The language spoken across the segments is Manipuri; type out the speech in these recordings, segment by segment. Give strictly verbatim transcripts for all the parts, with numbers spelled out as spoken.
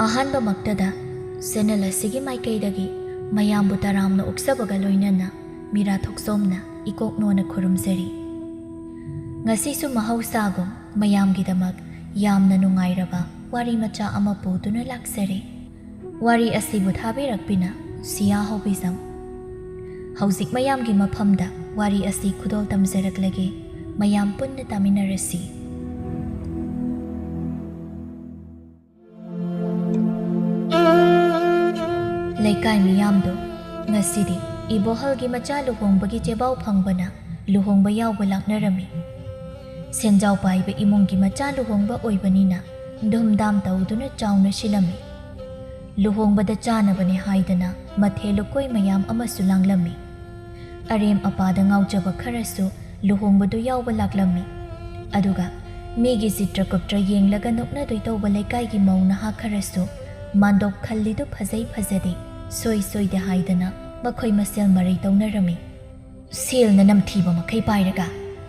ꯑꯍꯥꯟꯕꯃꯛꯇꯗ ꯆꯦꯅꯦꯜ ꯑꯁꯤꯒꯤ ꯃꯥꯏꯀꯩꯗꯒꯤ ꯃꯌꯥꯝꯕꯨ ꯇꯔꯥꯝꯅ ꯑꯣꯛꯆꯕꯒ ꯂꯣꯏꯅꯅ ꯃꯤꯔꯥ ꯊꯣꯛꯆꯣꯝꯅ ꯏꯀꯣꯛꯅꯣꯅ ꯈꯨꯔꯨꯝꯖꯔꯤ꯫ ꯉꯁꯤꯁꯨ ꯃꯍꯧꯁꯥꯒꯨꯝ ꯃꯌꯥꯝꯒꯤꯗꯃꯛ ꯌꯥꯝꯅ ꯅꯨꯡꯉꯥꯏꯔꯕ ꯋꯥꯔꯤ ꯃꯆꯥ ꯑꯃ ꯄꯨꯗꯨꯅ ꯂꯥꯛꯆꯔꯤ꯫ ꯋꯥꯔꯤ ꯑꯁꯤꯕꯨ ꯊꯥꯕꯤꯔꯛꯄꯤꯅ ꯁꯤꯌꯥ ꯍꯧꯕꯤꯖꯝ꯫ ꯍꯧꯖꯤꯛ ꯃꯌꯥꯝꯒꯤ ꯃꯐꯝꯗ ꯋꯥꯔꯤ ꯑꯁꯤ ꯈꯨꯗꯣꯜ ꯇꯝꯖꯔꯛꯂꯒꯦ꯫ ꯃꯌꯥꯝ ꯄꯨꯟꯅ ꯇꯥꯃꯤꯟꯅꯔꯁꯤ꯫ ꯂꯩꯀꯥꯏ ꯃꯤꯌꯥꯝꯗꯣ ꯉꯁꯤꯗꯤ ꯏꯕꯣꯍꯜꯒꯤ ꯃꯆꯥ ꯂꯨꯍꯣꯡꯕꯒꯤ ꯆꯦꯕꯥꯎ ꯐꯪꯕꯅ ꯂꯨꯍꯣꯡꯕ ꯌꯥꯎꯕ ꯂꯥꯛꯅꯔꯝꯃꯤ꯫ ꯁꯦꯟꯖꯥꯎ ꯄꯥꯏꯕ ꯏꯃꯨꯡꯒꯤ ꯃꯆꯥ ꯂꯨꯍꯣꯡꯕ ꯑꯣꯏꯕꯅꯤꯅ ꯙꯨꯝꯙꯥꯝ ꯇꯧꯗꯨꯅ ꯆꯥꯎꯅ ꯁꯤꯜꯂꯝꯃꯤ꯫ ꯂꯨꯍꯣꯡꯕꯗ ꯆꯥꯅꯕꯅꯦ ꯍꯥꯏꯗꯅ ꯃꯊꯦꯜ ꯂꯨꯀꯣꯏ ꯃꯌꯥꯝ ꯑꯃꯁꯨ ꯂꯥꯡꯂꯝꯃꯤ꯫ ꯑꯔꯦꯝ ꯑꯄꯥꯗ ꯉꯥꯎꯖꯕ ꯈꯔꯁꯨ ꯂꯨꯍꯣꯡꯕꯗꯨ ꯌꯥꯎꯕ ꯂꯥꯛꯂꯝꯃꯤ꯫ ꯑꯗꯨꯒ ꯃꯤꯒꯤ ꯆꯤꯇ꯭ꯔꯀꯨꯞꯇ꯭ꯔ ꯌꯦꯡꯂꯒ ꯅꯣꯛꯅꯗꯣꯏ ꯇꯧꯕ ꯂꯩꯀꯥꯏꯒꯤ ꯃꯧ ꯅꯍꯥ ꯈꯔꯁꯨ ꯃꯥꯟꯗꯣꯞ ꯈꯜꯂꯤꯗꯨ ꯐꯖꯩ ꯐꯖꯗꯦ, ꯁꯣꯏ ꯁꯣꯏꯗꯦ ꯍꯥꯏꯗꯅ ꯃꯈꯣꯏ ꯃꯁꯦꯜ ꯃꯔꯩ ꯇꯧꯅꯔꯝꯃꯤ꯫ "ꯁꯦꯜꯅ ꯅꯝꯊꯤꯕ ꯃꯈꯩ ꯄꯥꯏꯔꯒ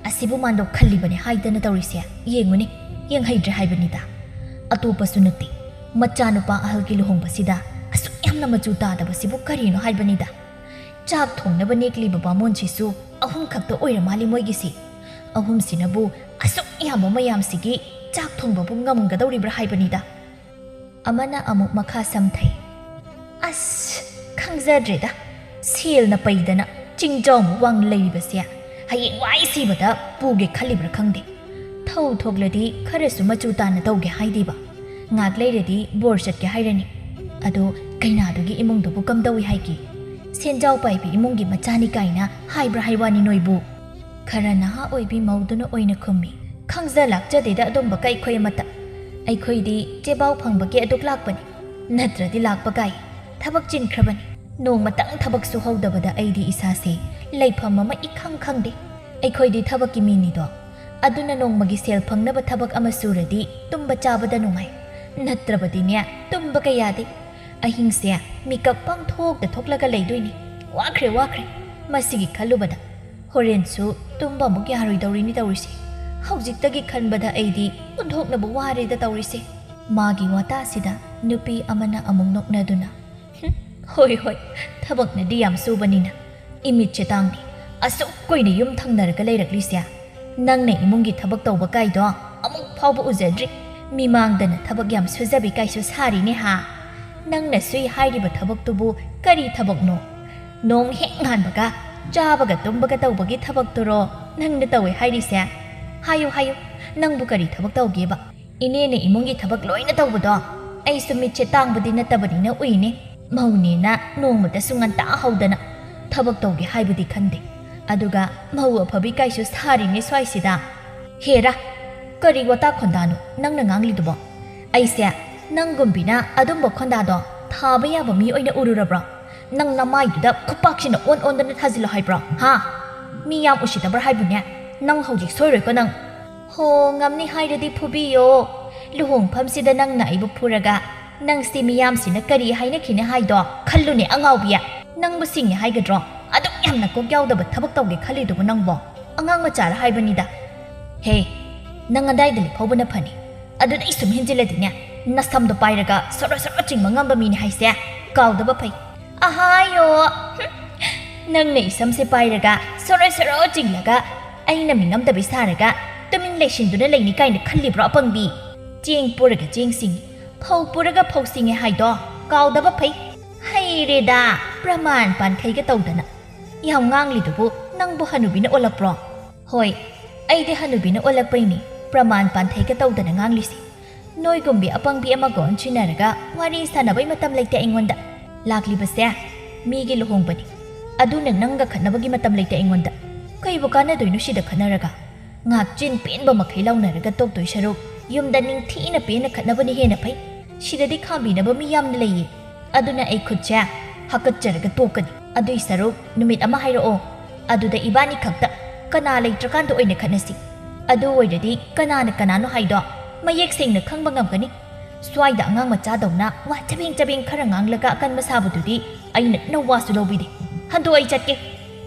ꯑꯁꯤꯕꯨ ꯃꯥꯟꯗꯣꯞ ꯈꯜꯂꯤꯕꯅꯦ ꯍꯥꯏꯗꯅ ꯇꯧꯔꯤꯁꯦ ꯌꯦꯡꯉꯨꯅꯦ, ꯌꯦꯡꯍꯩꯗ꯭ꯔꯦ ꯍꯥꯏꯕꯅꯤꯗ꯫ ꯑꯇꯣꯞꯄꯁꯨ ꯅꯠꯇꯦ, ꯃꯆꯥꯅꯨꯄꯥ ꯑꯍꯜꯒꯤ ꯂꯨꯍꯣꯡꯕꯁꯤꯗ ꯑꯁꯨꯛ ꯌꯥꯝꯅ ꯃꯆꯨ ꯇꯥꯗꯕꯁꯤꯕꯨ ꯀꯔꯤꯅꯣ ꯍꯥꯏꯕꯅꯤꯗ꯫ ꯆꯥꯛ ꯊꯣꯡꯅꯕ ꯅꯦꯛꯂꯤꯕ ꯕꯥꯃꯣꯟꯁꯤꯁꯨ ꯑꯍꯨꯝ ꯈꯛꯇ ꯑꯣꯏꯔ ꯃꯥꯜꯂꯤ ꯃꯣꯏꯒꯤꯁꯤ꯫ ꯑꯍꯨꯝꯁꯤꯅꯕꯨ ꯑꯁꯨꯛ ꯌꯥꯝꯕ ꯃꯌꯥꯝꯁꯤꯒꯤ ꯆꯥꯛ ꯊꯣꯡꯕꯕꯨ ꯉꯝꯒꯗꯧꯔꯤꯕ꯭ꯔꯥ ꯍꯥꯏꯕꯅꯤꯗ꯫" ꯑꯃꯅ ꯑꯃꯨꯛ ꯃꯈꯥ ꯁꯝꯊꯩ, "ꯑꯁ, ꯈꯪꯖꯗ꯭ꯔꯦꯗ, ꯁꯦꯜꯅ ꯄꯩꯗꯅ ꯆꯤꯡꯖꯥꯎꯃꯨꯛ ꯋꯥꯡ ꯂꯩꯔꯤꯕꯁꯦ ꯍꯌꯦꯡ ꯋꯥꯏ ꯁꯤꯕꯗ ꯄꯨꯒꯦ ꯈꯜꯂꯤꯕ꯭ꯔꯥ ꯈꯪꯗꯦ꯫ ꯊꯧ ꯊꯣꯛꯂꯗꯤ ꯈꯔꯁꯨ ꯃꯆꯨ ꯇꯥꯅ ꯇꯧꯒꯦ ꯍꯥꯏꯗꯦꯕ꯫ ꯉꯥꯛ ꯂꯩꯔꯗꯤ ꯕꯣꯔ ꯆꯠꯀꯦ ꯍꯥꯏꯔꯅꯤ꯫ ꯑꯗꯣ ꯀꯩꯅꯥꯗꯨꯒꯤ ꯏꯃꯨꯡꯗꯨꯕꯨ ꯀꯝꯗꯧꯏ ꯍꯥꯏꯒꯦ? ꯁꯦꯟꯖꯥꯎ ꯄꯥꯏꯕꯤ ꯏꯃꯨꯡꯒꯤ ꯃꯆꯥꯅꯤ ꯀꯥꯏꯅ ꯍꯥꯏꯕ꯭ꯔꯥ ꯍꯥꯏ ꯋꯥꯅꯤ ꯅꯣꯏꯕꯨ?" ꯈꯔ ꯅꯍꯥ ꯑꯣꯏꯕꯤ ꯃꯧꯗꯨꯅ ꯑꯣꯏꯅ ꯈꯨꯝꯃꯤ, "ꯈꯪꯖ ꯂꯥꯛꯆꯗꯦꯗ ꯑꯗꯨꯝꯕ ꯀꯩꯈꯣꯏ ꯑꯃꯠꯇ꯫ ꯑꯩꯈꯣꯏꯗꯤ ꯆꯦꯕꯥꯎ ꯐꯪꯕꯒꯤ ꯑꯗꯨꯛ ꯂꯥꯛꯄꯅꯤ, ꯅꯠꯇ꯭ꯔꯗꯤ ꯂꯥꯛꯄ ꯀꯥꯏ ꯊꯕꯛ ꯆꯤꯟꯈ꯭ꯔꯕꯅꯤ꯫ ꯅꯣꯡꯃꯇꯪ ꯊꯕꯛ ꯁꯨꯍꯧꯗꯕꯗ ꯑꯩꯗꯤ ꯏꯁꯥꯁꯦ ꯂꯩꯐꯝ ꯑꯃ ꯏꯈꯪ ꯈꯪꯗꯦ꯫ ꯑꯩꯈꯣꯏꯗꯤ ꯊꯕꯛꯀꯤ ꯃꯤꯅꯤꯗꯣ, ꯑꯗꯨꯅ ꯅꯣꯡꯃꯒꯤ ꯁꯦꯜ ꯐꯪꯅꯕ ꯊꯕꯛ ꯑꯃ ꯁꯨꯔꯗꯤ ꯇꯨꯝꯕ ꯆꯥꯕꯗ ꯅꯨꯡꯉꯥꯏ, ꯅꯠꯇ꯭ꯔꯕꯗꯤꯅꯦ ꯇꯨꯝꯕꯒ ꯌꯥꯗꯦ꯫ ꯑꯍꯤꯡꯁꯦ ꯃꯤꯀꯞ ꯄꯪꯊꯣꯛꯇ ꯊꯣꯛꯂꯒ ꯂꯩꯗꯣꯏꯅꯤ꯫ ꯋꯥꯈ꯭ꯔꯦ, ꯋꯥꯈ꯭ꯔꯦ ꯃꯁꯤꯒꯤ ꯈꯜꯂꯨꯕꯗ꯫ ꯍꯣꯔꯦꯟꯁꯨ ꯇꯨꯝꯕ ꯑꯃꯨꯛ ꯌꯥꯔꯣꯏꯗꯧꯔꯤꯅꯤ ꯇꯧꯔꯤꯁꯦ꯫ ꯍꯧꯖꯤꯛꯇꯒꯤ ꯈꯟꯕꯗ ꯑꯩꯗꯤ ꯑꯣꯟꯊꯣꯛꯅꯕ ꯋꯥꯔꯦꯗ ꯇꯧꯔꯤꯁꯦ꯫" ꯃꯥꯒꯤ ꯋꯥꯇꯥꯁꯤꯗ ꯅꯨꯄꯤ ꯑꯃꯅ ꯑꯃꯨꯛ ꯅꯣꯛꯅꯗꯨꯅ, "ꯍꯨꯝ, ꯍꯣꯏ ꯍꯣꯏ, ꯊꯕꯛꯅꯗꯤ ꯌꯥꯝ ꯁꯨꯕꯅꯤꯅ꯫ ꯏꯃꯤꯠꯁꯦ ꯇꯥꯡꯗꯦ, ꯑꯁꯨꯛ ꯀꯨꯏꯅ ꯌꯨꯝ ꯊꯪꯅꯔꯒ ꯂꯩꯔꯛꯂꯤꯁꯦ꯫ ꯅꯪꯅ ꯏꯃꯨꯡꯒꯤ ꯊꯕꯛ ꯇꯧꯕ ꯀꯥꯏꯗꯣ ꯑꯃꯨꯛ ꯐꯥꯎꯕ ꯎꯖꯗ꯭ꯔꯤ꯫ ꯃꯤꯃꯥꯡꯗꯅ ꯊꯕꯛ ꯌꯥꯝ ꯁꯨꯖꯕꯤ ꯀꯥꯏꯁꯨ ꯁꯥꯔꯤꯅꯦ ꯍꯥ? ꯅꯪꯅ ꯁꯨꯏ ꯍꯥꯏꯔꯤꯕ ꯊꯕꯛꯇꯨꯕꯨ ꯀꯔꯤ ꯊꯕꯛꯅꯣ? ꯅꯣꯡ ꯍꯦꯛ ꯉꯥꯟꯕꯒ ꯆꯥꯕꯒ ꯇꯨꯝꯕꯒ ꯇꯧꯕꯒꯤ ꯊꯕꯛꯇꯨꯔꯣ ꯅꯪꯅ ꯇꯧꯋꯦ ꯍꯥꯏꯔꯤꯁꯦ? ꯍꯥꯏꯌꯨ ꯍꯥꯏꯌꯨ, ꯅꯪꯕꯨ ꯀꯔꯤ ꯊꯕꯛ ꯇꯧꯒꯦꯕ? ꯏꯅꯦꯅ ꯏꯃꯨꯡꯒꯤ ꯊꯕꯛ ꯂꯣꯏꯅ ꯇꯧꯕꯗꯣ ꯑꯩꯁꯨ ꯃꯤꯠꯁꯦ ꯇꯥꯡꯕꯗꯤ ꯅꯠꯇꯕꯅꯤꯅ ꯎꯏꯅꯦ꯫ ꯃꯧꯅꯦꯅ ꯅꯣꯡꯃꯇꯁꯨ ꯉꯟꯇꯥ ꯍꯧꯗꯅ ꯊꯕꯛ ꯇꯧꯒꯦ ꯍꯥꯏꯕꯗꯤ ꯈꯟꯗꯦ꯫ ꯑꯗꯨꯒ ꯃꯧ ꯑꯐꯕꯤ ꯀꯥꯏꯁꯨ ꯁꯥꯔꯤꯅꯦ ꯁ꯭ꯋꯥꯏꯁꯤꯗ꯫ ꯍꯦꯔꯥ, ꯀꯔꯤ ꯋꯥꯇꯥ ꯈꯣꯟꯗꯥꯅꯣ ꯅꯪꯅ ꯉꯥꯡꯂꯤꯗꯨꯕꯣ? ꯑꯩꯁꯦ ꯅꯪꯒꯨꯝꯕꯤꯅ ꯑꯗꯨꯝꯕ ꯈꯣꯟꯗꯥꯗꯣ ꯊꯥꯕ ꯌꯥꯕ ꯃꯤ ꯑꯣꯏꯅ ꯎꯔꯨꯔꯕ꯭ꯔꯣ? ꯅꯪ ꯅꯃꯥꯏꯗꯨꯗ ꯈꯨꯄꯥꯛꯁꯤꯅ ꯑꯣꯟ ꯑꯣꯟꯗꯅ ꯊꯥꯖꯤꯜꯂꯣ ꯍꯥꯏꯕ꯭ꯔꯣ? ꯍꯥ? ꯃꯤ ꯌꯥꯝ ꯎꯁꯤꯠꯇꯕ꯭ꯔꯥ ꯍꯥꯏꯕꯅꯦ? ꯅꯪ ꯍꯧꯖꯤꯛ ꯁꯣꯏꯔꯣꯏꯀꯣ ꯅꯪ꯫ ꯍꯣ, ꯉꯝꯅꯤ ꯍꯥꯏꯔꯗꯤ ꯐꯨꯕꯤꯌꯣ꯫ ꯂꯨꯍꯣꯡꯐꯝꯁꯤꯗ ꯅꯪꯅ ꯑꯩꯕꯨ ꯐꯨꯔꯒ ꯅꯪꯁꯤ ꯃꯤꯌꯥꯝꯁꯤꯅ ꯀꯔꯤ ꯍꯥꯏꯅꯈꯤꯅꯤ ꯍꯥꯏꯗꯣ ꯈꯜꯂꯨꯅꯦ ꯑꯉꯥꯎꯕꯤ꯫ ꯅꯪꯕꯨ ꯁꯤꯡꯉꯦ ꯍꯥꯏꯒꯗ꯭ꯔꯣ? ꯑꯗꯨꯛ ꯌꯥꯝꯅ ꯀꯣꯛ ꯌꯥꯎꯗꯕ ꯊꯕꯛ ꯇꯧꯒꯦ ꯈꯜꯂꯤꯗꯨꯕꯨ ꯅꯪꯕꯣ? ꯑꯉꯥꯡ ꯃꯆꯥꯔ ꯍꯥꯏꯕꯅꯤꯗ꯫ ꯍꯦ, ꯅꯪ ꯑꯗꯥꯏꯗ ꯂꯦꯞꯍꯧꯕꯅ ꯐꯅꯤ꯫ ꯑꯗꯨꯗꯩ ꯁꯨꯝ ꯍꯦꯟꯖꯤꯜꯂꯗꯤꯅꯦ, ꯅꯁꯝꯗꯣ ꯄꯥꯏꯔꯒ ꯁꯣꯔꯣ ꯁꯣꯔꯣ ꯆꯤꯡꯕ ꯉꯝꯕ ꯃꯤꯅꯤ ꯍꯥꯏꯁꯦ꯫ ꯀꯥꯎꯗꯕ ꯐꯩ꯫ ꯑꯍꯥꯌꯣ! ꯍꯨꯝ! ꯅꯪꯅ ꯏꯁꯝꯁꯦ ꯄꯥꯏꯔꯒ ꯁꯣꯔꯣ ꯁꯣꯔꯣ ꯆꯤꯡꯂꯒ ꯑꯩꯅ ꯃꯤꯉꯝꯗꯕꯤ ꯁꯥꯔꯒ ꯇꯨꯃꯤꯟ ꯂꯩꯁꯤꯟꯗꯨꯅ ꯂꯩꯅꯤ ꯀꯥꯏꯅ ꯈꯜꯂꯤꯕ꯭ꯔꯣ ꯑꯄꯪꯕꯤ? ꯆꯦꯡ ꯄꯨꯔꯒ ꯆꯦꯡ ꯁꯤꯡꯉꯤ, ꯐꯧ ꯄꯨꯔꯒ ꯐꯧ ꯁꯤꯡꯉꯤ ꯍꯥꯏꯗꯣ ꯀꯥꯎꯗꯕ ꯐꯩ꯫ ꯍꯩꯔꯦꯗꯥ, ꯄ꯭ꯔꯃꯥꯟ ꯄꯥꯟꯈꯩꯒ ꯇꯧꯗꯅ꯫ ꯌꯥꯝ ꯉꯥꯡꯂꯤꯗꯨꯕꯨ ꯅꯪꯕꯨ ꯍꯅꯨꯕꯤꯅ ꯑꯣꯜꯂꯛꯄ꯭ꯔꯣ? ꯍꯣꯏ, ꯑꯩꯗꯤ ꯍꯅꯨꯕꯤꯅ ꯑꯣꯜꯂꯛꯄꯩꯅꯤ ꯄ꯭ꯔꯃꯥꯟ ꯄꯥꯟꯊꯩꯒ ꯇꯧꯗꯅ ꯉꯥꯡꯂꯤꯁꯤ꯫ ꯅꯣꯏꯒꯨꯝꯕꯤ ꯑꯄꯪꯕꯤ ꯑꯃꯒ ꯑꯣꯟꯁꯤꯟꯅꯔꯒ ꯋꯥꯔꯤ ꯁꯥꯟꯅꯕꯩ ꯃꯇꯝ ꯂꯩꯇꯦ ꯑꯩꯉꯣꯟꯗ꯫ ꯂꯥꯛꯂꯤꯕꯁꯦ ꯃꯤꯒꯤ ꯂꯨꯍꯣꯡꯕꯅꯤ, ꯑꯗꯨꯅ ꯅꯪꯒ ꯈꯠꯅꯕꯒꯤ ꯃꯇꯝ ꯂꯩꯇꯦ ꯑꯩꯉꯣꯟꯗ꯫ ꯀꯩꯕꯨ ꯀꯥꯟꯅꯗꯣꯏꯅꯣ ꯁꯤꯗ ꯈꯠꯅꯔꯒ? ꯉꯥꯛ ꯆꯤꯟ ꯄꯦꯟꯕ ꯃꯈꯩ ꯂꯥꯎꯅꯔꯒ ꯇꯣꯛꯇꯣꯏ ꯁꯔꯨꯛ ꯌꯨꯝꯗ ꯅꯤꯡꯊꯤꯅ ꯄꯦꯟꯅ ꯈꯠꯅꯕꯅ ꯍꯦꯟꯅ ꯐꯩ꯫ ꯁꯤꯗꯗꯤ ꯈꯥꯝꯕꯤꯅꯕ ꯃꯤ ꯌꯥꯝꯅ ꯂꯩꯌꯦ꯫ ꯑꯗꯨꯅ ꯑꯩ ꯈꯨꯠꯁꯦ ꯍꯥꯀꯠꯆꯔꯒ ꯇꯣꯛꯀꯅꯤ꯫ ꯑꯗꯨꯏ ꯁꯔꯨꯛ ꯅꯨꯃꯤꯠ ꯑꯃ ꯍꯥꯏꯔꯛꯑꯣ, ꯑꯗꯨꯗ ꯏꯕꯥꯅꯤ ꯈꯛꯇ, ꯀꯅꯥ ꯂꯩꯇ꯭ꯔꯀꯥꯟꯗ ꯑꯣꯏꯅ ꯈꯠꯅꯁꯤ꯫ ꯑꯗꯨ ꯑꯣꯏꯔꯗꯤ ꯀꯅꯥꯅ ꯀꯅꯥꯅꯣ ꯍꯥꯏꯗꯣ ꯃꯌꯦꯛ ꯁꯦꯡꯅ ꯈꯪꯕ ꯉꯝꯒꯅꯤ꯫ ꯁ꯭ꯋꯥꯏꯗ ꯑꯉꯥꯡ ꯃꯆꯥꯗꯧꯅ ꯋꯥ ꯆꯕꯦꯡ ꯆꯕꯦꯡ ꯈꯔ ꯉꯥꯡꯂꯒ ꯑꯀꯟꯕ ꯁꯥꯕꯗꯨꯗꯤ ꯑꯩꯅ ꯅꯋꯥꯁꯨ ꯂꯧꯕꯤꯗꯦ꯫ ꯍꯟꯗꯣ, ꯑꯩ ꯆꯠꯀꯦ꯫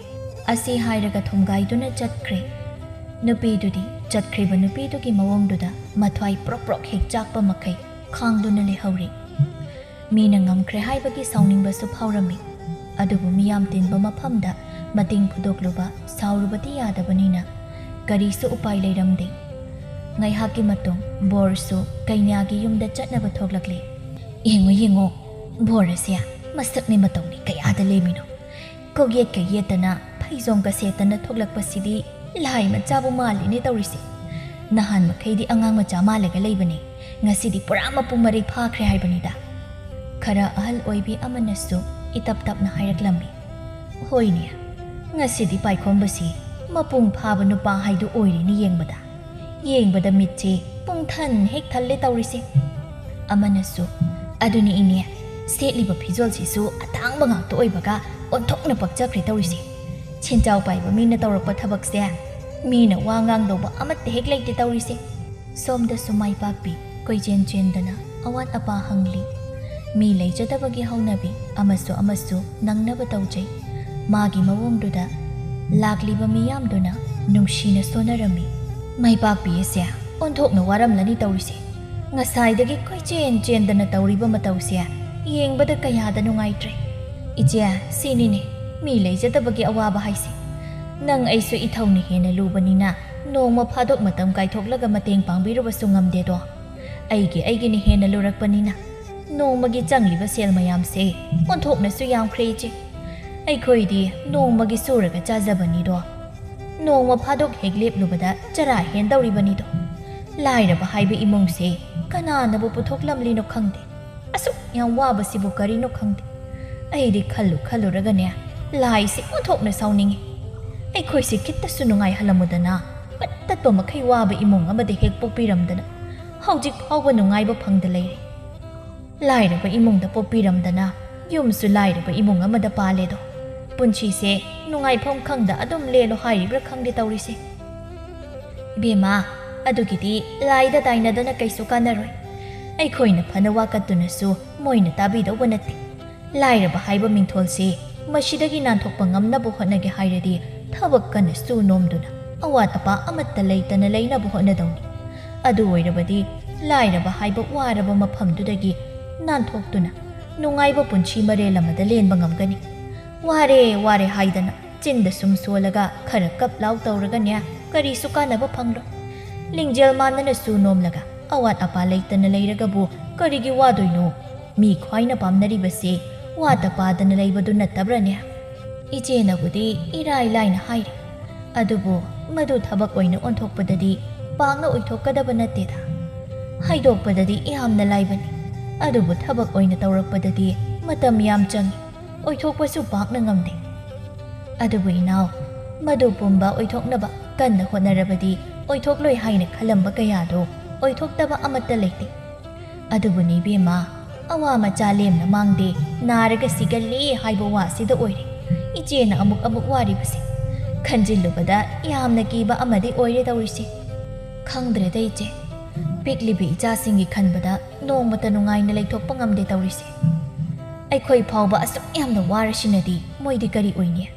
ꯑꯁꯤ ꯍꯥꯏꯔꯒ ꯊꯣꯡꯒꯥꯏꯗꯨꯅ ꯆꯠꯈ꯭ꯔꯦ꯫ ꯅꯨꯄꯤꯗꯨꯗꯤ ꯆꯠꯈ꯭ꯔꯤꯕ ꯅꯨꯄꯤꯗꯨꯒꯤ ꯃꯑꯣꯡꯗꯨꯗ ꯃꯊ꯭ꯋꯥꯏ ꯄ꯭ꯔꯣꯛ ꯄ꯭ꯔꯣꯛ ꯍꯦꯛ ꯆꯥꯛꯄ ꯃꯈꯩ ꯈꯥꯡꯗꯨꯅ ꯂꯩꯍꯧꯔꯤ꯫ ꯃꯤꯅ ꯉꯝꯈ꯭ꯔꯦ ꯍꯥꯏꯕꯒꯤ ꯁꯥꯎꯅꯤꯡꯕꯁꯨ ꯐꯥꯎꯔꯝꯃꯤ꯫ ꯑꯗꯨꯕꯨ ꯃꯤꯌꯥꯝ ꯇꯤꯟꯕ ꯃꯐꯝꯗ ꯃꯇꯦꯡ ꯐꯨꯗꯣꯛꯂꯨꯕ ꯁꯥꯎꯔꯨꯕꯗꯤ ꯌꯥꯗꯕꯅꯤꯅ ꯀꯔꯤꯁꯨ ꯎꯄꯥꯏ ꯂꯩꯔꯝꯗꯦ꯫ ꯉꯥꯏꯍꯥꯛꯀꯤ ꯃꯇꯨꯡ ꯕꯣꯔꯁꯨ ꯀꯩꯅ꯭ꯌꯥꯒꯤ ꯌꯨꯝꯗ ꯆꯠꯅꯕ ꯊꯣꯛꯂꯛꯂꯦ꯫ "ꯌꯦꯡꯉꯣ, ꯌꯦꯡꯉꯣ, ꯕꯣꯔ ꯑꯁꯦ ꯃꯁꯛꯅꯤ ꯃꯇꯧꯅꯤ ꯀꯌꯥꯗ ꯂꯦꯝꯃꯤꯅꯣ? ꯀꯣꯛꯌꯦꯠꯀ ꯌꯦꯠꯇꯅ, ꯐꯩꯖꯣꯝꯒ ꯁꯦꯠꯇꯅ ꯊꯣꯛꯂꯛꯄꯁꯤꯗꯤ ꯂꯥꯏ ꯃꯆꯥꯕꯨ ꯃꯥꯜꯂꯤꯅꯦ ꯇꯧꯔꯤꯁꯦ꯫ ꯅꯍꯥꯟ ꯃꯈꯩꯗꯤ ꯑꯉꯥꯡ ꯃꯆꯥ ꯃꯥꯜꯂꯒ ꯂꯩꯕꯅꯦ, ꯉꯁꯤꯗꯤ ꯄꯨꯔꯥ ꯃꯄꯨꯡ ꯃꯔꯩ ꯐꯥꯈ꯭ꯔꯦ ꯍꯥꯏꯕꯅꯤꯗ"꯫ ꯈꯔ ꯑꯍꯜ ꯑꯣꯏꯕꯤ ꯑꯃꯅꯁꯨ ꯏꯇꯞ ꯇꯞꯅ ꯍꯥꯏꯔꯛꯂꯝꯃꯤ꯫ "ꯍꯣꯏꯅꯦ, ꯉꯁꯤꯗꯤ ꯄꯥꯏꯈꯣꯝꯕꯁꯤ ꯃꯄꯨꯡ ꯐꯥꯕ ꯅꯨꯄꯥ ꯍꯥꯏꯗꯨ ꯑꯣꯏꯔꯦꯅꯦ ꯌꯦꯡꯕꯗ꯫ ꯌꯦꯡꯕꯗ ꯃꯤꯠꯁꯤ ꯄꯨꯡꯊꯟ ꯍꯦꯛ ꯊꯜꯂꯦ ꯇꯧꯔꯤꯁꯦ"꯫ ꯑꯃꯅꯁꯨ, "ꯑꯗꯨꯅꯤ ꯏꯅꯦ, ꯁꯦꯠꯂꯤꯕ ꯐꯤꯖꯣꯜꯁꯤꯁꯨ ꯑꯇꯥꯡꯕ ꯉꯥꯛꯇ ꯑꯣꯏꯕꯒ ꯑꯣꯟꯊꯣꯛꯅ ꯄꯛꯆꯈ꯭ꯔꯦ ꯇꯧꯔꯤꯁꯦ꯫ ꯁꯦꯟꯖꯥꯎ ꯄꯥꯏꯕ ꯃꯤꯅ ꯇꯧꯔꯛꯄ ꯊꯕꯛꯁꯦ ꯃꯤꯅ ꯋꯥ ꯉꯥꯡꯗꯧꯕ ꯑꯃꯠꯇ ꯍꯦꯛ ꯂꯩꯇꯦ ꯇꯧꯔꯤꯁꯦ"꯫ ꯁꯣꯝꯗꯁꯨ ꯃꯥꯏꯄꯥꯛꯄꯤ ꯀꯣꯏꯆꯦꯟ ꯆꯦꯟꯗꯅ ꯑꯋꯥꯠ ꯑꯄꯥ ꯍꯪꯂꯤ꯫ ꯃꯤ ꯂꯩꯖꯗꯕꯒꯤ ꯍꯧꯅꯕꯤ ꯑꯃꯁꯨ ꯑꯃꯁꯨ ꯅꯪꯅꯕ ꯇꯧꯖꯩ꯫ ꯃꯥꯒꯤ ꯃꯑꯣꯡꯗꯨꯗ ꯂꯥꯛꯂꯤꯕ ꯃꯤꯌꯥꯝꯗꯨꯅ ꯅꯨꯡꯁꯤꯅ ꯁꯣꯟꯅꯔꯝꯃꯤ꯫ "ꯃꯥꯏꯄꯥꯛꯄꯤ ꯑꯁꯦ ꯑꯣꯟꯊꯣꯛꯅ ꯋꯥꯔꯝꯂꯅꯤ ꯇꯧꯔꯤꯁꯦ꯫ ꯉꯁꯥꯏꯗꯒꯤ ꯀꯣꯏꯆꯦꯟ ꯆꯦꯟꯗꯅ ꯇꯧꯔꯤꯕ ꯃꯇꯧꯁꯦ ꯌꯦꯡꯕꯗ ꯀꯌꯥꯗ ꯅꯨꯡꯉꯥꯏꯇ꯭ꯔꯦ꯫ ꯏꯆꯦ, ꯁꯤꯅꯤꯅꯦ ꯃꯤ ꯂꯩꯖꯗꯕꯒꯤ ꯑꯋꯥꯕ ꯍꯥꯏꯁꯦ꯫ ꯅꯪ ꯑꯩꯁꯨ ꯏꯊꯧꯅ ꯍꯦꯟꯅ ꯂꯨꯕꯅꯤꯅ ꯅꯣꯡꯃ ꯐꯥꯗꯣꯛ ꯃꯇꯝ ꯀꯥꯏꯊꯣꯛꯂꯒ ꯃꯇꯦꯡ ꯄꯥꯡꯕꯤꯔꯨꯕꯁꯨ ꯉꯝꯗꯦꯗꯣ꯫ ꯑꯩꯒꯤ ꯑꯩꯒꯤꯅ ꯍꯦꯟꯅ ꯂꯨꯔꯛꯄꯅꯤꯅ ꯅꯣꯡꯃꯒꯤ ꯆꯪꯂꯤꯕ ꯁꯦꯜ ꯃꯌꯥꯝꯁꯦ ꯑꯣꯟꯊꯣꯛꯅꯁꯨ ꯌꯥꯝꯈ꯭ꯔꯦ ꯏꯆꯦ꯫ ꯑꯩꯈꯣꯏꯗꯤ ꯅꯣꯡꯃꯒꯤ ꯁꯨꯔꯒ ꯆꯥꯖꯕꯅꯤꯗꯣ꯫ ꯅꯣꯡꯃ ꯐꯥꯗꯣꯛ ꯍꯦꯛ ꯂꯦꯞꯂꯨꯕꯗ ꯆꯔꯥ ꯍꯦꯟꯗꯧꯔꯤꯕꯅꯤꯗꯣ꯫ ꯂꯥꯏꯔꯕ ꯍꯥꯏꯕ ꯏꯃꯨꯡꯁꯦ ꯀꯅꯥꯅꯕꯨ ꯄꯨꯊꯣꯛꯂꯝꯂꯤꯅꯣ ꯈꯪꯗꯦ꯫ ꯑꯁꯨꯛ ꯌꯥꯝ ꯋꯥꯕꯁꯤꯕꯨ ꯀꯔꯤꯅꯣ ꯈꯪꯗꯦ꯫ ꯑꯩꯗꯤ ꯈꯜꯂꯨ ꯈꯜꯂꯨꯔꯒꯅꯦ ꯂꯥꯏꯁꯦ ꯑꯣꯟꯊꯣꯛꯅ ꯁꯥꯎꯅꯤꯡꯉꯤ꯫ ꯑꯩꯈꯣꯏꯁꯦ ꯈꯤꯠꯇꯁꯨ ꯅꯨꯡꯉꯥꯏꯍꯜꯂꯝꯃꯨꯗꯅ, ꯄꯠ ꯇꯠꯄ ꯃꯈꯩ ꯋꯥꯕ ꯏꯃꯨꯡ ꯑꯃꯗ ꯍꯦꯛ ꯄꯣꯛꯄꯤꯔꯝꯗꯅ ꯍꯧꯖꯤꯛ ꯐꯥꯎꯕ ꯅꯨꯡꯉꯥꯏꯕ ꯐꯪꯗ ꯂꯩꯔꯦ꯫ ꯂꯥꯏꯔꯕ ꯏꯃꯨꯡꯗ ꯄꯣꯛꯄꯤꯔꯝꯗꯅ ꯌꯨꯝꯁꯨ ꯂꯥꯏꯔꯕ ꯏꯃꯨꯡ ꯑꯃꯗ ꯄꯥꯜꯂꯦꯗꯣ꯫ ꯄꯨꯟꯁꯤꯁꯦ ꯅꯨꯡꯉꯥꯏꯐꯝ ꯈꯪꯗ ꯑꯗꯨꯝ ꯂꯦꯜꯂꯣ ꯍꯥꯏꯔꯤꯕ꯭ꯔꯥ ꯈꯪꯗꯦ ꯇꯧꯔꯤꯁꯦ꯫ ꯏꯕꯦꯝꯃ, ꯑꯗꯨꯒꯤꯗꯤ ꯂꯥꯏꯗ ꯇꯥꯏꯅꯗꯅ ꯀꯩꯁꯨ ꯀꯥꯟꯅꯔꯣꯏ꯫ ꯑꯩꯈꯣꯏꯅ ꯐꯅ ꯋꯥꯀꯠꯇꯨꯅꯁꯨ ꯃꯣꯏꯅ ꯇꯥꯕꯤꯗꯧꯕ ꯅꯠꯇꯦ꯫ ꯂꯥꯏꯔꯕ ꯍꯥꯏꯕ ꯃꯤꯡꯊꯣꯜꯁꯤ ꯃꯁꯤꯗꯒꯤ ꯅꯥꯟꯊꯣꯛꯄ ꯉꯝꯅꯕ ꯍꯣꯠꯅꯒꯦ ꯍꯥꯏꯔꯗꯤ ꯊꯕꯛ ꯀꯟꯅ ꯁꯨ ꯅꯣꯝꯗꯨꯅ ꯑꯋꯥꯠ ꯑꯄꯥ ꯑꯃꯠꯇ ꯂꯩꯇꯅ ꯂꯩꯅꯕ ꯍꯣꯠꯅꯗꯧꯅꯤ꯫ ꯑꯗꯨ ꯑꯣꯏꯔꯕꯗꯤ ꯂꯥꯏꯔꯕ ꯍꯥꯏꯕ ꯋꯥꯔꯕ ꯃꯐꯝꯗꯨꯗꯒꯤ ꯅꯥꯟꯊꯣꯛꯇꯨꯅ ꯅꯨꯡꯉꯥꯏꯕ ꯄꯨꯟꯁꯤ ꯃꯔꯦꯜ ꯑꯃꯗ ꯂꯦꯟꯕ ꯉꯝꯒꯅꯤ꯫ "ꯋꯥꯔꯦ, ꯋꯥꯔꯦ" ꯍꯥꯏꯗꯅ ꯆꯤꯟꯗ ꯁꯨꯝ ꯁꯣꯜꯂꯒ ꯈꯔ ꯀꯞ ꯂꯥꯎ ꯇꯧꯔꯒꯅꯦ, ꯀꯔꯤꯁꯨ ꯀꯥꯟꯅꯕ ꯐꯪꯂꯣꯏ꯫ ꯂꯤꯡꯖꯦꯜ ꯃꯥꯟꯅꯅ ꯁꯨ ꯅꯣꯝꯂꯒ ꯑꯋꯥꯠ ꯑꯄꯥ ꯂꯩꯇꯅ ꯂꯩꯔꯒꯕꯨ ꯀꯔꯤꯒꯤ ꯋꯥꯗꯣꯏꯅꯣ? ꯃꯤ ꯈ꯭ꯋꯥꯏꯅ ꯄꯥꯝꯅꯔꯤꯕꯁꯦ ꯋꯥꯗ ꯄꯥꯗꯅ ꯂꯩꯕꯗꯨ ꯅꯠꯇꯕ꯭ꯔꯅꯦ? ꯏꯆꯦꯅꯕꯨꯗꯤ ꯏꯔꯥꯏ ꯂꯥꯏꯅ ꯍꯥꯏꯔꯤ, ꯑꯗꯨꯕꯨ ꯃꯗꯨ ꯊꯕꯛ ꯑꯣꯏꯅ ꯑꯣꯟꯊꯣꯛꯄꯗꯗꯤ ꯄꯥꯛꯅ ꯑꯣꯏꯊꯣꯛꯀꯗꯕ ꯅꯠꯇꯦꯗ꯫ ꯍꯥꯏꯗꯣꯛꯄꯗꯗꯤ ꯌꯥꯝꯅ ꯂꯥꯏꯕꯅꯤ, ꯑꯗꯨꯕꯨ ꯊꯕꯛ ꯑꯣꯏꯅ ꯇꯧꯔꯛꯄꯗꯗꯤ ꯃꯇꯝ ꯌꯥꯝ ꯆꯪꯏ, ꯑꯣꯏꯊꯣꯛꯄꯁꯨ ꯄꯥꯛꯅ ꯉꯝꯗꯦ꯫ ꯑꯗꯨꯕꯨ ꯏꯅꯥꯎ, ꯃꯗꯨ ꯄꯨꯝꯕ ꯑꯣꯏꯊꯣꯛꯅꯕ ꯀꯟꯅ ꯍꯣꯠꯅꯔꯕꯗꯤ ꯑꯣꯏꯊꯣꯛꯂꯣꯏ ꯍꯥꯏꯅ ꯈꯜꯂꯝꯕ ꯀꯌꯥꯗꯣ ꯑꯣꯏꯊꯣꯛꯇꯕ ꯑꯃꯠꯇ ꯂꯩꯇꯦ꯫ ꯑꯗꯨꯕꯨꯅꯤ ꯏꯕꯦꯝꯃ, ꯑꯋꯥ ꯃꯆꯥ ꯂꯦꯝꯅ ꯃꯥꯡꯗꯦ, ꯅꯥꯔꯒ ꯁꯤꯒꯜꯂꯤ ꯍꯥꯏꯕ ꯋꯥꯁꯤꯗ ꯑꯣꯏꯔꯦ ꯏꯆꯦꯅ ꯑꯃꯨꯛ ꯑꯃꯨꯛ ꯋꯥꯔꯤꯕꯁꯦ꯫ ꯈꯟꯖꯤꯜꯂꯨꯕꯗ ꯌꯥꯝꯅ ꯀꯤꯕ ꯑꯃꯗꯤ ꯑꯣꯏꯔꯦ ꯇꯧꯔꯤꯁꯦ꯫ ꯈꯪꯗ꯭ꯔꯦꯗ ꯏꯆꯦ, ꯄꯤꯛꯂꯤꯕꯤ ꯏꯆꯥꯁꯤꯡꯒꯤ ꯈꯟꯕꯗ ꯅꯣꯡꯃꯇ ꯅꯨꯡꯉꯥꯏꯅ ꯂꯩꯊꯣꯛꯄ ꯉꯝꯗꯦ ꯇꯧꯔꯤꯁꯦ꯫ ꯑꯩꯈꯣꯏ ꯐꯥꯎꯕ ꯑꯁꯨꯛ ꯌꯥꯝꯅ ꯋꯥꯔꯁꯤꯅꯗꯤ ꯃꯣꯏꯗꯤ ꯀꯔꯤ ꯑꯣꯏꯅꯤ?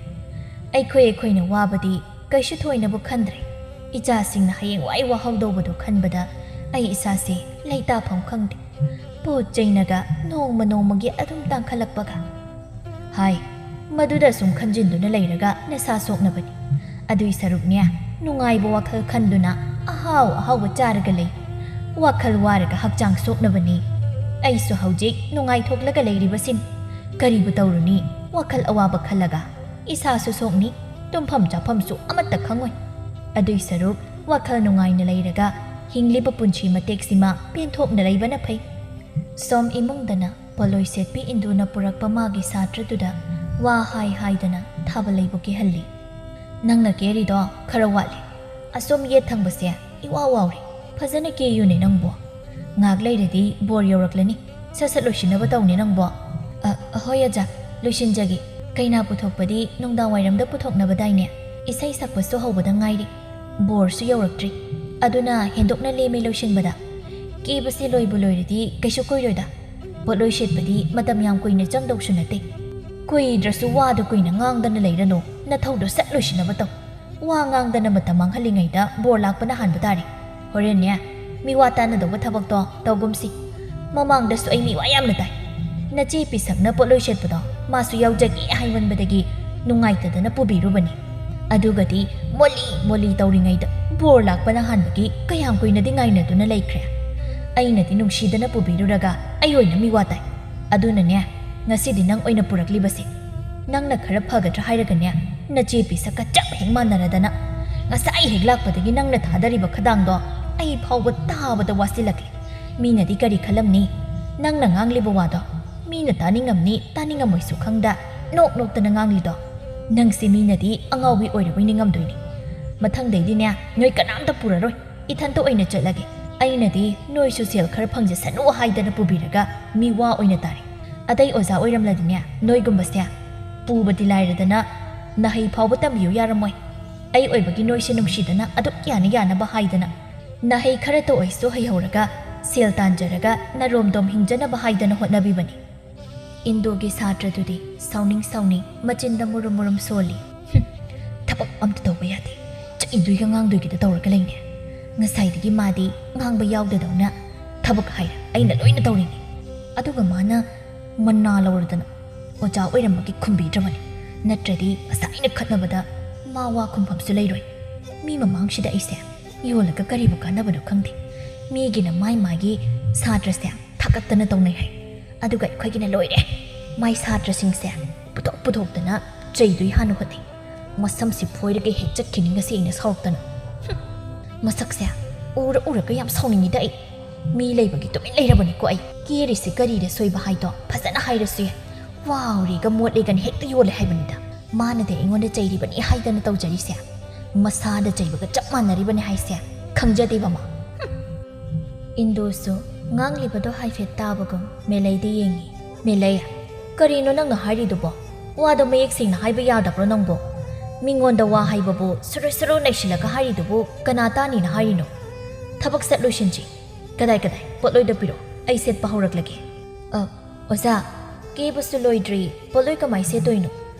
ꯑꯩꯈꯣꯏ ꯑꯩꯈꯣꯏꯅ ꯋꯥꯕꯗꯤ ꯀꯩꯁꯨ ꯊꯣꯏꯅꯕꯨ ꯈꯟꯗ꯭ꯔꯦ꯫ ꯏꯆꯥꯁꯤꯡꯅ ꯍꯌꯦꯡꯋꯥꯏ ꯋꯥꯍꯧꯗꯧꯕꯗꯨ ꯈꯟꯕꯗ ꯑꯩ ꯏꯁꯥꯁꯦ ꯂꯩꯇꯥꯐꯝ ꯈꯪꯗꯦ꯫ ꯄꯣꯠ ꯆꯩꯅꯒ ꯅꯣꯡꯃ ꯅꯣꯡꯃꯒꯤ ꯑꯗꯨꯝ ꯇꯥꯡꯈꯠꯂꯛꯄꯒ꯫ ꯍꯥꯏ, ꯃꯗꯨꯗ ꯁꯨꯝ ꯈꯟꯖꯤꯟꯗꯨꯅ ꯂꯩꯔꯒ ꯅꯁꯥ ꯁꯣꯛꯅꯕꯅꯤ꯫ ꯑꯗꯨꯏ ꯁꯔꯨꯛꯅꯦ, ꯅꯨꯡꯉꯥꯏꯕ ꯋꯥꯈꯜ ꯈꯟꯗꯨꯅ ꯑꯍꯥꯎ ꯑꯍꯥꯎꯕ ꯆꯥꯔꯒ ꯂꯩ꯫ ꯋꯥꯈꯜ ꯋꯥꯔꯒ ꯍꯛꯆꯥꯡ ꯁꯣꯛꯅꯕꯅꯤ꯫ ꯑꯩꯁꯨ ꯍꯧꯖꯤꯛ ꯅꯨꯡꯉꯥꯏꯊꯣꯛꯂꯒ ꯂꯩꯔꯤꯕꯁꯤꯅꯤ꯫ ꯀꯔꯤꯕꯨ ꯇꯧꯔꯨꯅꯤ, ꯋꯥꯈꯜ ꯑꯋꯥꯕ ꯈꯜꯂꯒ? ꯏꯁꯥꯁꯨ ꯁꯣꯛꯅꯤ, ꯇꯨꯝꯐꯝ ꯆꯥꯐꯝꯁꯨ ꯑꯃꯠꯇ ꯈꯪꯉꯣꯏ꯫ ꯑꯗꯨꯏ ꯁꯔꯨꯛ ꯋꯥꯈꯜ ꯅꯨꯡꯉꯥꯏꯅ ꯂꯩꯔꯒ ꯍꯤꯡꯂꯤꯕ ꯄꯨꯟꯁꯤ ꯃꯇꯦꯛꯁꯤꯃ ꯄꯦꯟꯊꯣꯛꯅ ꯂꯩꯕꯅ ꯐꯩ꯫ ꯁꯣꯝ ꯏꯃꯨꯡꯗꯅ ꯄꯣꯠꯂꯣꯏ ꯁꯦꯠꯄꯤ ꯏꯟꯗꯨꯅ ꯄꯨꯔꯛꯄ ꯃꯥꯒꯤ ꯁꯥꯇ꯭ꯔꯗꯨꯗ ꯋꯥ ꯍꯥꯏ ꯍꯥꯏꯗꯅ ꯊꯥꯕ ꯂꯩꯕꯨ ꯀꯦꯍꯜꯂꯤ꯫ "ꯅꯪꯅ ꯀꯦꯔꯤꯗꯣ ꯈꯔ ꯋꯥꯠꯂꯤ꯫ ꯑꯁꯣꯝ ꯌꯦꯠ ꯊꯪꯕꯁꯦ ꯏꯋꯥ ꯋꯥꯎꯔꯦ꯫ ꯐꯖꯅ ꯀꯦꯌꯨꯅꯦ ꯅꯪꯕꯣ꯫ ꯉꯥꯏꯍꯥꯛ ꯂꯩꯔꯗꯤ ꯕꯣꯔ ꯌꯧꯔꯛꯂꯅꯤ꯫ ꯁꯠ ꯁꯠ ꯂꯣꯏꯁꯤꯟꯅꯕ ꯇꯧꯅꯦ ꯅꯪꯕꯣ꯫" "ꯑ, ꯑꯍꯣꯏ ꯑꯖꯥ, ꯂꯣꯏꯁꯤꯟꯖꯒꯦ꯫ ꯀꯩꯅꯥ ꯄꯨꯊꯣꯛꯄꯗꯤ ꯅꯨꯡꯗꯥꯡ ꯋꯥꯏꯔꯝꯗ ꯄꯨꯊꯣꯛꯅꯕꯗꯥꯏꯅꯦ? ꯏꯁꯩ ꯁꯛꯄꯁꯨ ꯍꯧꯕꯗ ꯉꯥꯏꯔꯤ꯫ ꯕꯣꯔꯁꯨ ꯌꯧꯔꯛꯇ꯭ꯔꯤ꯫ ꯑꯗꯨꯅ ꯍꯦꯟꯗꯣꯛꯅ ꯂꯦꯝꯃꯦ ꯂꯣꯏꯁꯤꯟꯕꯗ꯫ ꯀꯦꯕꯁꯦ ꯂꯣꯏꯕꯨ ꯂꯣꯏꯔꯗꯤ ꯀꯩꯁꯨ ꯀꯨꯏꯔꯣꯏꯗ꯫ ꯄꯣꯠꯂꯣꯏ ꯁꯦꯠꯄꯗꯤ ꯃꯇꯝ ꯌꯥꯝ ꯀꯨꯏꯅ ꯆꯪꯗꯧꯁꯨ ꯅꯠꯇꯦ꯫ ꯀꯨꯏꯗ꯭ꯔꯁꯨ ꯋꯥꯗꯨ ꯀꯨꯏꯅ ꯉꯥꯡꯗꯅ ꯂꯩꯔꯅꯨ꯫ ꯅꯊꯧꯗꯣ ꯁꯠ ꯂꯣꯏꯁꯤꯟꯅꯕ ꯇꯧ꯫ ꯋꯥ ꯉꯥꯡꯗꯅ ꯃꯇꯝ ꯃꯥꯡꯍꯜꯂꯤꯉꯩꯗ ꯕꯣꯔ ꯂꯥꯛꯄꯅ ꯍꯥꯟꯕ ꯇꯥꯔꯦ꯫ ꯍꯣꯔꯦꯟꯅꯦ, ꯃꯤꯋꯥ ꯇꯥꯅꯗꯧꯕ ꯊꯕꯛꯇꯣ ꯇꯧꯒꯨꯝꯁꯤ꯫ ꯃꯃꯥꯡꯗꯁꯨ ꯑꯩ ꯃꯤꯋꯥ ꯌꯥꯝꯅ ꯇꯥꯏ꯫ ꯅꯆꯦ ꯄꯤꯁꯛꯅ ꯄꯣꯠꯂꯣꯏ ꯁꯦꯠꯄꯗꯣ ꯃꯥꯁꯨ ꯌꯥꯎꯖꯒꯦ ꯍꯥꯏꯃꯟꯕꯗꯒꯤ ꯅꯨꯡꯉꯥꯏꯇꯗꯅ ꯄꯨꯕꯤꯔꯨꯕꯅꯤ꯫ ꯑꯗꯨꯒꯗꯤ ꯃꯣꯂꯤ ꯃꯣꯂꯤ ꯇꯧꯔꯤꯉꯩꯗ ꯕꯣꯔ ꯂꯥꯛꯄꯅ ꯍꯥꯟꯕꯒꯤ ꯀꯌꯥꯝ ꯀꯨꯏꯅꯗꯤ ꯉꯥꯏꯅꯗꯨꯅ ꯂꯩꯈ꯭ꯔꯦ꯫ ꯑꯩꯅꯗꯤ ꯅꯨꯡꯁꯤꯗꯅ ꯄꯨꯕꯤꯔꯨꯔꯒ ꯑꯩ ꯑꯣꯏꯅ ꯃꯤꯋꯥ ꯇꯥꯏ꯫ ꯑꯗꯨꯅꯅꯦ, ꯉꯁꯤꯗꯤ ꯅꯪ ꯑꯣꯏꯅ ꯄꯨꯔꯛꯂꯤꯕꯁꯦ꯫ ꯅꯪꯅ ꯈꯔ ꯐꯒꯗ꯭ꯔꯥ ꯍꯥꯏꯔꯒꯅꯦ, ꯅꯆꯦ ꯄꯤꯁꯛꯀ ꯆꯞ ꯍꯦꯛ ꯃꯥꯟꯅꯔꯗꯅ꯫ ꯉꯁꯥꯏ ꯍꯦꯛ ꯂꯥꯛꯄꯗꯒꯤ ꯅꯪꯅ ꯊꯥꯗꯔꯤꯕ ꯈꯗꯥꯡꯗꯣ ꯑꯩ ꯐꯥꯎꯕ ꯇꯥꯕꯗ ꯋꯥꯁꯤꯜꯂꯛꯂꯦ꯫ ꯃꯤꯅꯗꯤ ꯀꯔꯤ ꯈꯜꯂꯝꯅꯤ? ꯅꯪꯅ ꯉꯥꯡꯂꯤꯕ ꯋꯥꯗꯣ ꯃꯤꯅ ꯇꯥꯅꯤꯡꯉꯝꯅꯤ ꯇꯥꯅꯤꯡꯉꯝꯃꯣꯏꯁꯨ ꯈꯪꯗ ꯅꯣꯛ ꯅꯣꯛꯇꯅ ꯉꯥꯡꯂꯤꯗꯣ꯫ ꯅꯪꯁꯦ ꯃꯤꯅꯗꯤ ꯑꯉꯥꯎꯕꯤ ꯑꯣꯏꯔꯕꯣꯏ ꯅꯤꯡꯉꯝꯗꯣꯏꯅꯤ꯫ ꯃꯊꯪꯗꯩꯗꯤꯅꯦ, ꯅꯣꯏ ꯀꯅꯥꯝꯇ ꯄꯨꯔꯔꯣꯏ꯫ ꯏꯊꯟꯇ ꯑꯣꯏꯅ ꯆꯠꯂꯒꯦ꯫ ꯑꯩꯅꯗꯤ ꯅꯣꯏꯁꯨ ꯁꯦꯜ ꯈꯔ ꯐꯪꯖꯁꯅꯨ ꯍꯥꯏꯗꯅ ꯄꯨꯕꯤꯔꯒ ꯃꯤꯋꯥ ꯑꯣꯏꯅ ꯇꯥꯔꯦ꯫ ꯑꯇꯩ ꯑꯣꯖꯥ ꯑꯣꯏꯔꯝꯂꯗꯤꯅꯦ, ꯅꯣꯏꯒꯨꯝꯕꯁꯦ ꯄꯨꯕꯗꯤ ꯂꯥꯏꯔꯗꯅ ꯅꯍꯩ ꯐꯥꯎꯕ ꯇꯝꯕꯤꯌꯨ ꯌꯥꯔꯝꯃꯣꯏ꯫ ꯑꯩ ꯑꯣꯏꯕꯒꯤ ꯅꯣꯏꯁꯦ ꯅꯨꯡꯁꯤꯗꯅ ꯑꯗꯨꯛ ꯌꯥꯅ ꯌꯥꯅꯕ ꯍꯥꯏꯗꯅ ꯅꯍꯩ ꯈꯔꯇ ꯑꯣꯏꯁꯨ ꯍꯩꯍꯧꯔꯒ ꯁꯦꯜ ꯇꯥꯟꯖꯔꯒ ꯅꯔꯣꯝꯗꯣꯝ ꯍꯤꯡꯖꯅꯕ ꯍꯥꯏꯗꯅ ꯍꯣꯠꯅꯕꯤꯕꯅꯤ꯫ ꯏꯟꯗꯣꯒꯤ ꯁꯥꯇ꯭ꯔꯗꯨꯗꯤ ꯁꯥꯎꯅꯤꯡ ꯁꯥꯎꯅꯤꯡ ꯃꯆꯤꯟꯗ ꯃꯨꯔꯨꯝ ꯃꯨꯔꯨꯝ ꯁꯣꯜꯂꯤ꯫ "ꯍꯨꯝ, ꯊꯕꯛ ꯑꯝꯇ ꯇꯧꯕ ꯌꯥꯗꯦ꯫ ꯆꯩꯗꯣꯏꯒ ꯉꯥꯡꯗꯣꯏꯒꯤꯗ ꯇꯧꯔꯒ ꯂꯩꯅꯦ꯫ ꯉꯁꯥꯏꯗꯒꯤ ꯃꯥꯗꯤ ꯉꯥꯡꯕ ꯌꯥꯎꯗꯗꯧꯅ ꯊꯕꯛ ꯍꯥꯏꯔ ꯑꯩꯅ ꯂꯣꯏꯅ ꯇꯧꯔꯤꯅꯤ꯫ ꯑꯗꯨꯒ ꯃꯥꯅ ꯃꯅꯥ ꯂꯧꯔꯗꯅ ꯑꯣꯖꯥ ꯑꯣꯏꯔꯝꯕꯒꯤ ꯈꯨꯝꯕꯤꯗ꯭ꯔꯕꯅꯤ꯫ ꯅꯠꯇ꯭ꯔꯗꯤ ꯉꯁꯥꯏꯅ ꯈꯠꯅꯕꯗ ꯃꯥ ꯋꯥ ꯈꯨꯝꯐꯝꯁꯨ ꯂꯩꯔꯣꯏ꯫ ꯃꯤ ꯃꯃꯥꯡꯁꯤꯗ ꯑꯩꯁꯦ ꯌꯣꯜꯂꯒ ꯀꯔꯤꯕꯨ ꯀꯥꯟꯅꯕꯅꯣ ꯈꯪꯗꯦ꯫ ꯃꯤꯒꯤꯅ ꯃꯥꯏ ꯃꯥꯒꯤ ꯁꯥꯇ꯭ꯔꯁꯦ ꯊꯥꯒꯠꯇꯅ ꯇꯧꯅꯩ ꯍꯥꯏ꯫ ꯑꯗꯨꯒ ꯑꯩꯈꯣꯏꯒꯤꯅ ꯂꯣꯏꯔꯦ꯫ ꯃꯥꯏ ꯁꯥꯇ꯭ꯔꯁꯤꯡꯁꯦ ꯄꯨꯊꯣꯛ ꯄꯨꯊꯣꯛꯇꯅ ꯆꯩꯗꯣꯏ ꯍꯥꯟꯅ ꯍꯣꯠꯅꯩ꯫ ꯃꯁꯝꯁꯤ ꯐꯣꯏꯔꯒ ꯍꯦꯛ ꯆꯠꯈꯤꯅꯤ ꯉꯁꯤ ꯑꯩꯅ ꯁꯥꯎꯔꯛꯇꯅ꯫ ꯍꯨꯝ, ꯃꯁꯛꯁꯦ ꯎꯔ ꯎꯔꯒ ꯌꯥꯝ ꯁꯥꯎꯅꯤꯡꯉꯤꯗ ꯑꯩ꯫ ꯃꯤ ꯂꯩꯕꯒꯤ ꯇꯨꯃꯤꯟ ꯂꯩꯔꯕꯅꯤꯀꯣ ꯑꯩ꯫ ꯀꯦꯔꯤꯁꯤ ꯀꯔꯤꯗ ꯁꯣꯏꯕ ꯍꯥꯏꯗꯣ ꯐꯖꯅ ꯍꯥꯏꯔꯁꯨ ꯌꯥꯏ꯫ ꯋꯥꯎꯔꯤꯒ ꯃꯣꯠꯂꯤꯒꯅ ꯍꯦꯛꯇ ꯌꯣꯜꯂꯦ ꯍꯥꯏꯕꯅꯤꯗ꯫ ꯃꯥꯅꯗꯤ ꯑꯩꯉꯣꯟꯗ ꯆꯩꯔꯤꯕꯅꯤ ꯍꯥꯏꯗꯅ ꯇꯧꯖꯔꯤꯁꯦ꯫ ꯃꯁꯥꯗ ꯆꯩꯕꯒ ꯆꯞ ꯃꯥꯟꯅꯔꯤꯕꯅꯤ ꯍꯥꯏꯁꯦ ꯈꯪꯖꯗꯦꯕ ꯃꯥ꯫ ꯍꯨꯝ꯫ ꯏꯟꯗꯨꯁꯨ ꯉꯥꯡꯂꯤꯕꯗꯣ ꯍꯥꯏꯐꯦꯠ ꯇꯥꯕꯒꯨꯝ ꯃꯦꯂꯩꯗ ꯌꯦꯡꯉꯤ꯫ "ꯃꯦꯂꯩ, ꯀꯔꯤꯅꯣ ꯅꯪꯅ ꯍꯥꯏꯔꯤꯗꯨꯕꯣ? ꯋꯥꯗꯣ ꯃꯌꯦꯛ ꯁꯦꯡꯅ ꯍꯥꯏꯕ ꯌꯥꯗꯕ꯭ꯔꯣ ꯅꯪꯕꯣ? ꯃꯤꯉꯣꯟꯗ ꯋꯥ ꯍꯥꯏꯕꯕꯨ ꯁꯨꯔꯨ ꯁꯨꯔꯨ ꯅꯩꯁꯤꯜꯂꯒ ꯍꯥꯏꯔꯤꯗꯨꯕꯨ ꯀꯅꯥ ꯇꯥꯅꯤꯅ ꯍꯥꯏꯔꯤꯅꯣ? ꯊꯕꯛ ꯆꯠꯂꯣꯏꯁꯤꯟꯁꯤ꯫ ꯀꯗꯥꯏ ꯀꯗꯥꯏ? ꯄꯣꯠꯂꯣꯏꯗꯣ ꯄꯤꯔꯛꯑꯣ, ꯑꯩ ꯁꯦꯠꯄ ꯍꯧꯔꯛꯂꯒꯦ꯫" "ꯑ, ꯑꯣꯖꯥ, ꯀꯦꯕꯁꯨ ꯂꯣꯏꯗ꯭ꯔꯤ, ꯄꯣꯠꯂꯣꯏ ꯀꯃꯥꯏ ꯁꯦꯠꯇꯣꯏꯅꯣ?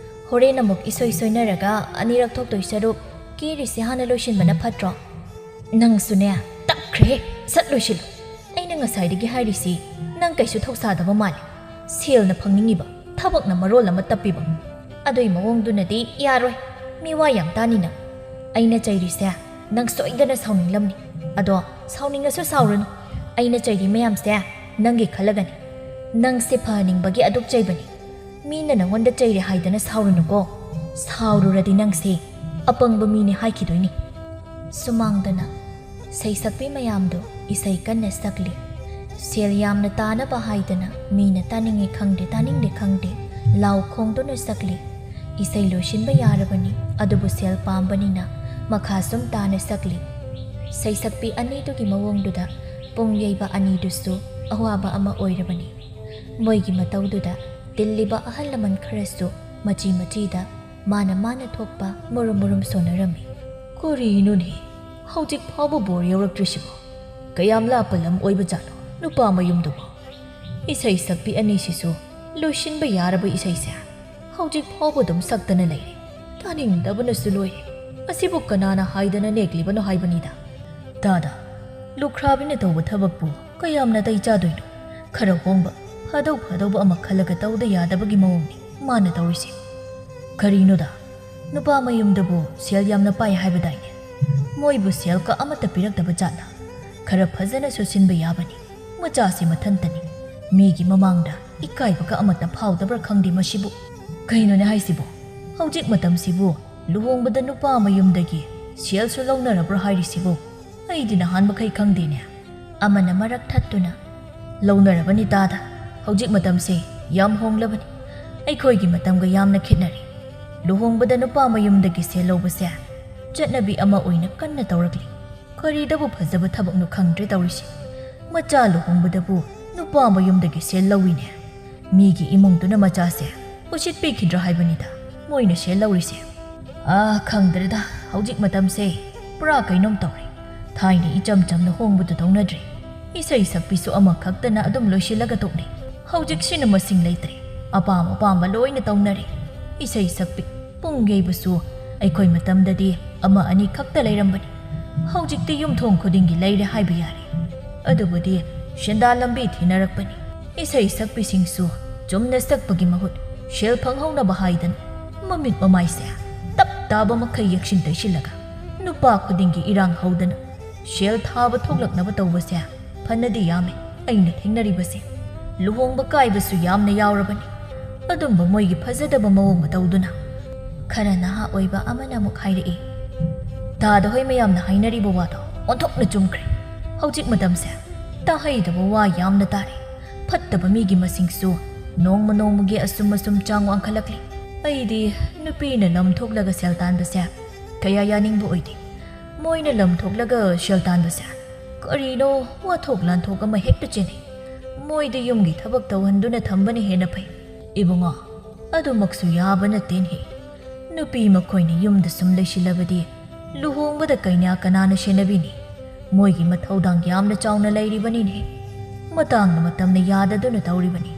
ꯍꯣꯔꯦꯟ ꯑꯃꯨꯛ ꯏꯁꯣꯏ ꯁꯣꯏꯅꯔꯒ ꯑꯅꯤꯔꯛ ꯊꯣꯛꯇꯣꯏ ꯁꯔꯨꯛ ꯀꯦꯔꯤꯁꯦ ꯍꯥꯟꯅ ꯂꯣꯏꯁꯤꯟꯕꯅ ꯐꯠꯇ꯭ꯔꯣ?" "ꯅꯪꯁꯨꯅꯦ, ꯇꯛ ꯍꯦ, ꯁꯠ ꯂꯣꯏꯁꯤꯜꯂꯨ꯫ ꯑꯩꯅ ꯉꯁꯥꯏꯗꯒꯤ ꯍꯥꯏꯔꯤꯁꯤ ꯅꯪ ꯀꯩꯁꯨ ꯊꯧꯁꯥꯗꯕ ꯃꯥꯜꯂꯦ꯫ ꯁꯦꯜꯅ ꯐꯪꯅꯤꯡꯉꯤꯕ, ꯊꯕꯛꯅ ꯃꯔꯣꯜ ꯑꯃ ꯇꯞꯄꯤꯕ꯫ ꯑꯗꯨꯏ ꯃꯑꯣꯡꯗꯨꯅꯗꯤ ꯌꯥꯔꯣꯏ꯫ ꯃꯤꯋꯥ ꯌꯥꯝ ꯇꯥꯅꯤ ꯅꯪ꯫ ꯑꯩꯅ ꯆꯩꯔꯤꯁꯦ ꯅꯪ ꯁꯣꯏꯗꯅ ꯁꯥꯎꯅꯤꯡꯂꯝꯅꯤ꯫ ꯑꯗꯣ ꯁꯥꯎꯅꯤꯡꯉꯁꯨ ꯁꯥꯎꯔꯨꯅꯨ꯫ ꯑꯩꯅ ꯆꯩꯔꯤ ꯃꯌꯥꯝꯁꯦ ꯅꯪꯒꯤ ꯈꯜꯂꯒꯅꯤ꯫ ꯅꯪꯁꯦ ꯐꯍꯟꯅꯤꯡꯕꯒꯤ ꯑꯗꯨꯛ ꯆꯩꯕꯅꯤ꯫ ꯃꯤꯅ ꯅꯪꯉꯣꯟꯗ ꯆꯩꯔꯦ ꯍꯥꯏꯗꯅ ꯁꯥꯎꯔꯨꯅꯨꯀꯣ꯫ ꯁꯥꯎꯔꯨꯔꯗꯤ ꯅꯪꯁꯦ ꯑꯄꯪꯕ ꯃꯤꯅꯤ ꯍꯥꯏꯈꯤꯗꯣꯏꯅꯤ꯫ ꯁꯨꯃꯥꯡꯗꯅ ꯁꯩꯁꯛꯄꯤ ꯃꯌꯥꯝꯗꯨ ꯏꯁꯩ ꯀꯟꯅ ꯁꯛꯂꯤ꯫ ꯁꯦꯜ ꯌꯥꯝꯅ ꯇꯥꯅꯕ ꯍꯥꯏꯗꯅ ꯃꯤꯅ ꯇꯥꯅꯤꯡꯉꯦ ꯈꯪꯗꯦ, ꯇꯥꯅꯤꯡꯗꯦ ꯈꯪꯗꯦ, ꯂꯥꯎ ꯈꯣꯡꯗꯨꯅ ꯁꯛꯂꯤ꯫ ꯏꯁꯩ ꯂꯣꯏꯁꯤꯟꯕ ꯌꯥꯔꯕꯅꯤ, ꯑꯗꯨꯕꯨ ꯁꯦꯜ ꯄꯥꯝꯕꯅꯤꯅ ꯃꯈꯥ ꯁꯨꯝ ꯇꯥꯅ ꯁꯛꯂꯤ꯫ ꯁꯩꯁꯛꯄꯤ ꯑꯅꯤꯗꯨꯒꯤ ꯃꯑꯣꯡꯗꯨꯗ ꯄꯨꯡ ꯌꯩꯕ ꯑꯅꯤꯗꯨꯁꯨ ꯑꯋꯥꯕ ꯑꯃ ꯑꯣꯏꯔꯕꯅꯤ꯫ ꯃꯣꯏꯒꯤ ꯃꯇꯧꯗꯨꯗ ꯇꯤꯜꯂꯤꯕ ꯑꯍꯜ ꯂꯃꯟ ꯈꯔꯁꯨ ꯃꯆꯤ ꯃꯆꯤꯗ ꯃꯥꯅ ꯃꯥꯅ ꯊꯣꯛꯄ ꯃꯔꯨꯝ ꯃꯔꯨꯝ ꯁꯣꯟꯅꯔꯝꯃꯤ꯫ ꯀꯔꯤꯅꯣꯅꯦ, ꯍꯧꯖꯤꯛ ꯐꯥꯎꯕ ꯕꯣꯔ ꯌꯧꯔꯛꯇ꯭ꯔꯤꯁꯤꯕꯣ? ꯀꯌꯥꯝ ꯂꯥꯞꯄ ꯂꯝ ꯑꯣꯏꯕ ꯖꯥꯠꯅꯣ ꯅꯨꯄꯥ ꯃꯌꯨꯝꯗꯨꯕꯣ? ꯏꯁꯩ ꯁꯛꯄꯤ ꯑꯅꯤꯁꯤꯁꯨ ꯂꯣꯏꯁꯤꯟꯕ ꯌꯥꯔꯕ ꯏꯁꯩꯁꯦ ꯍꯧꯖꯤꯛ ꯐꯥꯎꯕ ꯑꯗꯨꯝ ꯁꯛꯇꯅ ꯂꯩꯔꯦ꯫ ꯇꯥꯅꯤꯡꯗꯕꯅꯁꯨ ꯂꯣꯏꯔꯦ꯫ ꯑꯁꯤꯕꯨ ꯀꯅꯥꯅ ꯍꯥꯏꯗꯅ ꯅꯦꯛꯂꯤꯕꯅꯣ ꯍꯥꯏꯕꯅꯤꯗ꯫ ꯇꯥꯗ, ꯂꯨꯈ꯭ꯔꯥꯕꯤꯅ ꯇꯧꯕ ꯊꯕꯛꯄꯨ ꯀꯌꯥꯝ ꯅꯥꯇꯩ ꯆꯥꯗꯣꯏꯅꯣ? ꯈꯔ ꯍꯣꯡꯕ, ꯐꯗꯧ ꯐꯗꯧꯕ ꯑꯃ ꯈꯜꯂꯒ ꯇꯧꯗ ꯌꯥꯗꯕꯒꯤ ꯃꯑꯣꯡꯅꯤ ꯃꯥꯅ ꯇꯧꯔꯤꯁꯦ꯫ ꯀꯔꯤꯅꯣꯗ, ꯅꯨꯄꯥ ꯃꯌꯨꯝꯗꯕꯨ ꯁꯦꯜ ꯌꯥꯝꯅ ꯄꯥꯏ ꯍꯥꯏꯕꯗꯥꯏꯅꯦ? ꯃꯣꯏꯕꯨ ꯁꯦꯜ ꯀ ꯑꯃꯠꯇ ꯄꯤꯔꯛꯇꯕ ꯖꯥꯠꯂ? ꯈꯔ ꯐꯖꯅꯁꯨ ꯁꯤꯟꯕ ꯌꯥꯕꯅꯤ꯫ ꯃꯆꯥꯁꯤ ꯃꯊꯟꯇꯅꯤ꯫ ꯃꯤꯒꯤ ꯃꯃꯥꯡꯗ ꯏꯀꯥꯏꯕꯒ ꯑꯃꯠꯇ ꯐꯥꯎꯗꯕ꯭ꯔꯥ ꯈꯪꯗꯦ ꯃꯁꯤꯕꯨ꯫ ꯀꯩꯅꯣꯅꯦ ꯍꯥꯏꯁꯤꯕꯨ? ꯍꯧꯖꯤꯛ ꯃꯇꯝꯁꯤꯕꯨ ꯂꯨꯍꯣꯡꯕꯗ ꯅꯨꯄꯥ ꯃꯌꯨꯝꯗꯒꯤ ꯁꯦꯜꯁꯨ ꯂꯧꯅꯔꯕ꯭ꯔꯥ ꯍꯥꯏꯔꯤꯁꯤꯕꯨ? ꯑꯩꯗꯤ ꯅꯍꯥꯟ ꯃꯈꯩ ꯈꯪꯗꯦꯅꯦ꯫ ꯑꯃꯅ ꯃꯔꯛ ꯊꯠꯇꯨꯅ, "ꯂꯧꯅꯔꯕꯅꯤ ꯇꯥꯗ꯫ ꯍꯧꯖꯤꯛ ꯃꯇꯝꯁꯦ ꯌꯥꯝ ꯍꯣꯡꯂꯕꯅꯤ꯫ ꯑꯩꯈꯣꯏꯒꯤ ꯃꯇꯝꯒ ꯌꯥꯝꯅ ꯈꯦꯠꯅꯔꯦ꯫ ꯂꯨꯍꯣꯡꯕꯗ ꯅꯨꯄꯥ ꯃꯌꯨꯝꯗꯒꯤ ꯁꯦꯜ ꯂꯧꯕꯁꯦ ꯆꯠꯅꯕꯤ ꯑꯃ ꯑꯣꯏꯅ ꯀꯟꯅ ꯇꯧꯔꯛꯂꯤ꯫ ꯀꯔꯤꯗꯕꯨ ꯐꯖꯕ ꯊꯕꯛꯅꯣ ꯈꯪꯗ꯭ꯔꯦ ꯇꯧꯔꯤꯁꯦ꯫ ꯃꯆꯥ ꯂꯨꯍꯣꯡꯕꯗꯕꯨ ꯅꯨꯄꯥ ꯃꯌꯨꯝꯗꯒꯤ ꯁꯦꯜ ꯂꯧꯏꯅꯦ꯫ ꯃꯤꯒꯤ ꯏꯃꯨꯡꯗꯨꯅ ꯃꯆꯥꯁꯦ ꯎꯁꯤꯠꯄꯤꯈꯤꯗ꯭ꯔꯥ ꯍꯥꯏꯕꯅꯤꯗ ꯃꯣꯏꯅ ꯁꯦꯜ ꯂꯧꯔꯤꯁꯦ꯫ ꯑꯥ, ꯈꯪꯗ꯭ꯔꯦꯗ, ꯍꯧꯖꯤꯛ ꯃꯇꯝꯁꯦ ꯄꯨꯔꯥ ꯀꯩꯅꯣꯝ ꯇꯧꯔꯦ꯫ ꯊꯥꯏꯅ ꯏꯆꯝ ꯆꯝꯅ ꯍꯣꯡꯕꯗꯨ ꯇꯧꯅꯗ꯭ꯔꯦ꯫ ꯏꯁꯩ ꯁꯛꯄꯤꯁꯨ ꯑꯃꯈꯛꯇꯅ ꯑꯗꯨꯝ ꯂꯣꯏꯁꯤꯜꯂꯒ ꯇꯣꯛꯅꯩ꯫ ꯍꯧꯖꯤꯛꯁꯤꯅ ꯃꯁꯤꯡ ꯂꯩꯇ꯭ꯔꯦ꯫ ꯑꯄꯥꯝ ꯑꯄꯥꯝꯕ ꯂꯣꯏꯅ ꯇꯧꯅꯔꯦ꯫ ꯏꯁꯩ ꯁꯛꯄꯤ, ꯄꯨꯡ ꯌꯩꯕꯁꯨ ꯑꯩꯈꯣꯏ ꯃꯇꯝꯗꯗꯤ ꯑꯃ ꯑꯅꯤ ꯈꯛꯇ ꯂꯩꯔꯝꯕꯅꯤ꯫ ꯍꯧꯖꯤꯛꯇꯤ ꯌꯨꯝꯊꯣꯡ ꯈꯨꯗꯤꯡꯒꯤ ꯂꯩꯔꯦ ꯍꯥꯏꯕ ꯌꯥꯔꯦ꯫ ꯑꯗꯨꯕꯨꯗꯤ ꯁꯦꯟꯗꯥꯟ ꯂꯝꯕꯤ ꯊꯤꯅꯔꯛꯄꯅꯤ꯫ ꯏꯁꯩ ꯁꯛꯄꯤꯁꯤꯡꯁꯨ ꯆꯨꯝꯅ ꯁꯛꯄꯒꯤ ꯃꯍꯨꯠ ꯁꯦꯜ ꯐꯪꯍꯧꯅꯕ ꯍꯥꯏꯗꯅ ꯃꯃꯤꯠ ꯃꯃꯥꯏꯁꯦ ꯇꯞ ꯇꯥꯕ ꯃꯈꯩ ꯌꯦꯛꯁꯤꯟ ꯇꯩꯁꯤꯜꯂꯒ ꯅꯨꯄꯥ ꯈꯨꯗꯤꯡꯒꯤ ꯏꯔꯥꯡ ꯍꯧꯗꯅ ꯁꯦꯜ ꯊꯥꯕ ꯊꯣꯛꯂꯛꯅꯕ ꯇꯧꯕꯁꯦ ꯐꯅꯗꯤ ꯌꯥꯝꯃꯦ ꯑꯩꯅ ꯊꯦꯡꯅꯔꯤꯕꯁꯦ꯫ ꯂꯨꯍꯣꯡꯕ ꯀꯥꯏꯕꯁꯨ ꯌꯥꯝꯅ ꯌꯥꯎꯔꯕꯅꯤ꯫ ꯑꯗꯨꯝꯕ ꯃꯣꯏꯒꯤ ꯐꯖꯗꯕ ꯃꯑꯣꯡ ꯃꯇꯧꯗꯨꯅ꯫ ꯈꯔ ꯅꯍꯥ ꯑꯣꯏꯕ ꯑꯃꯅ ꯑꯃꯨꯛ ꯍꯥꯏꯔꯛꯏ, "ꯇꯥꯗ ꯍꯣꯏ ꯃꯌꯥꯝꯅ ꯍꯥꯏꯅꯔꯤꯕ ꯋꯥꯗꯣ ꯑꯣꯟꯊꯣꯛꯅ ꯆꯨꯝꯈ꯭ꯔꯦ꯫ ꯍꯧꯖꯤꯛ ꯃꯇꯝꯁꯦ ꯇꯥꯍꯩꯗꯕ ꯋꯥ ꯌꯥꯝꯅ ꯇꯥꯔꯦ꯫ ꯐꯠꯇꯕ ꯃꯤꯒꯤ ꯃꯁꯤꯡꯁꯨ ꯅꯣꯡꯃ ꯅꯣꯡꯃꯒꯤ ꯑꯁꯨꯝ ꯑꯁꯨꯝ ꯆꯥꯡ ꯋꯥꯡꯈꯠꯂꯛꯂꯤ꯫ ꯑꯩꯗꯤ ꯅꯨꯄꯤꯅ ꯂꯝ ꯊꯣꯛꯂꯒ ꯁꯦꯜ ꯇꯥꯟꯕꯁꯦ ꯀꯌꯥ ꯌꯥꯅꯤꯡꯕ ꯑꯣꯏꯗꯦ꯫ ꯃꯣꯏꯅ ꯂꯝ ꯊꯣꯛꯂꯒ ꯁꯦꯜ ꯇꯥꯟꯕꯁꯦ ꯀꯔꯤꯅꯣ ꯋꯥꯊꯣꯛ ꯂꯥꯟꯊꯣꯛ ꯑꯃ ꯍꯦꯛꯇ ꯆꯦꯟꯅꯩ꯫ ꯃꯣꯏꯗꯤ ꯌꯨꯝꯒꯤ ꯊꯕꯛ ꯇꯧꯍꯟꯗꯨꯅ ꯊꯝꯕꯅ ꯍꯦꯟꯅ ꯐꯩ꯫ ꯏꯕꯨꯡꯉꯣ, ꯑꯗꯨꯃꯛꯁꯨ ꯌꯥꯕ ꯅꯠꯇꯦꯅꯦ꯫ ꯅꯨꯄꯤ ꯃꯈꯣꯏꯅ ꯌꯨꯝꯗ ꯁꯨꯝ ꯂꯩꯁꯤꯜꯂꯕꯗꯤ ꯂꯨꯍꯣꯡꯕꯗ ꯀꯩꯅꯥ ꯀꯅꯥꯅ ꯁꯦꯟꯅꯕꯤꯅꯤ? ꯃꯣꯏꯒꯤ ꯃꯊꯧꯗꯥꯡ ꯌꯥꯝꯅ ꯆꯥꯎꯅ ꯂꯩꯔꯤꯕꯅꯤꯅꯦ꯫ ꯃꯇꯥꯡꯅ ꯃꯇꯝꯅ ꯌꯥꯗꯗꯨꯅ ꯇꯧꯔꯤꯕꯅꯤ꯫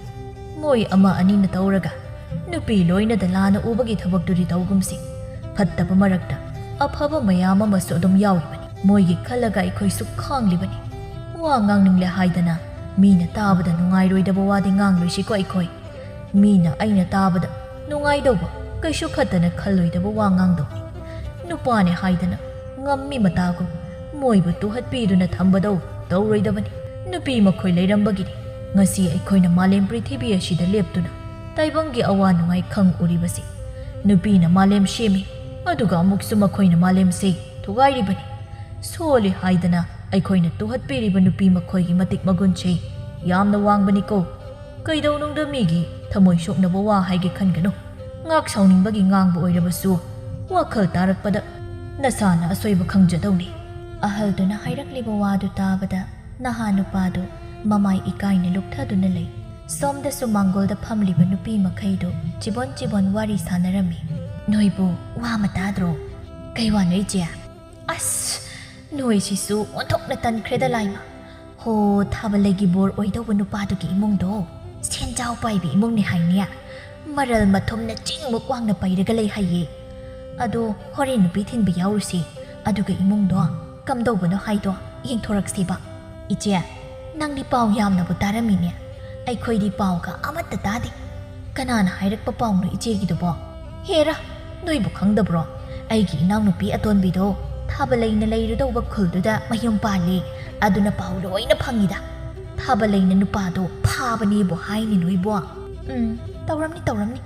ꯃꯣꯏ ꯑꯃ ꯑꯅꯤꯅ ꯇꯧꯔꯒ ꯅꯨꯄꯤ ꯂꯣꯏꯅꯗ ꯂꯥꯟꯅ ꯎꯕꯒꯤ ꯊꯕꯛꯇꯨꯗꯤ ꯇꯧꯒꯨꯝꯁꯤ꯫ ꯐꯠꯇꯕ ꯃꯔꯛꯇ ꯑꯐꯕ ꯃꯌꯥꯝ ꯑꯃꯁꯨ ꯑꯗꯨꯝ ꯌꯥꯎꯔꯤꯕꯅꯤ꯫ ꯃꯣꯏꯒꯤ ꯈꯜꯂꯒ ꯑꯩꯈꯣꯏꯁꯨ ꯈꯥꯡꯂꯤꯕꯅꯤ꯫ ꯋꯥ ꯉꯥꯡꯅꯤꯡꯂꯦ ꯍꯥꯏꯗꯅ ꯃꯤꯅ ꯇꯥꯕꯗ ꯅꯨꯡꯉꯥꯏꯔꯣꯏꯗꯕ ꯋꯥꯗꯤ ꯉꯥꯡꯂꯣꯏꯁꯤꯀꯣ ꯑꯩꯈꯣꯏ꯫ ꯃꯤꯅ ꯑꯩꯅ ꯇꯥꯕꯗ ꯅꯨꯡꯉꯥꯏꯗꯧꯕ, ꯀꯩꯁꯨ ꯈꯠꯇꯅ ꯈꯜꯂꯣꯏꯗꯕ ꯋꯥ ꯉꯥꯡꯗꯧꯅꯤ꯫ ꯅꯨꯄꯥꯅꯦ ꯍꯥꯏꯗꯅ ꯉꯝꯃꯤ ꯃꯇꯥꯒꯨꯝ ꯃꯣꯏꯕꯨ ꯇꯨꯍꯠꯄꯤꯗꯨꯅ ꯊꯝꯕꯗꯧ ꯇꯧꯔꯣꯏꯗꯕꯅꯤ꯫ ꯅꯨꯄꯤ ꯃꯈꯣꯏ ꯂꯩꯔꯝꯕꯒꯤꯅꯤ ꯉꯁꯤ ꯑꯩꯈꯣꯏꯅ ꯃꯥꯂꯦꯝ ꯄ꯭ꯔꯤꯊꯤꯕꯤ ꯑꯁꯤꯗ ꯂꯦꯞꯇꯨꯅ ꯇꯥꯏꯕꯪꯒꯤ ꯑꯋꯥ ꯅꯨꯡꯉꯥꯏ ꯈꯪ ꯎꯔꯤꯕꯁꯤ꯫ ꯅꯨꯄꯤꯅ ꯃꯥꯂꯦꯝ ꯁꯦꯝꯃꯤ, ꯑꯗꯨꯒ ꯑꯃꯨꯛꯁꯨ ꯃꯈꯣꯏꯅ ꯃꯥꯂꯦꯝꯁꯤ ꯊꯨꯒꯥꯏꯔꯤꯕꯅꯤ꯫ ꯁꯣꯜꯂꯤ ꯍꯥꯏꯗꯅ ꯑꯩꯈꯣꯏꯅ ꯇꯨꯍꯠꯄꯤꯔꯤꯕ ꯅꯨꯄꯤ ꯃꯈꯣꯏꯒꯤ ꯃꯇꯤꯛ ꯃꯒꯨꯟꯁꯤ ꯌꯥꯝꯅ ꯋꯥꯡꯕꯅꯤꯀꯣ꯫ ꯀꯩꯗꯧꯅꯨꯡꯗ ꯃꯤꯒꯤ ꯊꯃꯣꯏ ꯁꯣꯛꯅꯕ ꯋꯥ ꯍꯥꯏꯒꯦ ꯈꯟꯒꯅꯨ꯫ ꯉꯥꯛ ꯁꯥꯎꯅꯤꯡꯕꯒꯤ ꯉꯥꯡꯕ ꯑꯣꯏꯔꯕꯁꯨ ꯋꯥꯈꯜ ꯇꯥꯔꯛꯄꯗ ꯅꯁꯥꯅ ꯑꯁꯣꯏꯕ ꯈꯪꯖꯗꯧꯅꯤ꯫ ꯑꯍꯜꯗꯨꯅ ꯍꯥꯏꯔꯛꯂꯤꯕ ꯋꯥꯗꯨ ꯇꯥꯕꯗ ꯅꯍꯥ ꯅꯨꯄꯥꯗꯨ ꯃꯃꯥꯏ ꯏꯀꯥꯏꯅ ꯂꯨꯞꯊꯗꯨꯅ ꯂꯩ꯫ ꯁꯣꯝꯗꯁꯨ ꯃꯥꯡꯒꯣꯜꯗ ꯐꯝꯂꯤꯕ ꯅꯨꯄꯤ ꯃꯈꯩꯗꯨ ꯆꯤꯕꯣꯟ ꯆꯤꯕꯣꯟ ꯋꯥꯔꯤ ꯁꯥꯟꯅꯔꯝꯃꯤ꯫ "ꯅꯣꯏꯕꯨ ꯋꯥ ꯑꯃ ꯇꯥꯗ꯭ꯔꯣ?" "ꯀꯩ ꯋꯥꯅꯣ ꯏꯆꯦ?" "ꯑꯁ, ꯅꯣꯏꯁꯤꯁꯨ ꯑꯣꯟꯊꯣꯛꯅ ꯇꯟꯈ꯭ꯔꯦꯗ ꯂꯥꯏꯃ꯫ ꯍꯣ, ꯊꯥꯕꯜꯂꯩꯒꯤ ꯕꯣꯔ ꯑꯣꯏꯗꯧꯕ ꯅꯨꯄꯥꯗꯨꯒꯤ ꯏꯃꯨꯡꯗꯣ ꯁꯦꯟꯖꯥꯎ ꯄꯥꯏꯕꯤ ꯏꯃꯨꯡꯅꯦ ꯍꯥꯏꯅꯦ꯫ ꯃꯔꯜ ꯃꯊꯨꯝꯅ ꯆꯤꯡꯃꯨꯛ ꯋꯥꯡꯅ ꯄꯩꯔꯒ ꯂꯩ ꯍꯥꯏꯌꯦ꯫ ꯑꯗꯣ ꯍꯣꯔꯦꯟ ꯅꯨꯄꯤ ꯊꯤꯟꯕ ꯌꯥꯎꯔꯨꯁꯤ꯫ ꯑꯗꯨꯒ ꯏꯃꯨꯡꯗꯣ ꯀꯝꯗꯧꯕꯅꯣ ꯍꯥꯏꯗꯣ ꯌꯦꯡꯊꯣꯔꯛꯁꯤꯕ꯫ ꯏꯆꯦ, ꯅꯪꯗꯤ ꯄꯥꯎ ꯌꯥꯝꯅꯕꯨ ꯇꯥꯔꯝꯃꯤꯅꯦ꯫ ꯑꯩꯈꯣꯏꯗꯤ ꯄꯥꯎꯒ ꯑꯃꯠꯇ ꯇꯥꯗꯦ꯫ ꯀꯅꯥꯅ ꯍꯥꯏꯔꯛꯄ ꯄꯥꯎꯅꯣ ꯏꯆꯦꯒꯤꯗꯨꯕꯣ? ꯍꯦꯔꯥ, ꯅꯣꯏꯕꯨ ꯈꯪꯗꯕ꯭ꯔꯣ? ꯑꯩꯒꯤ ꯏꯅꯥꯎꯅꯨꯄꯤ ꯑꯇꯣꯟꯕꯤꯗꯣ ꯊꯥꯕꯂꯩꯅ ꯂꯩꯔꯨꯗꯧꯕ ꯈꯨꯜꯗꯨꯗ ꯃꯌꯨꯝ ꯄꯥꯜꯂꯦ꯫ ꯑꯗꯨꯅ ꯄꯥꯎ ꯂꯣꯏꯅ ꯐꯪꯉꯤꯗ꯫ ꯊꯥꯕꯂꯩꯅ ꯅꯨꯄꯥꯗꯣ ꯐꯥꯕꯅꯦꯕꯨ ꯍꯥꯏꯅꯤ ꯅꯣꯏꯕꯣ꯫ ꯎꯝ, ꯇꯧꯔꯝꯅꯤ, ꯇꯧꯔꯝꯅꯤ꯫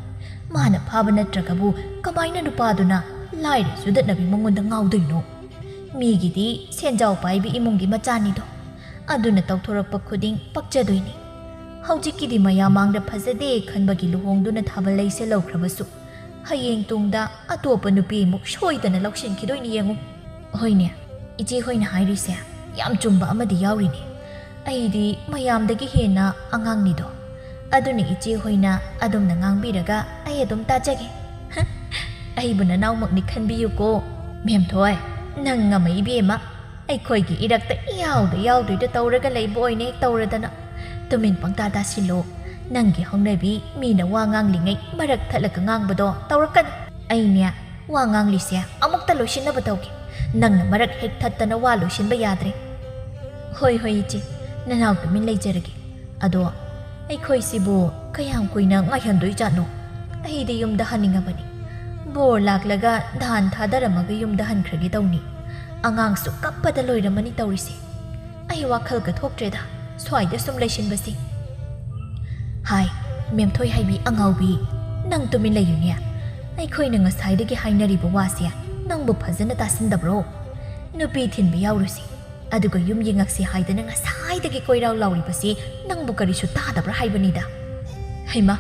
ꯃꯥꯅ ꯐꯥꯕ ꯅꯠꯇ꯭ꯔꯒꯕꯨ ꯀꯃꯥꯏꯅ ꯅꯨꯄꯥꯗꯨꯅ ꯂꯥꯏꯔ ꯆꯨꯗꯠꯅꯕꯤ ꯃꯉꯣꯟꯗ ꯉꯥꯎꯗꯣꯏꯅꯣ? ꯃꯤꯒꯤꯗꯤ ꯁꯦꯟꯖꯥꯎ ꯄꯥꯏꯕꯤ ꯏꯃꯨꯡꯒꯤ ꯃꯆꯥꯅꯤꯗꯣ꯫ ꯑꯗꯨꯅ ꯇꯧꯊꯣꯔꯛꯄ ꯈꯨꯗꯤꯡ ꯄꯛꯆꯗꯣꯏꯅꯤ꯫ ꯍꯧꯖꯤꯛꯀꯤꯗꯤ ꯃꯌꯥꯝ ꯃꯥꯡꯗ ꯐꯖꯗꯦ ꯈꯟꯕꯒꯤ ꯂꯨꯍꯣꯡꯗꯨꯅ ꯊꯥꯕꯂꯩꯁꯦ ꯂꯧꯈ꯭ꯔꯕꯁꯨ, ꯍꯌꯦꯡ ꯇꯨꯡꯗ ꯑꯇꯣꯞꯄ ꯅꯨꯄꯤꯃꯨꯛ ꯁꯣꯏꯗꯅ ꯂꯧꯁꯤꯟꯈꯤꯗꯣꯏꯅꯤ ꯌꯦꯡꯉꯨ꯫ ꯍꯣꯏꯅꯦ, ꯏꯆꯦ ꯍꯣꯏꯅ ꯍꯥꯏꯔꯤꯁꯦ ꯌꯥꯝ ꯆꯨꯝꯕ ꯑꯃꯗꯤ ꯌꯥꯎꯔꯤꯅꯦ꯫ ꯑꯩꯗꯤ ꯃꯌꯥꯝꯗꯒꯤ ꯍꯦꯟꯅ ꯑꯉꯥꯡꯅꯤꯗꯣ꯫ ꯑꯗꯨꯅ ꯏꯆꯦ ꯍꯣꯏꯅ ꯑꯗꯨꯝꯅ ꯉꯥꯡꯕꯤꯔꯒ ꯑꯩ ꯑꯗꯨꯝ ꯇꯥꯖꯒꯦ꯫ ꯑꯩꯕꯨ ꯅꯅꯥꯎꯃꯛꯅꯤ ꯈꯟꯕꯤꯌꯨꯀꯣ꯫ ꯃꯦꯝꯊꯣꯏ, ꯅꯪ ꯑꯃ ꯏꯕꯦꯝꯃ, ꯑꯩꯈꯣꯏꯒꯤ ꯏꯔꯛꯇ ꯏꯌꯥꯎꯗ ꯌꯥꯎꯗꯣꯏꯗ ꯇꯧꯔꯒ ꯂꯩꯕ ꯑꯣꯏꯅ ꯍꯦꯛ ꯇꯧꯔꯗꯅ꯫ ꯇꯨꯃꯤꯟ ꯄꯪꯇꯥ ꯇꯥꯁꯤꯜꯂꯣ꯫ ꯅꯪꯒꯤ ꯍꯧꯅꯕꯤ ꯃꯤꯅ ꯋꯥ ꯉꯥꯡꯂꯤꯉꯩ ꯃꯔꯛ ꯊꯠꯂꯒ ꯉꯥꯡꯕꯗꯣ ꯇꯧꯔꯛꯀꯅꯨ꯫ ꯑꯩꯅꯦ, ꯋꯥ ꯉꯥꯡꯂꯤꯁꯦ ꯑꯃꯨꯛꯇ ꯂꯣꯏꯁꯤꯟꯅꯕ ꯇꯧꯒꯦ꯫ ꯅꯪꯅ ꯃꯔꯛ ꯍꯦꯛ ꯊꯠꯇꯅ ꯋꯥ ꯂꯣꯏꯁꯤꯟꯕ ꯌꯥꯗ꯭ꯔꯦ꯫ ꯍꯣꯏ, ꯍꯣꯏ, ꯏꯆꯦ, ꯅꯅꯥꯎ ꯇꯨꯃꯤꯟ ꯂꯩꯖꯔꯒꯦ꯫ ꯑꯗꯣ ꯑꯩꯈꯣꯏꯁꯤꯕꯨ ꯀꯌꯥꯝ ꯀꯨꯏꯅ ꯉꯥꯏꯍꯟꯗꯣꯏꯖꯥꯠꯅꯣ? ꯑꯩꯗꯤ ꯌꯨꯝꯗ ꯍꯟꯅꯤꯡꯉꯕꯅꯤ꯫ ꯕꯣꯔ ꯂꯥꯛꯂꯒ ꯙꯥꯟ ꯊꯥꯗꯔꯝꯃꯒ ꯌꯨꯝꯗ ꯍꯟꯈ꯭ꯔꯒꯦ ꯇꯧꯅꯤ꯫ ꯑꯉꯥꯡꯁꯨ ꯀꯞꯄꯗ ꯂꯣꯏꯔꯝꯃꯅꯤ ꯇꯧꯔꯤꯁꯦ꯫ ꯑꯩ ꯋꯥꯈꯜꯒ ꯊꯣꯛꯇ꯭ꯔꯦꯗ ꯁ꯭ꯋꯥꯏꯗ ꯁꯨꯝ ꯂꯩꯁꯤꯟꯕꯁꯤ꯫ ꯍꯥꯏ, ꯃꯦꯝꯊꯣꯏ ꯍꯥꯏꯕꯤ ꯑꯉꯥꯎꯕꯤ, ꯅꯪ ꯇꯨꯃꯤꯟ ꯂꯩꯌꯨꯅꯦ꯫ ꯑꯩꯈꯣꯏꯅ ꯉꯁꯥꯏꯗꯒꯤ ꯍꯥꯏꯅꯔꯤꯕ ꯋꯥꯁꯦ ꯅꯪꯕꯨ ꯐꯖꯅ ꯇꯥꯁꯤꯟꯗꯕ꯭ꯔꯣ? ꯅꯨꯄꯤ ꯊꯤꯟꯕ ꯌꯥꯎꯔꯨꯁꯤ, ꯑꯗꯨꯒ ꯌꯨꯝ ꯌꯦꯡꯉꯛꯁꯤ ꯍꯥꯏꯗꯅ ꯉꯁꯥꯏꯗꯒꯤ ꯀꯣꯏꯔꯥꯎ ꯂꯥꯎꯔꯤꯕꯁꯤ ꯅꯪꯕꯨ ꯀꯔꯤꯁꯨ ꯇꯥꯗꯕ꯭ꯔꯥ ꯍꯥꯏꯕꯅꯤꯗ꯫ ꯍꯩꯃꯥ,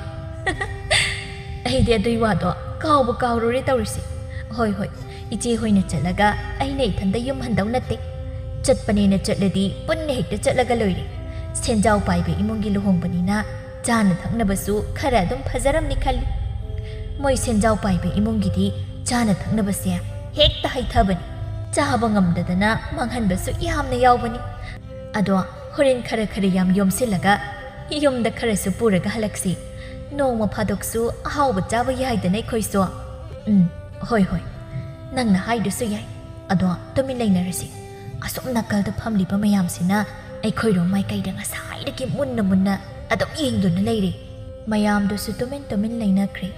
ꯑꯩꯗꯤ ꯑꯗꯨꯏ ꯋꯥꯗꯣ ꯀꯥꯎꯕ ꯀꯥꯎꯔꯨꯔꯦ ꯇꯧꯔꯤꯁꯦ꯫ ꯍꯣꯏ, ꯍꯣꯏ, ꯏꯆꯦ ꯍꯣꯏꯅ ꯆꯠꯂꯒ ꯑꯩꯅ ꯏꯊꯟꯗ ꯌꯨꯝ ꯍꯟꯗꯧ ꯅꯠꯇꯦ꯫ ꯆꯠꯄꯅꯦꯅ ꯆꯠꯂꯗꯤ ꯄꯨꯟꯅ ꯍꯦꯛꯇ ꯆꯠꯂꯒ ꯂꯣꯏꯔꯦ꯫ ꯁꯦꯟꯖꯥꯎ ꯄꯥꯏꯕ ꯏꯃꯨꯡꯒꯤ ꯂꯨꯍꯣꯡꯕꯅꯤꯅ ꯆꯥꯅ ꯊꯛꯅꯕꯁꯨ ꯈꯔ ꯑꯗꯨꯝ ꯐꯖꯔꯝꯅꯤ ꯈꯜꯂꯤ꯫ ꯃꯣꯏ ꯁꯦꯟꯖꯥꯎ ꯄꯥꯏꯕ ꯏꯃꯨꯡꯒꯤꯗꯤ ꯆꯥꯅ ꯊꯛꯅꯕꯁꯦ ꯍꯦꯛꯇ ꯍꯩꯊꯕꯅꯤ꯫ ꯆꯥꯕ ꯉꯝꯗꯗꯅ ꯃꯥꯡꯍꯟꯕꯁꯨ ꯌꯥꯝꯅ ꯌꯥꯎꯕꯅꯤ꯫ ꯑꯗꯣ ꯍꯣꯔꯦꯟ ꯈꯔ ꯈꯔ ꯌꯥꯝ ꯌꯣꯝꯁꯤꯜꯂꯒ ꯌꯨꯝꯗ ꯈꯔꯁꯨ ꯄꯨꯔꯒ ꯍꯜꯂꯛꯁꯤ꯫ ꯅꯣꯡꯃ ꯐꯥꯗꯣꯛꯁꯨ ꯑꯍꯥꯎꯕ ꯆꯥꯕ ꯌꯥꯏꯗꯅ ꯑꯩꯈꯣꯏꯁꯨ꯫ ꯎꯝ, ꯍꯣꯏ, ꯍꯣꯏ, ꯅꯪꯅ ꯍꯥꯏꯗꯨꯁꯨ ꯌꯥꯏ꯫ ꯑꯗꯣ ꯇꯨꯃꯤꯟ ꯂꯩꯅꯔꯁꯤ꯫ ꯑꯁꯣꯝ ꯅꯥꯀꯜꯗ ꯐꯝꯂꯤꯕ ꯃꯌꯥꯝꯁꯤꯅ ꯑꯩꯈꯣꯏꯔꯣꯝ ꯃꯥꯏꯀꯩꯗ ꯉꯁꯥꯏꯗꯒꯤ ꯃꯨꯟꯅ ꯃꯨꯟꯅ ꯑꯗꯨꯝ ꯌꯦꯡꯗꯨꯅ ꯂꯩꯔꯤ꯫ ꯃꯌꯥꯝꯗꯨꯁꯨ ꯇꯨꯃꯤꯟ ꯇꯨꯃꯤꯟ ꯂꯩꯅꯈ꯭ꯔꯦ꯫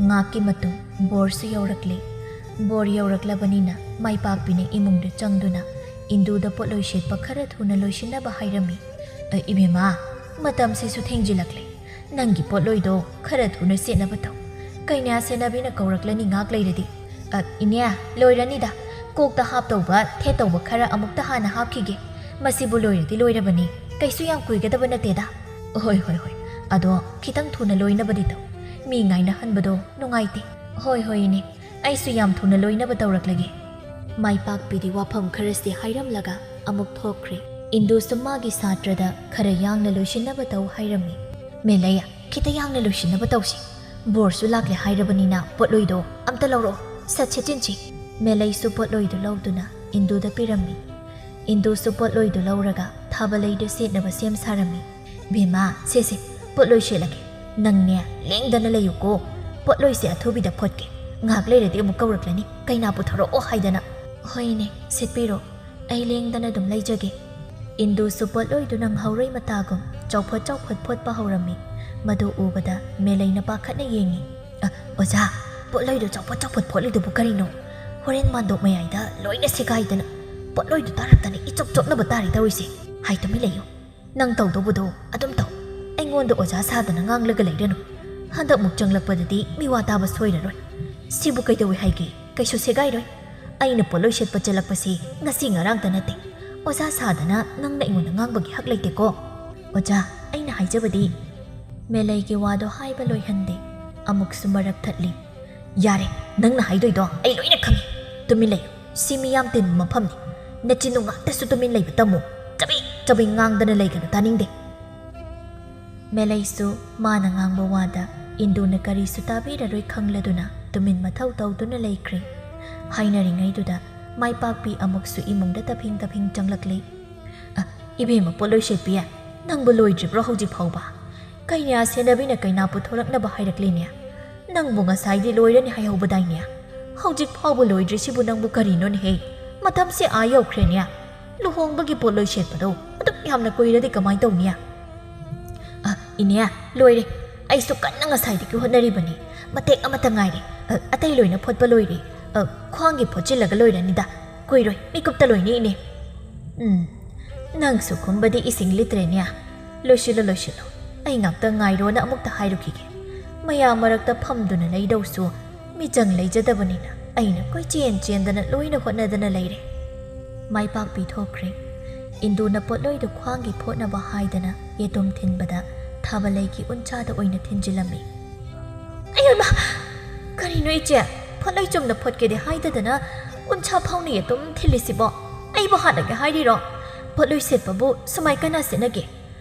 ꯉꯥꯛꯀꯤ ꯃꯇꯨꯡ ꯕꯣꯔꯁꯨ ꯌꯧꯔꯛꯂꯦ꯫ ꯕꯣꯔ ꯌꯧꯔꯛꯂꯕꯅꯤꯅ ꯃꯥꯏꯄꯥꯛꯄꯤꯅ ꯏꯃꯨꯡꯗ ꯆꯪꯗꯨꯅ ꯏꯟꯗꯨꯗ ꯄꯣꯠꯂꯣꯏ ꯁꯦꯠꯄ ꯈꯔ ꯊꯨꯅ ꯂꯣꯏꯁꯤꯟꯅꯕ ꯍꯥꯏꯔꯝꯃꯤ꯫ "ꯑ, ꯏꯕꯦꯝꯃ, ꯃꯇꯝꯁꯤꯁꯨ ꯊꯦꯡꯖꯤꯜꯂꯛꯂꯦ꯫ ꯅꯪꯒꯤ ꯄꯣꯠꯂꯣꯏꯗꯣ ꯈꯔ ꯊꯨꯅ ꯁꯦꯠꯅꯕ ꯇꯧ꯫ ꯀꯩꯅꯥ ꯁꯦꯟꯅꯕꯤꯅ ꯀꯧꯔꯛꯂꯅꯤ ꯉꯥꯛ ꯂꯩꯔꯗꯤ꯫" "ꯑ, ꯏꯅꯦ, ꯂꯣꯏꯔꯅꯤꯗ꯫ ꯀꯣꯛꯇ ꯍꯥꯞꯇꯧꯕ, ꯊꯦꯠꯇꯧꯕ ꯈꯔ ꯑꯃꯨꯛꯇ ꯍꯥꯟꯅ ꯍꯥꯞꯈꯤꯒꯦ꯫ ꯃꯁꯤꯕꯨ ꯂꯣꯏꯔꯗꯤ ꯂꯣꯏꯔꯕꯅꯤ꯫ ꯀꯩꯁꯨ ꯌꯥꯝ ꯀꯨꯏꯒꯗꯕ ꯅꯠꯇꯦꯗ꯫" "ꯍꯣꯏ, ꯍꯣꯏ, ꯍꯣꯏ꯫ ꯑꯗꯣ ꯈꯤꯇꯪ ꯊꯨꯅ ꯂꯣꯏꯅꯕꯗꯤ ꯇꯧ꯫ ꯃꯤ ꯉꯥꯏꯅꯍꯟꯕꯗꯣ ꯅꯨꯡꯉꯥꯏꯇꯦ꯫" "ꯍꯣꯏ, ꯍꯣꯏ, ꯏꯅꯦ꯫ ꯑꯩꯁꯨ ꯌꯥꯝ ꯊꯨꯅ ꯂꯣꯏꯅꯕ ꯇꯧꯔꯛꯂꯒꯦ꯫" ꯃꯥꯏꯄꯥꯛꯄꯤꯗꯤ ꯋꯥꯐꯝ ꯈꯔꯁꯤ ꯍꯥꯏꯔꯝꯂꯒ ꯑꯃꯨꯛ ꯊꯣꯛꯈ꯭ꯔꯦ꯫ ꯏꯟꯗꯨꯁꯨ ꯃꯥꯒꯤ ꯁꯥꯇ꯭ꯔꯗ ꯈꯔ ꯌꯥꯡꯅ ꯂꯣꯏꯁꯤꯟꯅꯕ ꯇꯧ ꯍꯥꯏꯔꯝꯃꯤ꯫ "ꯃꯦꯂꯩ, ꯈꯤꯇ ꯌꯥꯡꯅ ꯂꯣꯏꯁꯤꯟꯅꯕ ꯇꯧꯁꯤ꯫ ꯕꯣꯔꯁꯨ ꯂꯥꯛꯂꯦ ꯍꯥꯏꯔꯕꯅꯤꯅ ꯄꯣꯠꯂꯣꯏꯗꯣ ꯑꯝꯇ ꯂꯧꯔꯛꯑꯣ꯫ ꯁꯠ ꯁꯦꯠꯆꯤꯟꯁꯤ꯫" ꯃꯦꯂꯩꯁꯨ ꯄꯣꯠꯂꯣꯏꯗꯨ ꯂꯧꯗꯨꯅ ꯏꯟꯗꯨꯗ ꯄꯤꯔꯝꯃꯤ꯫ ꯏꯟꯗꯨꯁꯨ ꯄꯣꯠꯂꯣꯏꯗꯨ ꯂꯧꯔꯒ ꯊꯥꯕꯂꯩꯗ ꯁꯦꯠꯅꯕ ꯁꯦꯝ ꯁꯥꯔꯝꯃꯤ꯫ "ꯕꯦꯝꯃ, ꯁꯦ ꯁꯦ, ꯄꯣꯠꯂꯣꯏ ꯁꯦꯠꯂꯒꯦ꯫ ꯅꯪꯅꯦ, ꯂꯦꯡꯗꯅ ꯂꯩꯌꯨꯀꯣ꯫ ꯄꯣꯠꯂꯣꯏꯁꯦ ꯑꯊꯨꯕꯤꯗ ꯐꯣꯠꯀꯦ꯫ ꯉꯥꯏꯍꯥꯛ ꯂꯩꯔꯗꯤ ꯑꯃꯨꯛ ꯀꯧꯔꯛꯂꯅꯤ, ꯀꯩꯅꯥ ꯄꯨꯊꯣꯔꯛꯑꯣ ꯍꯥꯏꯗꯅ꯫" "ꯍꯣꯏꯅꯦ, ꯁꯦꯠꯄꯤꯔꯣ꯫ ꯑꯩ ꯂꯦꯡꯗꯅ ꯑꯗꯨꯝ ꯂꯩꯖꯒꯦ꯫" ꯏꯟꯗꯨꯁꯨ ꯄꯣꯠꯂꯣꯏꯗꯨ ꯅꯪꯍꯧꯔꯣꯏ ꯃꯇꯥꯒꯨꯝ ꯆꯥꯎꯐꯠ ꯆꯥꯎꯐꯠ ꯐꯣꯠꯄ ꯍꯧꯔꯝꯃꯤ꯫ ꯃꯗꯨ ꯎꯕꯗ ꯃꯦꯂꯩꯅ ꯄꯥꯈꯠꯅ ꯌꯦꯡꯉꯤ꯫ "ꯑ, ꯑꯣꯖꯥ, ꯄꯣꯠꯂꯣꯏꯗꯨ ꯆꯥꯎꯐꯠ ꯆꯥꯎꯐꯠ ꯐꯣꯠꯂꯤꯗꯨꯕꯨ ꯀꯔꯤꯅꯣ? ꯍꯣꯔꯦꯟ ꯃꯥꯟꯗꯣꯞ ꯃꯌꯥꯏꯗ ꯂꯣꯏꯅ ꯁꯦꯒꯥꯏꯗꯅ ꯄꯣꯠꯂꯣꯏꯗꯨ ꯇꯥꯔꯛꯇꯅ ꯏꯆꯣꯞ ꯆꯣꯞꯅꯕ ꯇꯥꯔꯤ ꯇꯧꯔꯤꯁꯦ꯫ ꯍꯥꯏ, ꯇꯨꯃꯤꯟ ꯂꯩꯌꯨ꯫ ꯅꯪ ꯇꯧꯗꯧꯕꯗꯣ ꯑꯗꯨꯝ ꯇꯧ꯫ ꯑꯩꯉꯣꯟꯗ ꯑꯣꯖꯥ ꯁꯥꯗꯅ ꯉꯥꯡꯂꯒ ꯂꯩꯔꯅꯨ꯫ ꯍꯟꯗꯛꯃꯨꯛ ꯆꯪꯂꯛꯄꯗꯗꯤ ꯃꯤꯋꯥ ꯇꯥꯕ ꯁꯣꯏꯔꯔꯣꯏ꯫ ꯁꯤꯕꯨ ꯀꯩꯗꯧꯏ ꯍꯥꯏꯒꯦ? ꯀꯩꯁꯨ ꯁꯦꯒꯥꯏꯔꯣꯏ꯫ ꯑꯩꯅ ꯄꯣꯠꯂꯣꯏ ꯁꯦꯠꯄ ꯆꯠꯂꯛꯄꯁꯤ ꯉꯁꯤ ꯉꯔꯥꯡꯇ ꯅꯠꯇꯦ꯫ ꯑꯣꯖꯥ ꯁꯥꯗꯅ ꯅꯪꯅ ꯑꯩꯉꯣꯟꯗ ꯉꯥꯡꯕꯒꯤ ꯍꯛ ꯂꯩꯇꯦꯀꯣ꯫" "ꯑꯣꯖꯥ, ꯑꯩꯅ ꯍꯥꯏꯖꯕꯗꯤ꯫" ꯃꯦꯂꯩꯒꯤ ꯋꯥꯗꯣ ꯍꯥꯏꯕ ꯂꯣꯏꯍꯟꯗꯦ꯫ ꯑꯃꯨꯛꯁꯨ ꯃꯔꯛ ꯊꯠꯂꯤ꯫ "ꯌꯥꯔꯦ, ꯅꯪꯅ ꯍꯥꯏꯗꯣꯏꯗꯣ ꯑꯩ ꯂꯣꯏꯅ ꯈꯪꯉꯤ꯫ ꯇꯨꯃꯤꯟ ꯂꯩꯌꯨ꯫ ꯁꯤ ꯃꯤꯌꯥꯝ ꯇꯤꯟꯕ ꯃꯐꯝꯅꯤ꯫ ꯅꯆꯤꯟꯗꯨ ꯉꯥꯛꯇꯁꯨ ꯇꯨꯃꯤꯟ ꯂꯩꯕ ꯇꯝꯃꯨ꯫ ꯆꯕꯦꯡ ꯆꯕꯦꯡ ꯉꯥꯡꯗꯅ ꯂꯩꯒꯅꯨ, ꯇꯥꯅꯤꯡꯗꯦ꯫" ꯃꯦꯂꯩꯁꯨ ꯃꯥꯅ ꯉꯥꯡꯕ ꯋꯥꯗ ꯏꯟꯗꯨꯅ ꯀꯔꯤꯁꯨ ꯇꯥꯕꯤꯔꯔꯣꯏ ꯈꯪꯂꯗꯨꯅ ꯇꯨꯃꯤꯟ ꯃꯊꯧ ꯇꯧꯗꯨꯅ ꯂꯩꯈ꯭ꯔꯦ꯫ ꯍꯥꯏꯅꯔꯤꯉꯩꯗꯨꯗ ꯃꯥꯏꯄꯥꯛꯄꯤ ꯑꯃꯨꯛꯁꯨ ꯏꯃꯨꯡꯗ ꯇꯐꯤꯡ ꯇꯐꯤꯡ ꯆꯪꯂꯛꯂꯦ꯫ "ꯑ, ꯏꯕꯦꯝꯃ ꯄꯣꯠꯂꯣꯏ ꯁꯦꯠꯄꯤ, ꯅꯪꯕꯨ ꯂꯣꯏꯗ꯭ꯔꯤꯕ꯭ꯔꯣ ꯍꯧꯖꯤꯛ ꯐꯥꯎꯕ? ꯀꯩꯅꯥ ꯁꯦꯟꯅꯕꯤꯅ ꯀꯩꯅꯥ ꯄꯨꯊꯣꯔꯛꯅꯕ ꯍꯥꯏꯔꯛꯂꯤꯅꯦ꯫ ꯅꯪꯕꯨ ꯉꯁꯥꯏꯗꯤ ꯂꯣꯏꯔꯅꯤ ꯍꯥꯏꯍꯧꯕꯗꯥꯏꯅꯦ? ꯍꯧꯖꯤꯛ ꯐꯥꯎꯕ ꯂꯣꯏꯗ꯭ꯔꯤꯁꯤꯕꯨ ꯅꯪꯕꯨ ꯀꯔꯤꯅꯣꯅꯦꯍꯦ? ꯃꯇꯝꯁꯦ ꯑꯥ ꯌꯧꯈ꯭ꯔꯦꯅꯦ꯫ ꯂꯨꯍꯣꯡꯕꯒꯤ ꯄꯣꯠꯂꯣꯏ ꯁꯦꯠꯄꯗꯣ ꯑꯗꯨꯛ ꯌꯥꯝꯅ ꯀꯨꯏꯔꯗꯤ ꯀꯃꯥꯏꯅ ꯇꯧꯅꯤ? ꯑ, ꯏꯅꯦ, ꯂꯣꯏꯔꯦ꯫ ꯑꯩꯁꯨ ꯀꯟꯅ ꯉꯁꯥꯏꯗꯒꯤ ꯍꯣꯠꯅꯔꯤꯕꯅꯤ꯫ ꯃꯇꯦꯛ ꯑꯃꯠꯇ ꯉꯥꯏꯔꯦ꯫ ꯑ, ꯑꯇꯩ ꯂꯣꯏꯅ ꯐꯣꯠꯄ ꯂꯣꯏꯔꯦ꯫ ꯑ, ꯈ꯭ꯋꯥꯡꯒꯤ ꯐꯣꯠꯆꯤꯜꯂꯒ ꯂꯣꯏꯔꯅꯤꯗ꯫ ꯀꯨꯏꯔꯣꯏ, ꯃꯤꯀꯨꯞꯇ ꯂꯣꯏꯅꯤ, ꯏꯅꯦ꯫ ꯎꯝ, ꯅꯪꯁꯨ ꯈꯨꯝꯕꯗꯤ ꯏꯁꯤꯡ ꯂꯤꯇ꯭ꯔꯦꯅꯦ꯫ ꯂꯣꯏꯁꯤꯜꯂꯣ, ꯂꯣꯏꯁꯤꯜꯂꯣ꯫ ꯑꯩ ꯉꯥꯛꯇ ꯉꯥꯏꯔꯣꯅ ꯑꯃꯨꯛꯇ ꯍꯥꯏꯔꯨꯈꯤꯒꯦ꯫ ꯃꯌꯥꯝ ꯃꯔꯛꯇ ꯐꯝꯗꯨꯅ ꯂꯩꯗꯧꯁꯨ ꯃꯤꯆꯪ ꯂꯩꯖꯗꯕꯅꯤꯅ ꯑꯩꯅ ꯀꯣꯏꯆꯦꯟ ꯆꯦꯟꯗꯅ ꯂꯣꯏꯅ ꯍꯣꯠꯅꯗꯅ ꯂꯩꯔꯦ꯫ ꯃꯥꯏ ꯄꯥꯛꯄꯤ ꯊꯣꯛꯈ꯭ꯔꯦ꯫ ꯏꯟꯗꯨꯅ ꯄꯣꯠꯂꯣꯏꯗꯨ ꯈ꯭ꯋꯥꯡꯒꯤ ꯐꯣꯠꯅꯕ ꯍꯥꯏꯗꯅ ꯌꯦꯇꯨꯝ ꯊꯤꯟꯕꯗ ꯊꯥꯕꯂꯩꯒꯤ ꯎꯟꯁꯥꯗ ꯑꯣꯏꯅ ꯊꯤꯟꯖꯤꯜꯂꯝꯃꯤ꯫ "ꯑꯌꯣ ꯏꯃꯥ! ꯀꯔꯤꯅꯣ ꯏꯆꯦ? ꯄꯣꯠꯂꯣꯏ ꯆꯨꯝꯅ ꯐꯣꯠꯀꯦꯗꯤ ꯍꯥꯏꯗꯗꯅ ꯎꯟꯁꯥ ꯐꯥꯎꯅ ꯌꯦꯇꯨꯝ ꯊꯤꯜꯂꯤꯁꯤꯕꯣ? ꯑꯩꯕꯨ ꯍꯥꯠꯂꯒꯦ ꯍꯥꯏꯔꯤꯔꯣ? ꯄꯣꯠꯂꯣꯏ ꯁꯦꯠꯄꯕꯨ ꯁꯨꯃꯥꯏ ꯀꯅꯥ ꯁꯦꯠꯅꯒꯦ?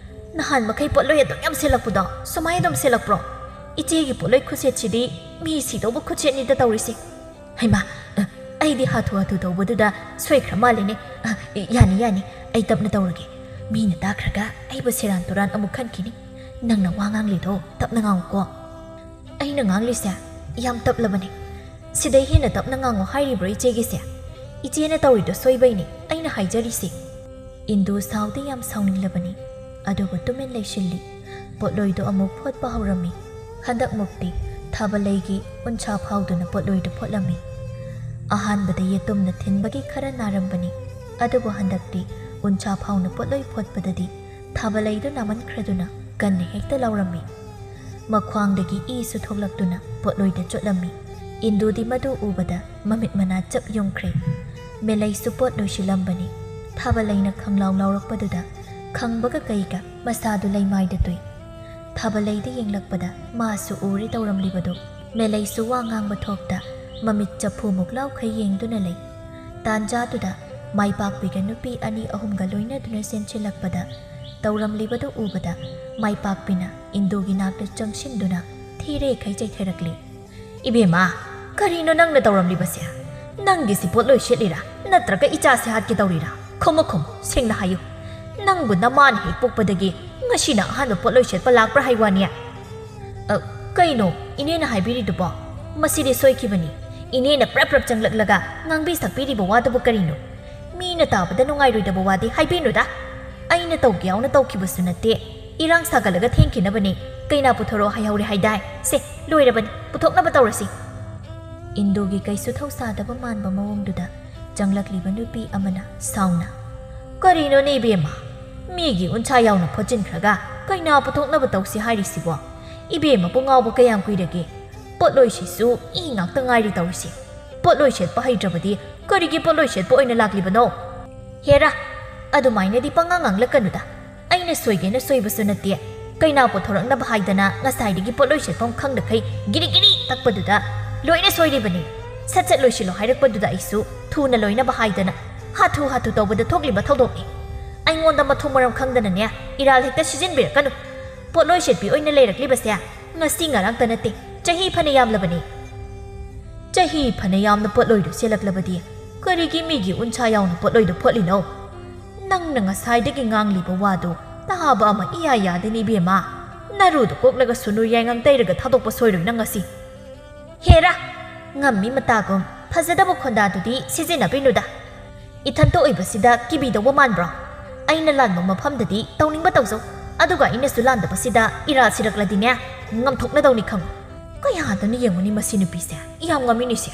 ꯅꯍꯥꯟ ꯃꯈꯩ ꯄꯣꯠꯂꯣꯏ ꯑꯗꯨꯛ ꯌꯥꯝ ꯁꯦꯠꯂꯛꯄꯗꯣ ꯁꯨꯃꯥꯏ ꯑꯗꯨꯝ ꯁꯦꯠꯂꯛꯄ꯭ꯔꯣ? ꯏꯆꯦꯒꯤ ꯄꯣꯠꯂꯣꯏ ꯈꯨꯠꯁꯦꯠꯁꯤꯗꯤ ꯃꯤ ꯁꯤꯗꯧꯕ ꯈꯨꯠꯁꯦꯠꯅꯤꯗ ꯇꯧꯔꯤꯁꯦ꯫ ꯍꯩꯃꯥ, ꯑ, ꯑꯩꯗꯤ ꯍꯥꯊꯨ ꯍꯥꯊꯨ ꯇꯧꯕꯗꯨꯗ ꯁꯣꯏꯈ꯭ꯔ ꯃꯥꯜꯂꯦꯅꯦ꯫ ꯑ, ꯌꯥꯅꯤ, ꯌꯥꯅꯤ, ꯑꯩ ꯇꯞꯅ ꯇꯧꯔꯒꯦ꯫ ꯃꯤꯅ ꯇꯥꯈ꯭ꯔꯒ ꯑꯩꯕꯨ ꯁꯦꯔꯥꯟ ꯇꯨꯔꯥꯟ ꯑꯃꯨꯛ ꯈꯟꯈꯤꯅꯤ꯫ ꯅꯪꯅ ꯋꯥ ꯉꯥꯡꯂꯤꯗꯣ ꯇꯞꯅ ꯉꯥꯡꯉꯨꯀꯣ꯫" "ꯑꯩꯅ ꯉꯥꯡꯂꯤꯁꯦ ꯌꯥꯝ ꯇꯞꯂꯕꯅꯦ꯫ ꯁꯤꯗꯩ ꯍꯦꯟꯅ ꯇꯞꯅ ꯉꯥꯡꯉꯣ ꯍꯥꯏꯔꯤꯕ꯭ꯔꯣ ꯏꯆꯦꯒꯤꯁꯦ? ꯏꯆꯦꯅ ꯇꯧꯔꯤꯗꯣ ꯁꯣꯏꯕꯩꯅꯦ ꯑꯩꯅ ꯍꯥꯏꯖꯔꯤꯁꯦ꯫" ꯏꯟꯗꯨ ꯁꯥꯎꯗꯤ ꯌꯥꯝ ꯁꯥꯎꯅꯤꯡꯂꯕꯅꯤ, ꯑꯗꯨꯕꯨ ꯇꯨꯃꯤꯟ ꯂꯩꯁꯤꯜꯂꯤ꯫ ꯄꯣꯠꯂꯣꯏꯗꯨ ꯑꯃꯨꯛ ꯐꯣꯠꯄ ꯍꯧꯔꯝꯃꯤ꯫ ꯍꯟꯗꯛꯃꯨꯛꯇꯤ ꯊꯥꯕꯂꯩꯒꯤ ꯎꯟꯁꯥ ꯐꯥꯎꯗꯨꯅ ꯄꯣꯠꯂꯣꯏꯗꯨ ꯐꯣꯠꯂꯝꯃꯤ꯫ ꯑꯍꯥꯟꯕꯗ ꯌꯦꯇꯨꯝꯅ ꯊꯤꯟꯕꯒꯤ ꯈꯔ ꯅꯥꯔꯝꯕꯅꯤ, ꯑꯗꯨꯕꯨ ꯍꯟꯗꯛꯇꯤ ꯎꯟꯁꯥ ꯐꯥꯎꯅ ꯄꯣꯠꯂꯣꯏ ꯐꯣꯠꯄꯗꯗꯤ ꯊꯥꯕꯂꯩꯗꯨ ꯅꯥꯃꯟꯈ꯭ꯔꯗꯨꯅ ꯀꯟꯅ ꯍꯦꯛꯇ ꯂꯥꯎꯔꯝꯃꯤ꯫ ꯃꯈ꯭ꯋꯥꯡꯗꯒꯤ ꯏꯁꯨ ꯊꯣꯛꯂꯛꯇꯨꯅ ꯄꯣꯠꯂꯣꯏꯗ ꯆꯣꯠꯂꯝꯃꯤ꯫ ꯏꯟꯗꯨꯗꯤ ꯃꯗꯨ ꯎꯕꯗ ꯃꯃꯤꯠ ꯃꯅꯥ ꯆꯞ ꯌꯨꯡꯈ꯭ꯔꯦ꯫ ꯃꯦꯂꯩꯁꯨ ꯄꯣꯠ ꯂꯣꯏꯁꯤꯜꯂꯝꯕꯅꯤ꯫ ꯊꯥꯕꯂꯩꯅ ꯈꯪꯂꯥꯎ ꯂꯥꯎꯔꯛꯄꯗꯨꯗ ꯈꯪꯕꯒ ꯀꯩꯒ ꯃꯁꯥꯗꯨ ꯂꯩꯃꯥꯏꯗ ꯇꯨꯏ꯫ ꯊꯥꯕꯂꯩꯗ ꯌꯦꯡꯂꯛꯄꯗ ꯃꯥꯁꯨ ꯎꯔꯦ ꯇꯧꯔꯝꯂꯤꯕꯗꯨ꯫ ꯃꯦꯂꯩꯁꯨ ꯋꯥ ꯉꯥꯡꯕ ꯊꯣꯛꯇ ꯃꯃꯤꯠ ꯆꯐꯨ ꯃꯨꯛꯂꯥꯎꯈꯩ ꯌꯦꯡꯗꯨꯅ ꯂꯩ꯫ ꯇꯥꯟꯖꯥꯗꯨꯗ ꯃꯥꯏꯄꯥꯛꯄꯤꯒ ꯅꯨꯄꯤ ꯑꯅꯤ ꯑꯍꯨꯝꯒ ꯂꯣꯏꯅꯗꯨꯅ ꯆꯦꯟꯁꯤꯜꯂꯛꯄꯗ ꯇꯧꯔꯝꯂꯤꯕꯗꯨ ꯎꯕꯗ ꯃꯥꯏꯄꯥꯛꯄꯤꯅ ꯏꯟꯗꯨꯒꯤ ꯅꯥꯛꯇ ꯆꯪꯁꯤꯟꯗꯨꯅ ꯊꯤꯔꯦꯈꯩ ꯆꯩꯊꯔꯛꯂꯤ꯫ "ꯏꯕꯦꯝꯃ, ꯀꯔꯤꯅꯣ ꯅꯪꯅ ꯇꯧꯔꯝꯂꯤꯕꯁꯦ? ꯅꯪꯒꯤꯁꯤ ꯄꯣꯠꯂꯣꯏ ꯁꯦꯠꯂꯤꯔꯥ? ꯅꯠꯇ꯭ꯔꯒ ꯏꯆꯥꯁꯦ ꯍꯥꯠꯀꯦ ꯇꯧꯔꯤꯔꯥ? ꯈꯨꯝꯃꯨ, ꯈꯨꯝꯃꯨ, ꯁꯦꯡꯅ ꯍꯥꯏꯌꯨ꯫ ꯅꯪꯕꯨ ꯅꯃꯥꯅ ꯍꯦꯛ ꯄꯣꯛꯄꯗꯒꯤ ꯉꯁꯤꯅ ꯑꯍꯥꯟꯕ ꯄꯣꯠꯂꯣꯏ ꯁꯦꯠꯄ ꯂꯥꯛꯄ꯭ꯔꯥ ꯍꯥꯏ ꯋꯥꯅꯤ?" "ꯑ, ꯀꯩꯅꯣ ꯏꯅꯦꯅ ꯍꯥꯏꯕꯤꯔꯤꯗꯨꯕꯣ? ꯃꯁꯤꯗꯤ ꯁꯣꯏꯈꯤꯕꯅꯤ꯫ ꯏꯅꯦꯅ ꯄ꯭ꯔꯞ ꯄ꯭ꯔꯞ ꯆꯪꯂꯛꯂꯒ ꯉꯥꯡꯕꯤ ꯁꯛꯄꯤꯔꯤꯕ ꯋꯥꯗꯨꯕꯨ ꯀꯔꯤꯅꯣ? ꯃꯤꯅ ꯇꯥꯕꯗ ꯅꯨꯡꯉꯥꯏꯔꯣꯏꯗꯕ ꯋꯥꯗꯤ ꯍꯥꯏꯕꯤꯅꯨꯗ꯫ ꯑꯩꯅ ꯇꯧꯒꯦ ꯌꯥꯎꯅ ꯇꯧꯈꯤꯕꯁꯨ ꯅꯠꯇꯦ꯫ ꯏꯔꯥꯡ ꯁꯥꯒꯠꯂꯒ ꯊꯦꯡꯈꯤꯅꯕꯅꯤ꯫ ꯀꯩꯅꯥ ꯄꯨꯊꯣꯔꯛꯑꯣ ꯍꯥꯏꯍꯧꯔꯦ ꯍꯥꯏꯗꯥꯏ? ꯁꯦ, ꯂꯣꯏꯔꯕꯅꯤ, ꯄꯨꯊꯣꯛꯅꯕ ꯇꯧꯔꯁꯤ꯫ ꯏꯟꯗꯨꯒꯤ ꯀꯩꯁꯨ ꯊꯧꯁꯥꯗꯕ ꯃꯥꯟꯕ ꯃꯑꯣꯡꯗꯨꯗ ꯆꯪꯂꯛꯂꯤꯕ ꯅꯨꯄꯤ ꯑꯃꯅ ꯁꯥꯎꯅ, "ꯀꯔꯤꯅꯣꯅꯦ ꯏꯕꯦꯝꯃ? ꯃꯤꯒꯤ ꯎꯟꯁꯥ ꯌꯥꯎꯅ ꯐꯣꯠꯆꯤꯟꯈ꯭ꯔꯒ ꯀꯩꯅꯥ ꯄꯨꯊꯣꯛꯅꯕ ꯇꯧꯁꯤ ꯍꯥꯏꯔꯤꯁꯤꯕꯣ? ꯏꯕꯦꯝꯃꯕꯨ ꯉꯥꯎꯕ ꯀꯌꯥꯝ ꯀꯨꯏꯔꯒꯦ? ꯄꯣꯠꯂꯣꯏꯁꯤꯁꯨ ꯏ ꯉꯥꯛꯇ ꯉꯥꯏꯔꯤ ꯇꯧꯔꯤꯁꯦ꯫ ꯄꯣꯠꯂꯣꯏ ꯁꯦꯠꯄ ꯍꯩꯇ꯭ꯔꯕꯗꯤ ꯀꯔꯤꯒꯤ ꯄꯣꯠꯂꯣꯏ ꯁꯦꯠꯄ ꯑꯣꯏꯅ ꯂꯥꯛꯂꯤꯕꯅꯣ?" "ꯍꯦꯔꯥ, ꯑꯗꯨꯃꯥꯏꯅꯗꯤ ꯄꯉꯥꯡ ꯉꯥꯡꯂꯛꯀꯅꯨꯗ꯫ ꯑꯩꯅ ꯁꯣꯏꯒꯦꯅ ꯁꯣꯏꯕꯁꯨ ꯅꯠꯇꯦ꯫ ꯀꯩꯅꯥ ꯄꯨꯊꯣꯔꯛꯅꯕ ꯍꯥꯏꯗꯅ ꯉꯁꯥꯏꯗꯒꯤ ꯄꯣꯠꯂꯣꯏ ꯁꯦꯠꯐꯝ ꯈꯪꯗꯈꯩ ꯒꯤꯔꯤ ꯒꯤꯔꯤ ꯇꯛꯄꯗꯨꯗ ꯂꯣꯏꯅ ꯁꯣꯏꯔꯤꯕꯅꯤ꯫ ꯁꯠ ꯁꯠ ꯂꯣꯏꯁꯤꯜꯂꯣ ꯍꯥꯏꯔꯛꯄꯗꯨꯗ ꯑꯩꯁꯨ ꯊꯨꯅ ꯂꯣꯏꯅꯕ ꯍꯥꯏꯗꯅ ꯍꯥꯊꯨ ꯍꯥꯊꯨ ꯇꯧꯕꯗ ꯊꯣꯛꯂꯤꯕ ꯊꯧꯗꯣꯛꯅꯤ꯫ ꯑꯩꯉꯣꯟꯗ ꯃꯊꯣꯡ ꯃꯔꯝ ꯈꯪꯗꯅꯅꯦ, ꯏꯔꯥꯜ ꯍꯦꯛꯇ ꯁꯤꯖꯤꯟꯕꯤꯔꯛꯀꯅꯨ꯫ ꯄꯣꯠꯂꯣꯏ ꯁꯦꯠꯄꯤ ꯑꯣꯏꯅ ꯂꯩꯔꯛꯂꯤꯕꯁꯦ ꯉꯁꯤ ꯉꯔꯥꯡꯇ ꯅꯠꯇꯦ, ꯆꯍꯤ ꯐꯅ ꯌꯥꯝꯂꯕꯅꯤ꯫ ꯆꯍꯤ ꯐꯅ ꯌꯥꯝꯅ ꯄꯣꯠꯂꯣꯏꯗꯣ ꯁꯦꯠꯂꯛꯂꯕꯗꯤ ꯀꯔꯤꯒꯤ ꯃꯤꯒꯤ ꯎꯟꯁꯥ ꯌꯥꯎꯅ ꯄꯣꯠꯂꯣꯏꯗꯣ ꯐꯣꯠꯂꯤꯅꯣ? ꯅꯪꯅ ꯉꯁꯥꯏꯗꯒꯤ ꯉꯥꯡꯂꯤꯕ ꯋꯥꯗꯣ ꯇꯥꯕ ꯑꯃ ꯏꯌꯥ ꯌꯥꯗꯦꯅꯦ ꯏꯕꯦꯝꯃ꯫ ꯅꯔꯨꯗꯣ ꯀꯣꯛꯂꯒ ꯁꯨꯅꯨ ꯌꯥꯏꯉꯪ ꯇꯩꯔꯒ ꯊꯥꯗꯣꯛꯄ ꯁꯣꯏꯔꯣꯏ ꯅꯪ ꯉꯁꯤ꯫ ꯍꯦꯔꯥ! ꯉꯝꯃꯤ ꯃꯇꯥꯒꯨꯝ ꯐꯖꯗꯕ ꯈꯣꯟꯗꯥꯗꯨꯗꯤ ꯁꯤꯖꯤꯟꯅꯕꯤꯅꯨꯗ꯫ ꯏꯊꯟꯇ ꯑꯣꯏꯕꯁꯤꯗ ꯀꯤꯕꯤꯗꯧꯕ ꯃꯥꯟꯕ꯭ꯔꯣ? ꯑꯩꯅ ꯂꯥꯟꯕ ꯃꯐꯝꯗꯗꯤ ꯇꯧꯅꯤꯡꯕ ꯇꯧꯖꯧ, ꯑꯗꯨꯒ ꯑꯩꯅꯁꯨ ꯂꯥꯟꯗꯕꯁꯤꯗ ꯏꯔꯥꯜ ꯁꯤꯔꯛꯂꯗꯤꯅꯦ, ꯉꯝꯊꯣꯛꯅꯗꯧꯅꯤ ꯈꯪꯉꯨ꯫ ꯀꯌꯥꯗꯅꯣ ꯌꯦꯡꯉꯨꯅꯤ ꯃꯁꯤ ꯅꯨꯄꯤꯁꯦ, ꯌꯥꯝ ꯉꯝꯃꯤꯅꯤꯁꯦ꯫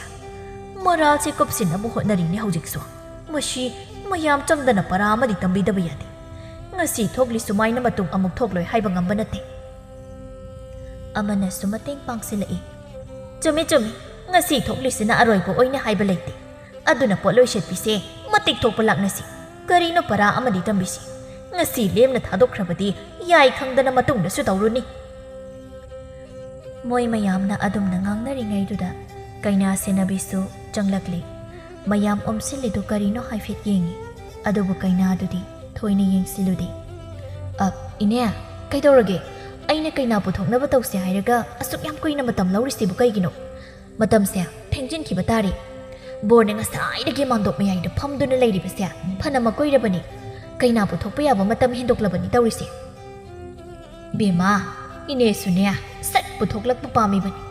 ꯃꯔꯥꯜꯁꯦ ꯀꯨꯞꯁꯤꯟꯅꯕ ꯍꯣꯠꯅꯔꯤꯅꯦ ꯍꯧꯖꯤꯛꯁꯨ꯫ ꯃꯁꯤ ꯃꯌꯥꯝ ꯆꯪꯗꯅ ꯄꯔꯥ ꯑꯃꯗꯤ ꯇꯝꯕꯤꯗꯕ ꯌꯥꯗꯦ꯫ ꯉꯁꯤ ꯊꯣꯛꯂꯤ ꯁꯨꯃꯥꯏꯅ ꯃꯇꯨꯡ ꯑꯃꯨꯛ ꯊꯣꯛꯂꯣꯏ ꯍꯥꯏꯕ ꯉꯝꯕ ꯅꯠꯇꯦ꯫ ꯑꯃꯅꯁꯨ ꯃꯇꯦꯡ ꯄꯥꯡꯁꯤꯜꯂꯛꯏ꯫ ꯆꯨꯝꯃꯤ, ꯆꯨꯝꯃꯤ꯫ ꯉꯁꯤ ꯊꯣꯛꯂꯤꯁꯤꯅ ꯑꯔꯣꯏꯕ ꯑꯣꯏꯅ ꯍꯥꯏꯕ ꯂꯩꯇꯦ꯫ ꯑꯗꯨꯅ ꯄꯣꯠꯂꯣꯏ ꯁꯦꯠꯄꯤꯁꯦ ꯃꯇꯤꯛ ꯊꯣꯛꯄ ꯂꯥꯛꯅꯁꯤ꯫ ꯀꯔꯤꯅꯣ ꯄꯔꯥ ꯑꯃꯗꯤ ꯇꯝꯕꯤꯁꯤ꯫ ꯉꯁꯤ ꯂꯦꯝꯅ ꯊꯥꯗꯣꯛꯈ꯭ꯔꯕꯗꯤ ꯌꯥꯏ ꯈꯪꯗꯅ ꯃꯇꯨꯡꯗꯁꯨ ꯇꯧꯔꯨꯅꯤ꯫ ꯃꯣꯏ ꯃꯌꯥꯝꯅ ꯑꯗꯨꯝꯅ ꯉꯥꯡꯅꯔꯤꯉꯩꯗꯨꯗ ꯀꯩꯅꯥ ꯁꯦꯟꯅꯕꯤꯁꯨ ꯆꯪꯂꯛꯂꯤ꯫ ꯃꯌꯥꯝ ꯑꯣꯝꯁꯤꯜꯂꯤꯗꯨ ꯀꯔꯤꯅꯣ ꯍꯥꯏꯐꯦꯠ ꯌꯦꯡꯉꯤ꯫ ꯑꯗꯨꯕꯨ ꯀꯩꯅꯥꯗꯨꯗꯤ ꯊꯣꯏꯅ ꯌꯦꯡꯁꯤꯜꯂꯨꯗꯦ꯫ "ꯑ, ꯏꯅꯦ, ꯀꯩꯗꯧꯔꯒꯦ? ꯑꯩꯅ ꯀꯩꯅꯥ ꯄꯨꯊꯣꯛꯅꯕ ꯇꯧꯁꯦ ꯍꯥꯏꯔꯒ ꯑꯁꯨꯛ ꯌꯥꯝ ꯀꯨꯏꯅ ꯃꯇꯝ ꯂꯧꯔꯤꯁꯤꯕꯨ ꯀꯩꯒꯤꯅꯣ? ꯃꯇꯝꯁꯦ ꯊꯦꯡꯖꯤꯟꯈꯤꯕ ꯇꯥꯔꯦ꯫ ꯕꯣꯔꯅ ꯉꯁꯥꯏꯗꯒꯤ ꯃꯥꯟꯗꯣꯞ ꯃꯌꯥꯏꯗ ꯐꯝꯗꯨꯅ ꯂꯩꯔꯤꯕꯁꯦ ꯐꯅ ꯃꯀꯨꯏꯔꯕꯅꯤ꯫ ꯀꯩꯅꯥ ꯄꯨꯊꯣꯛꯄ ꯌꯥꯕ ꯃꯇꯝ ꯍꯦꯟꯗꯣꯛꯂꯕꯅꯤ ꯇꯧꯔꯤꯁꯦ꯫" "ꯕꯦꯝꯃ, ꯏꯅꯦꯁꯨꯅꯦ ꯁꯠ ꯄꯨꯊꯣꯛꯂꯛꯄ ꯄꯥꯝꯃꯤꯕꯅꯤ꯫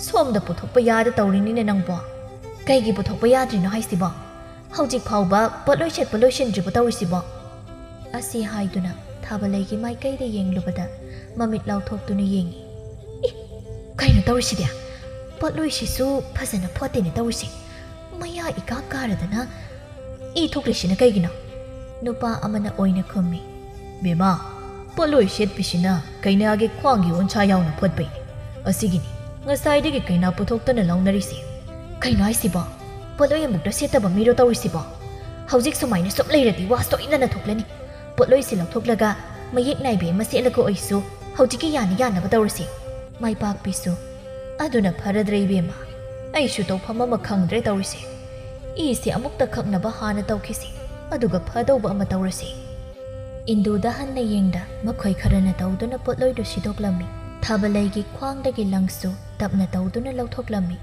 ꯁꯣꯝꯗ ꯄꯨꯊꯣꯛꯄ ꯌꯥꯗ ꯇꯧꯔꯤꯅꯤꯅꯦ ꯅꯪꯕꯣ꯫ "ꯀꯩꯒꯤ ꯄꯨꯊꯣꯛꯄ ꯌꯥꯗ꯭ꯔꯤꯅꯣ ꯍꯥꯏꯁꯤꯕꯣ? ꯍꯧꯖꯤꯛ ꯐꯥꯎꯕ ꯄꯣꯠꯂꯣꯏ ꯁꯦꯠꯄ ꯂꯣꯏꯁꯤꯟꯗ꯭ꯔꯤꯕꯣ ꯇꯧꯔꯤꯁꯤꯕꯣ?" ꯑꯁꯤ ꯍꯥꯏꯗꯨꯅ ꯊꯥꯕꯂꯩꯒꯤ ꯃꯥꯏꯀꯩꯗ ꯌꯦꯡꯂꯨꯕꯗ ꯃꯃꯤꯠ ꯂꯥꯎꯊꯣꯛꯇꯨꯅ ꯌꯦꯡꯉꯤ꯫ "ꯏ, ꯀꯩꯅꯣ ꯇꯧꯔꯤꯁꯤꯗꯤ? ꯄꯣꯠꯂꯣꯏꯁꯤꯁꯨ ꯐꯖꯅ ꯐꯣꯠꯇꯦꯅꯦ ꯇꯧꯔꯤꯁꯦ꯫ ꯃꯌꯥ ꯏꯀꯥ ꯀꯥꯔꯗꯅ ꯏ ꯊꯣꯛꯂꯤꯁꯤꯅ ꯀꯩꯒꯤꯅꯣ?" ꯅꯨꯄꯥ ꯑꯃꯅ ꯑꯣꯏꯅ ꯈꯨꯝꯃꯤ꯫ "ꯕꯦꯝꯃ, ꯄꯣꯠꯂꯣꯏ ꯁꯦꯠꯄꯤꯁꯤꯅ ꯀꯩꯅꯥꯒꯤ ꯈ꯭ꯋꯥꯡꯒꯤ ꯎꯟꯁꯥ ꯌꯥꯎꯅ ꯐꯣꯠꯄꯩꯅꯦ꯫ ꯑꯁꯤꯒꯤꯅꯤ ꯉꯁꯥꯏꯗꯒꯤ ꯀꯩꯅꯥ ꯄꯨꯊꯣꯛꯇꯅ ꯂꯥꯎꯅꯔꯤꯁꯦ꯫ ꯀꯩꯅꯣ ꯍꯥꯏꯁꯤꯕꯣ? ꯄꯣꯠꯂꯣꯏ ꯑꯃꯨꯛꯇ ꯁꯦꯠꯇꯕ ꯃꯤꯔꯣ ꯇꯧꯔꯤꯁꯤꯕꯣ? ꯍꯧꯖꯤꯛ ꯁꯨꯃꯥꯏꯅ ꯁꯨꯝ ꯂꯩꯔꯗꯤ ꯋꯥ ꯁꯣꯏꯗꯅ ꯊꯣꯛꯂꯅꯤ꯫ ꯄꯣꯠꯂꯣꯏꯁꯤ ꯂꯧꯊꯣꯛꯂꯒ ꯃꯌꯦꯛ ꯅꯥꯏꯕꯤ ꯑꯃ ꯁꯦꯠꯂꯒ ꯑꯣꯏꯁꯨ ꯍꯧꯖꯤꯛꯀꯤ ꯌꯥꯅ ꯌꯥꯅꯕ ꯇꯧꯔꯁꯤ꯫" ꯃꯥꯏꯄꯥꯛꯄꯤꯁꯨ, "ꯑꯗꯨꯅ ꯐꯔꯗ꯭ꯔꯦ ꯏꯕꯦꯝꯃ꯫ ꯑꯩꯁꯨ ꯇꯧꯐꯝ ꯑꯃ ꯈꯪꯗ꯭ꯔꯦ ꯇꯧꯔꯤꯁꯦ꯫ ꯏꯁꯤ ꯑꯃꯨꯛꯇ ꯈꯛꯅꯕ ꯍꯥꯟꯅ ꯇꯧꯈꯤꯁꯤ, ꯑꯗꯨꯒ ꯐꯗꯧꯕ ꯑꯃ ꯇꯧꯔꯁꯤ꯫" ꯏꯟꯗꯨꯗ ꯍꯟꯅ ꯌꯦꯡꯗ ꯃꯈꯣꯏ ꯈꯔꯅ ꯇꯧꯗꯨꯅ ꯄꯣꯠꯂꯣꯏꯗꯨ ꯁꯤꯗꯣꯛꯂꯝꯃꯤ꯫ ꯊꯥꯕꯂꯩꯒꯤ ꯈ꯭ꯋꯥꯡꯗꯒꯤ ꯂꯪꯁꯨ ꯇꯞꯅ ꯇꯧꯗꯨꯅ ꯂꯧꯊꯣꯛꯂꯝꯃꯤ꯫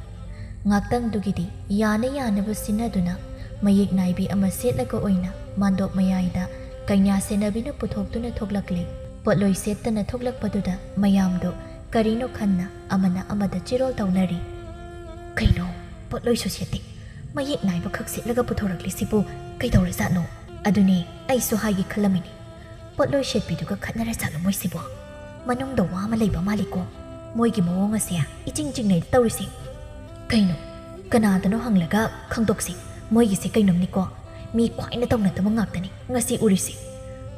ꯉꯥꯛꯇꯪꯗꯨꯒꯤꯗꯤ ꯌꯥꯅ ꯌꯥꯅꯕ ꯁꯤꯟꯅꯗꯨꯅ ꯃꯌꯦꯛ ꯅꯥꯏꯕꯤ ꯑꯃ ꯁꯦꯠꯂꯒ ꯑꯣꯏꯅ ꯃꯥꯟꯗꯣꯞ ꯃꯌꯥꯏꯗ ꯀꯩꯅꯥ ꯁꯦꯟꯅꯕꯤꯅ ꯄꯨꯊꯣꯛꯇꯨꯅ ꯊꯣꯛꯂꯛꯂꯤ꯫ ꯄꯣꯠꯂꯣꯏ ꯁꯦꯠꯇꯅ ꯊꯣꯛꯂꯛꯄꯗꯨꯗ ꯃꯌꯥꯝꯗꯣ ꯀꯔꯤꯅꯣ ꯈꯟꯅ ꯑꯃꯅ ꯑꯃꯗ ꯆꯤꯔꯣꯜ ꯇꯧꯅꯔꯤ꯫ "ꯀꯩꯅꯣ, ꯄꯣꯠꯂꯣꯏꯁꯨ ꯁꯦꯠꯇꯦ, ꯃꯌꯦꯛ ꯅꯥꯏꯕ ꯈꯛ ꯁꯦꯠꯂꯒ ꯄꯨꯊꯣꯔꯛꯂꯤꯁꯤꯕꯨ ꯀꯩꯗꯧꯔꯖꯥꯠꯅꯣ? ꯑꯗꯨꯅꯦ, ꯑꯩꯁꯨ ꯍꯥꯏꯒꯦ ꯈꯜꯂꯝꯃꯤꯅꯤ꯫ ꯄꯣꯠꯂꯣꯏ ꯁꯦꯠꯄꯤꯗꯨꯒ ꯈꯠꯅꯔ ꯖꯥꯠꯂꯣ ꯃꯣꯏꯁꯤꯕꯣ? ꯃꯅꯨꯡꯗ ꯋꯥ ꯑꯃ ꯂꯩꯕ ꯃꯥꯜꯂꯤꯀꯣ꯫ ꯃꯣꯏꯒꯤ ꯃꯑꯣꯡ ꯑꯁꯦ ꯏꯆꯤꯡ ꯆꯤꯡꯅꯩꯗ ꯇꯧꯔꯤꯁꯦ꯫ ꯀꯩꯅꯣ, ꯀꯅꯥꯗꯅꯣ ꯍꯪꯂꯒ ꯈꯪꯗꯣꯛꯁꯤ꯫ ꯃꯣꯏꯒꯤꯁꯦ ꯀꯩꯅꯣꯝꯅꯤꯀꯣ꯫ ꯃꯤ ꯈ꯭ꯋꯥꯏꯅ ꯇꯧꯅꯗꯕ ꯉꯥꯛꯇꯅꯤ ꯉꯁꯤ ꯎꯔꯤꯁꯦ꯫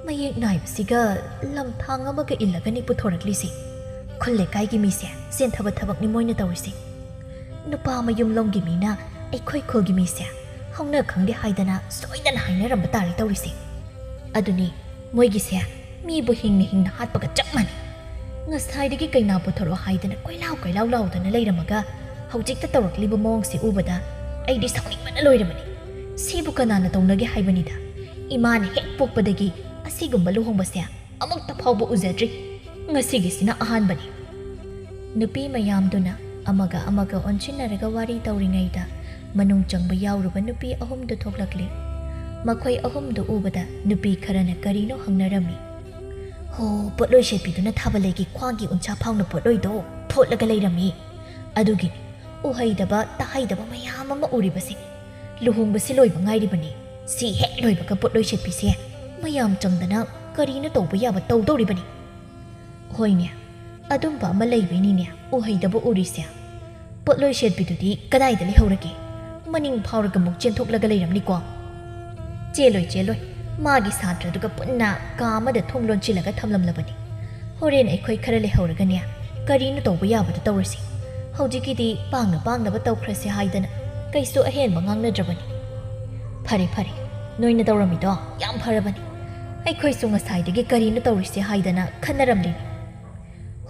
ꯃꯌꯦꯛ ꯅꯥꯏꯕꯁꯤꯒ ꯂꯝꯊꯥꯡ ꯑꯃꯒ ꯏꯜꯂꯒꯅꯤ ꯄꯨꯊꯣꯔꯛꯂꯤꯁꯦ꯫ ꯈꯨꯜ ꯂꯩꯀꯥꯏꯒꯤ ꯃꯤꯁꯦ ꯁꯦꯟꯊꯕ ꯊꯕꯛꯅꯤ ꯃꯣꯏꯅ ꯇꯧꯔꯤꯁꯦ꯫ ꯅꯨꯄꯥ ꯃꯌꯨꯝꯂꯣꯝꯒꯤ ꯃꯤꯅ ꯑꯩꯈꯣꯏ ꯈꯨꯜꯒꯤ ꯃꯤꯁꯦ ꯍꯧꯅ ꯈꯪꯗꯦ ꯍꯥꯏꯗꯅ ꯁꯣꯏꯗꯅ ꯍꯥꯏꯅꯔꯝꯕ ꯇꯥꯔꯦ ꯇꯧꯔꯤꯁꯦ꯫ ꯑꯗꯨꯅꯤ, ꯃꯣꯏꯒꯤꯁꯦ ꯃꯤꯕꯨ ꯍꯤꯡꯅ ꯍꯤꯡꯅ ꯍꯥꯠꯄꯒ ꯆꯞ ꯃꯥꯟꯅꯩ꯫ ꯉꯁꯥꯏꯗꯒꯤ ꯀꯩꯅꯥ ꯄꯨꯊꯣꯔꯛꯑꯣ ꯍꯥꯏꯗꯅ ꯀꯣꯏꯂꯥꯎ ꯀꯣꯏꯂꯥꯎ ꯂꯥꯎꯗꯅ ꯂꯩꯔꯝꯃꯒ ꯍꯧꯖꯤꯛꯇ ꯇꯧꯔꯛꯂꯤꯕ ꯃꯑꯣꯡꯁꯤ ꯎꯕꯗ ꯑꯩꯗꯤ ꯁꯥꯎꯅꯤꯡꯕꯅ ꯂꯣꯏꯔꯕꯅꯤ꯫ ꯁꯤꯕꯨ ꯀꯅꯥꯅ ꯇꯧꯅꯒꯦ ꯍꯥꯏꯕꯅꯤꯗ? ꯏꯃꯥꯅ ꯍꯦꯛ ꯄꯣꯛꯄꯗꯒꯤ ꯑꯁꯤꯒꯨꯝꯕ ꯂꯨꯍꯣꯡꯕꯁꯦ ꯑꯃꯨꯛꯇ ꯐꯥꯎꯕ ꯎꯖꯗ꯭ꯔꯤ꯫ ꯉꯁꯤꯒꯤꯁꯤꯅ ꯑꯍꯥꯟꯕꯅꯤ꯫" ꯅꯨꯄꯤ ꯃꯌꯥꯝꯗꯨꯅ ꯑꯃꯒ ꯑꯃꯒ ꯑꯣꯟꯁꯤꯟꯅꯔꯒ ꯋꯥꯔꯤ ꯇꯧꯔꯤꯉꯩꯗ ꯃꯅꯨꯡ ꯆꯪꯕ ꯌꯥꯎꯔꯨꯕ ꯅꯨꯄꯤ ꯑꯍꯨꯝꯗꯨ ꯊꯣꯛꯂꯛꯂꯤ꯫ ꯃꯈꯣꯏ ꯑꯍꯨꯝꯗꯨ ꯎꯕꯗ ꯅꯨꯄꯤ ꯈꯔꯅ ꯀꯔꯤꯅꯣ ꯍꯪꯅꯔꯝꯃꯤ꯫ "ꯍꯣ, ꯄꯣꯠꯂꯣꯏ ꯁꯦꯠꯄꯤꯗꯨꯅ ꯊꯥꯕꯂꯩꯒꯤ ꯈ꯭ꯋꯥꯡꯒꯤ ꯎꯟꯁꯥ ꯐꯥꯎꯅ ꯄꯣꯠꯂꯣꯏꯗꯣ ꯐꯣꯠꯂꯒ ꯂꯩꯔꯝꯃꯤ꯫ ꯑꯗꯨꯒꯤꯅꯤ, ꯎꯍꯩꯗꯕ ꯇꯥꯍꯩꯗꯕ ꯃꯌꯥꯝ ꯑꯃ ꯎꯔꯤꯕꯁꯦ꯫ ꯂꯨꯍꯣꯡꯕꯁꯤ ꯂꯣꯏꯕ ꯉꯥꯏꯔꯤꯕꯅꯤ꯫ ꯁꯤ ꯍꯦꯛ ꯂꯣꯏꯕꯒ ꯄꯣꯠꯂꯣꯏ ꯁꯦꯠꯄꯤꯁꯦ ꯃꯌꯥꯝ ꯆꯪꯗꯅ ꯀꯔꯤꯅꯣ ꯇꯧꯕ ꯌꯥꯕ ꯇꯧꯗꯧꯔꯤꯕꯅꯤ꯫ ꯍꯣꯏꯅꯦ, ꯑꯗꯨꯝꯕ ꯑꯃ ꯂꯩꯕꯩꯅꯤꯅꯦ ꯎꯍꯩꯗꯕ ꯎꯔꯤꯁꯦ꯫ ꯄꯣꯠꯂꯣꯏ ꯁꯦꯠꯄꯤꯗꯨꯗꯤ ꯀꯗꯥꯏꯗ ꯂꯩꯍꯧꯔꯒꯦ? ꯃꯅꯤꯡ ꯐꯥꯎꯔꯒ ꯑꯃꯨꯛ ꯆꯦꯟꯊꯣꯛꯂꯒ ꯂꯩꯔꯝꯅꯤꯀꯣ꯫ ꯆꯦꯜꯂꯣꯏ, ꯆꯦꯜꯂꯣꯏ꯫ ꯃꯥꯒꯤ ꯁꯥꯇ꯭ꯔꯗꯨꯒ ꯄꯨꯟꯅ ꯀꯥ ꯑꯃꯗ ꯊꯣꯡ ꯂꯣꯟꯁꯤꯜꯂꯒ ꯊꯝꯂꯝꯂꯕꯅꯤ꯫ ꯍꯣꯔꯦꯟ ꯑꯩꯈꯣꯏ ꯈꯔ ꯂꯩꯍꯧꯔꯒꯅꯦ ꯀꯔꯤꯅꯣ ꯇꯧꯕ ꯌꯥꯕꯗꯣ ꯇꯧꯔꯁꯤ꯫ ꯍꯧꯖꯤꯛꯀꯤꯗꯤ ꯄꯥꯡꯅ ꯄꯥꯡꯅꯕ ꯇꯧꯈ꯭ꯔꯁꯦ ꯍꯥꯏꯗꯅ ꯀꯩꯁꯨ ꯑꯍꯦꯟꯕ ꯉꯥꯡꯅꯗ꯭ꯔꯕꯅꯤ꯫ ꯐꯔꯦ, ꯐꯔꯦ, ꯅꯣꯏꯅ ꯇꯧꯔꯝꯃꯤꯗꯣ ꯌꯥꯝ ꯐꯔꯕꯅꯤ꯫ ꯑꯩꯈꯣꯏꯁꯨ ꯉꯁꯥꯏꯗꯒꯤ ꯀꯔꯤꯅꯣ ꯇꯧꯔꯤꯁꯦ ꯍꯥꯏꯗꯅ ꯈꯟꯅꯔꯝꯂꯤꯅꯤ꯫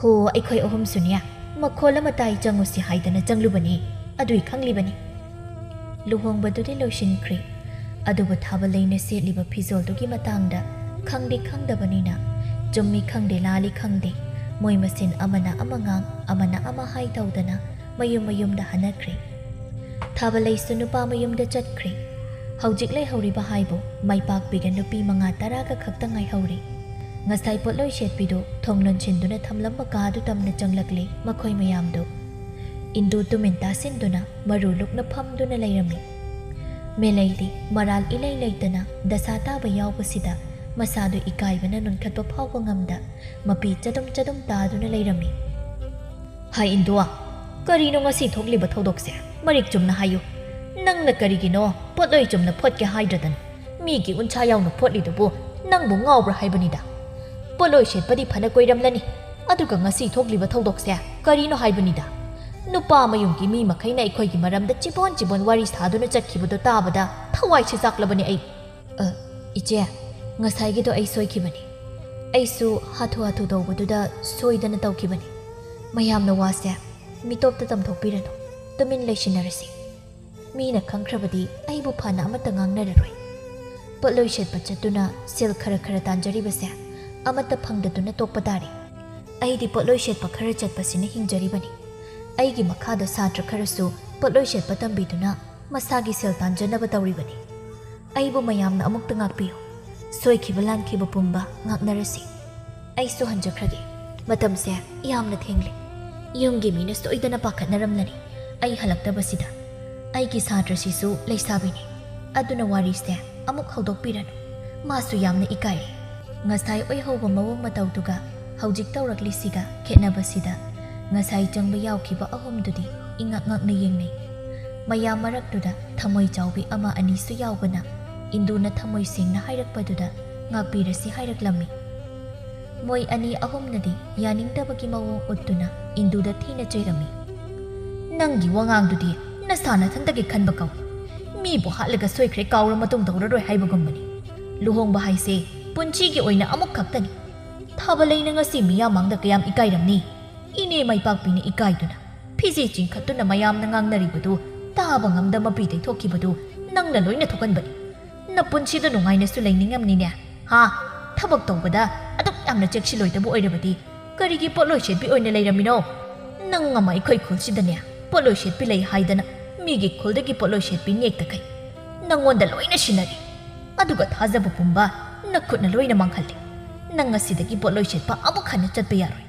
ꯍꯣ, ꯑꯩꯈꯣꯏ ꯑꯍꯨꯝꯁꯨꯅꯦ ꯃꯈꯣꯜ ꯑꯃ ꯇꯥꯏ ꯆꯪꯉꯨꯁꯤ ꯍꯥꯏꯗꯅ ꯆꯪꯂꯨꯕꯅꯤ꯫ ꯑꯗꯨꯏ ꯈꯪꯂꯤꯕꯅꯤ꯫ ꯂꯨꯍꯣꯡꯕꯗꯨꯗꯤ ꯂꯣꯏꯁꯤꯟꯈ꯭ꯔꯦ꯫ ꯑꯗꯨꯕꯨ ꯊꯥꯕꯂꯩꯅ ꯁꯦꯠꯂꯤꯕ ꯐꯤꯖꯣꯜꯗꯨꯒꯤ ꯃꯇꯥꯡꯗ ꯈꯪꯗꯤ ꯈꯪꯗꯕꯅꯤꯅ, ꯆꯨꯝꯃꯤ ꯈꯪꯗꯦ ꯂꯥꯜꯂꯤ ꯈꯪꯗꯦ, ꯃꯣꯏ ꯃꯁꯦꯟ ꯑꯃꯅ ꯑꯃ ꯉꯥꯡ, ꯑꯃꯅ ꯑꯃ ꯍꯥꯏ ꯇꯧꯗꯅ ꯃꯌꯨꯝ ꯃꯌꯨꯝꯗ ꯍꯟꯅꯈ꯭ꯔꯦ꯫ ꯊꯥꯕꯂꯩꯁꯨ ꯅꯨꯄꯥ ꯃꯌꯨꯝꯗ ꯆꯠꯈ꯭ꯔꯦ꯫ ꯍꯧꯖꯤꯛ ꯂꯩꯍꯧꯔꯤꯕ ꯍꯥꯏꯕꯨ ꯃꯥꯏꯄꯥꯛꯄꯤꯒ ꯅꯨꯄꯤ ꯃꯉꯥ ꯇꯔꯥꯒ ꯈꯛꯇ ꯉꯥꯏꯍꯧꯔꯦ꯫ ꯉꯁꯥꯏ ꯄꯣꯠꯂꯣꯏ ꯁꯦꯠꯄꯤꯗꯨ ꯊꯣꯡ ꯂꯣꯟꯁꯤꯟꯗꯨꯅ ꯊꯝꯂꯝꯕ ꯀꯥꯗꯨ ꯇꯝꯅ ꯆꯪꯂꯛꯂꯦ ꯃꯈꯣꯏ ꯃꯌꯥꯝꯗꯨ꯫ ꯏꯟꯗꯨ ꯇꯨꯃꯤꯟ ꯇꯥꯁꯤꯟꯗꯨꯅ ꯃꯔꯨ ꯂꯨꯛꯅ ꯐꯝꯗꯨꯅ ꯂꯩꯔꯝꯃꯤ꯫ ꯃꯦꯂꯩꯗꯤ ꯃꯔꯥꯜ ꯏꯂꯩ ꯂꯩꯇꯅ ꯗꯁꯥ ꯇꯥꯕ ꯌꯥꯎꯕꯁꯤꯗ ꯃꯁꯥꯗꯨ ꯏꯀꯥꯏꯕꯅ ꯅꯣꯟꯈꯠꯄ ꯐꯥꯎꯕ ꯉꯝꯗ ꯃꯄꯤ ꯆꯗꯨꯝ ꯆꯗꯨꯝ ꯇꯥꯗꯨꯅ ꯂꯩꯔꯝꯃꯤ꯫ ꯍꯥꯏ ꯏꯟꯗꯨꯋꯥ, ꯀꯔꯤꯅꯣ ꯉꯁꯤ ꯊꯣꯛꯂꯤꯕ ꯊꯧꯗꯣꯛꯁꯦ? ꯃꯔꯤꯛ ꯆꯨꯝꯅ ꯍꯥꯏꯌꯨ꯫ ꯅꯪꯅ ꯀꯔꯤꯒꯤꯅꯣ ꯄꯣꯠꯂꯣꯏ ꯆꯨꯝꯅ ꯐꯣꯠꯀꯦ ꯍꯥꯏꯗ꯭ꯔꯗꯅ? ꯃꯤꯒꯤ ꯎꯟꯁꯥ ꯌꯥꯎꯅ ꯐꯣꯠꯂꯤꯗꯨꯕꯨ ꯅꯪꯕꯨ ꯉꯥꯎꯕ꯭ꯔꯥ ꯍꯥꯏꯕꯅꯤꯗ꯫ ꯄꯣꯠꯂꯣꯏ ꯁꯦꯠꯄꯗꯤ ꯐꯅ ꯀꯨꯏꯔꯝꯂꯅꯤ, ꯑꯗꯨꯒ ꯉꯁꯤ ꯊꯣꯛꯂꯤꯕ ꯊꯧꯗꯣꯛꯁꯦ ꯀꯔꯤꯅꯣ ꯍꯥꯏꯕꯅꯤꯗ? ꯅꯨꯄꯥ ꯃꯌꯨꯝꯒꯤ ꯃꯤ ꯃꯈꯩꯅ ꯑꯩꯈꯣꯏꯒꯤ ꯃꯔꯝꯗ ꯆꯤꯕꯣꯟ ꯆꯤꯕꯣꯟ ꯋꯥꯔꯤ ꯁꯥꯗꯨꯅ ꯆꯠꯈꯤꯕꯗꯨ ꯇꯥꯕꯗ ꯊꯋꯥꯏꯁꯦ ꯆꯥꯛꯂꯕꯅꯤ ꯑꯩ꯫ ꯑ, ꯏꯆꯦ, ꯉꯁꯥꯏꯒꯤꯗꯣ ꯑꯩ ꯁꯣꯏꯈꯤꯕꯅꯤ꯫ ꯑꯩꯁꯨ ꯍꯥꯊꯨ ꯍꯥꯊꯨ ꯇꯧꯕꯗꯨꯗ ꯁꯣꯏꯗꯅ ꯇꯧꯈꯤꯕꯅꯤ꯫ ꯃꯌꯥꯝꯅ ꯋꯥꯁꯦ ꯃꯤꯇꯣꯞꯇ ꯇꯝꯊꯣꯛꯄꯤꯔꯅꯨ, ꯇꯨꯃꯤꯟ ꯂꯩꯁꯤꯟꯅꯔꯁꯤ꯫ ꯃꯤꯅ ꯈꯪꯈ꯭ꯔꯕꯗꯤ ꯑꯩꯕꯨ ꯐꯅ ꯑꯃꯠꯇ ꯉꯥꯡꯅꯔꯔꯣꯏ꯫ ꯄꯣꯠꯂꯣꯏ ꯁꯦꯠꯄ ꯆꯠꯇꯨꯅ ꯁꯦꯜ ꯈꯔ ꯈꯔ ꯇꯥꯟꯖꯔꯤꯕꯁꯦ ꯑꯃꯠꯇ ꯐꯪꯗꯗꯨꯅ ꯇꯣꯛꯄ ꯇꯥꯔꯦ꯫ ꯑꯩꯗꯤ ꯄꯣꯠꯂꯣꯏ ꯁꯦꯠꯄ ꯈꯔ ꯆꯠꯄꯁꯤꯅ ꯍꯤꯡꯖꯔꯤꯕꯅꯤ꯫ ꯑꯩꯒꯤ ꯃꯈꯥꯗ ꯁꯥꯇ꯭ꯔ ꯈꯔꯁꯨ ꯄꯣꯠꯂꯣꯏ ꯁꯦꯠꯄ ꯇꯝꯕꯤꯗꯨꯅ ꯃꯁꯥꯒꯤ ꯁꯦꯜ ꯇꯥꯟꯖꯅꯕ ꯇꯧꯔꯤꯕꯅꯤ꯫ ꯑꯩꯕꯨ ꯃꯌꯥꯝꯅ ꯑꯃꯨꯛꯇ ꯉꯥꯛꯄꯤꯌꯨ꯫ ꯁꯣꯏꯈꯤꯕ ꯂꯥꯟꯈꯤꯕ ꯄꯨꯝꯕ ꯉꯥꯛꯅꯔꯁꯤ꯫ ꯑꯩꯁꯨ ꯍꯟꯖꯈ꯭ꯔꯒꯦ꯫ ꯃꯇꯝꯁꯦ ꯌꯥꯝꯅ ꯊꯦꯡꯂꯦ꯫ ꯌꯨꯝꯒꯤ ꯃꯤꯅ ꯁꯣꯏꯗꯅ ꯄꯥꯈꯠꯅꯔꯝꯂꯅꯤ꯫ ꯑꯩ ꯍꯜꯂꯛꯇꯕꯁꯤꯗ ꯑꯩꯒꯤ ꯁꯥꯇ꯭ꯔꯁꯤꯁꯨ ꯂꯩꯁꯥꯕꯤꯅꯤ, ꯑꯗꯨꯅ ꯋꯥꯔꯤꯁꯦ ꯑꯃꯨꯛ ꯍꯧꯗꯣꯛꯄꯤꯔꯅꯨ꯫ ꯃꯥꯁꯨ ꯌꯥꯝꯅ ꯏꯀꯥꯏꯔꯦ꯫ ꯉꯁꯥꯏ ꯑꯣꯏꯍꯧꯕ ꯃꯑꯣꯡ ꯃꯇꯧꯗꯨꯒ ꯍꯧꯖꯤꯛ ꯇꯧꯔꯛꯂꯤꯁꯤꯒ ꯈꯦꯠꯅꯕꯁꯤꯗ ꯉꯁꯥꯏ ꯆꯪꯕ ꯌꯥꯎꯈꯤꯕ ꯑꯍꯨꯝꯗꯨꯗꯤ ꯏꯉꯛ ꯉꯛꯅ ꯌꯦꯡꯅꯩ꯫ ꯃꯌꯥꯝ ꯃꯔꯛꯇꯨꯗ ꯊꯃꯣꯏ ꯆꯥꯎꯕꯤ ꯑꯃ ꯑꯅꯤꯁꯨ ꯌꯥꯎꯕꯅ ꯏꯟꯗꯨꯅ ꯊꯃꯣꯏ ꯁꯦꯡꯅ ꯍꯥꯏꯔꯛꯄꯗꯨꯗ ꯉꯥꯛꯄꯤꯔꯁꯤ ꯍꯥꯏꯔꯛꯂꯝꯃꯤ꯫ ꯃꯣꯏ ꯑꯅꯤ ꯑꯍꯨꯝꯅꯗꯤ ꯌꯥꯅꯤꯡꯗꯕꯒꯤ ꯃꯑꯣꯡ ꯎꯠꯇꯨꯅ ꯏꯟꯗꯨꯗ ꯊꯤꯅ ꯆꯩꯔꯝꯃꯤ꯫ "ꯅꯪꯒꯤ ꯋꯥꯉꯥꯡꯗꯨꯗꯤ ꯅꯁꯥ ꯅꯊꯟꯇꯒꯤ ꯈꯟꯕ ꯀꯧꯏ꯫ ꯃꯤꯕꯨ ꯍꯥꯠꯂꯒ ꯁꯣꯏꯈ꯭ꯔꯦ, ꯀꯥꯎꯔ ꯃꯇꯨꯡ ꯇꯧꯔꯔꯣꯏ ꯍꯥꯏꯕꯒꯨꯝꯕꯅꯤ꯫ ꯂꯨꯍꯣꯡꯕ ꯍꯥꯏꯁꯦ ꯄꯨꯟꯁꯤꯒꯤ ꯑꯣꯏꯅ ꯑꯃꯨꯛ ꯈꯛꯇꯅꯤ꯫ ꯊꯥꯕ ꯂꯩꯅ ꯉꯁꯤ ꯃꯤꯌꯥꯝ ꯃꯥꯡꯗ ꯀꯌꯥꯝ ꯏꯀꯥꯏꯔꯝꯅꯤ?" ꯏꯅꯦ ꯃꯥꯏꯄꯥꯛꯄꯤꯅ ꯏꯀꯥꯏꯗꯨꯅ ꯐꯤꯖꯦ ꯆꯤꯡꯈꯠꯇꯨꯅ ꯃꯌꯥꯝꯅ ꯉꯥꯡꯅꯔꯤꯕꯗꯨ ꯇꯥꯕ ꯉꯝꯗ ꯃꯄꯤ ꯇꯩꯊꯣꯛꯈꯤꯕꯗꯨ ꯅꯪꯅ ꯂꯣꯏꯅ ꯊꯣꯛꯍꯟꯕꯅꯤ꯫ ꯅꯄꯨꯟꯁꯤꯗ ꯅꯨꯡꯉꯥꯏꯅꯁꯨ ꯂꯩꯅꯤꯡꯉꯝꯅꯤꯅꯦ, ꯍꯥ? ꯊꯕꯛ ꯇꯧꯕꯗ ꯑꯗꯨꯛ ꯌꯥꯝꯅ ꯆꯦꯛꯁꯤꯜꯂꯣꯏꯗꯕꯨ ꯑꯣꯏꯔꯕꯗꯤ ꯀꯔꯤꯒꯤ ꯄꯣꯠꯂꯣꯏ ꯁꯦꯠꯄꯤ ꯑꯣꯏꯅ ꯂꯩꯔꯝꯃꯤꯅꯣ? ꯅꯪ ꯑꯃ ꯑꯩꯈꯣꯏ ꯈꯨꯜꯁꯤꯗꯅꯦ ꯄꯣꯠꯂꯣꯏ ꯁꯦꯠꯄꯤ ꯂꯩ ꯍꯥꯏꯗꯅ ꯃꯤꯒꯤ ꯈꯨꯜꯗꯒꯤ ꯄꯣꯠꯂꯣꯏ ꯁꯦꯠꯄꯤ ꯅꯦꯛꯇꯈꯩ ꯅꯪꯉꯣꯟꯗ ꯂꯣꯏꯅ ꯁꯤꯟꯅꯔꯤ꯫ ꯑꯗꯨꯒ ꯊꯥꯖꯕ ꯄꯨꯝꯕ ꯅꯈꯨꯠꯅ ꯂꯣꯏꯅ ꯃꯥꯡꯍꯜꯂꯤ꯫ ꯅꯪ ꯉꯁꯤꯗꯒꯤ ꯄꯣꯠꯂꯣꯏ ꯁꯦꯠꯄ ꯑꯃꯨꯛ ꯍꯟꯅ ꯆꯠꯄ ꯌꯥꯔꯣꯏ꯫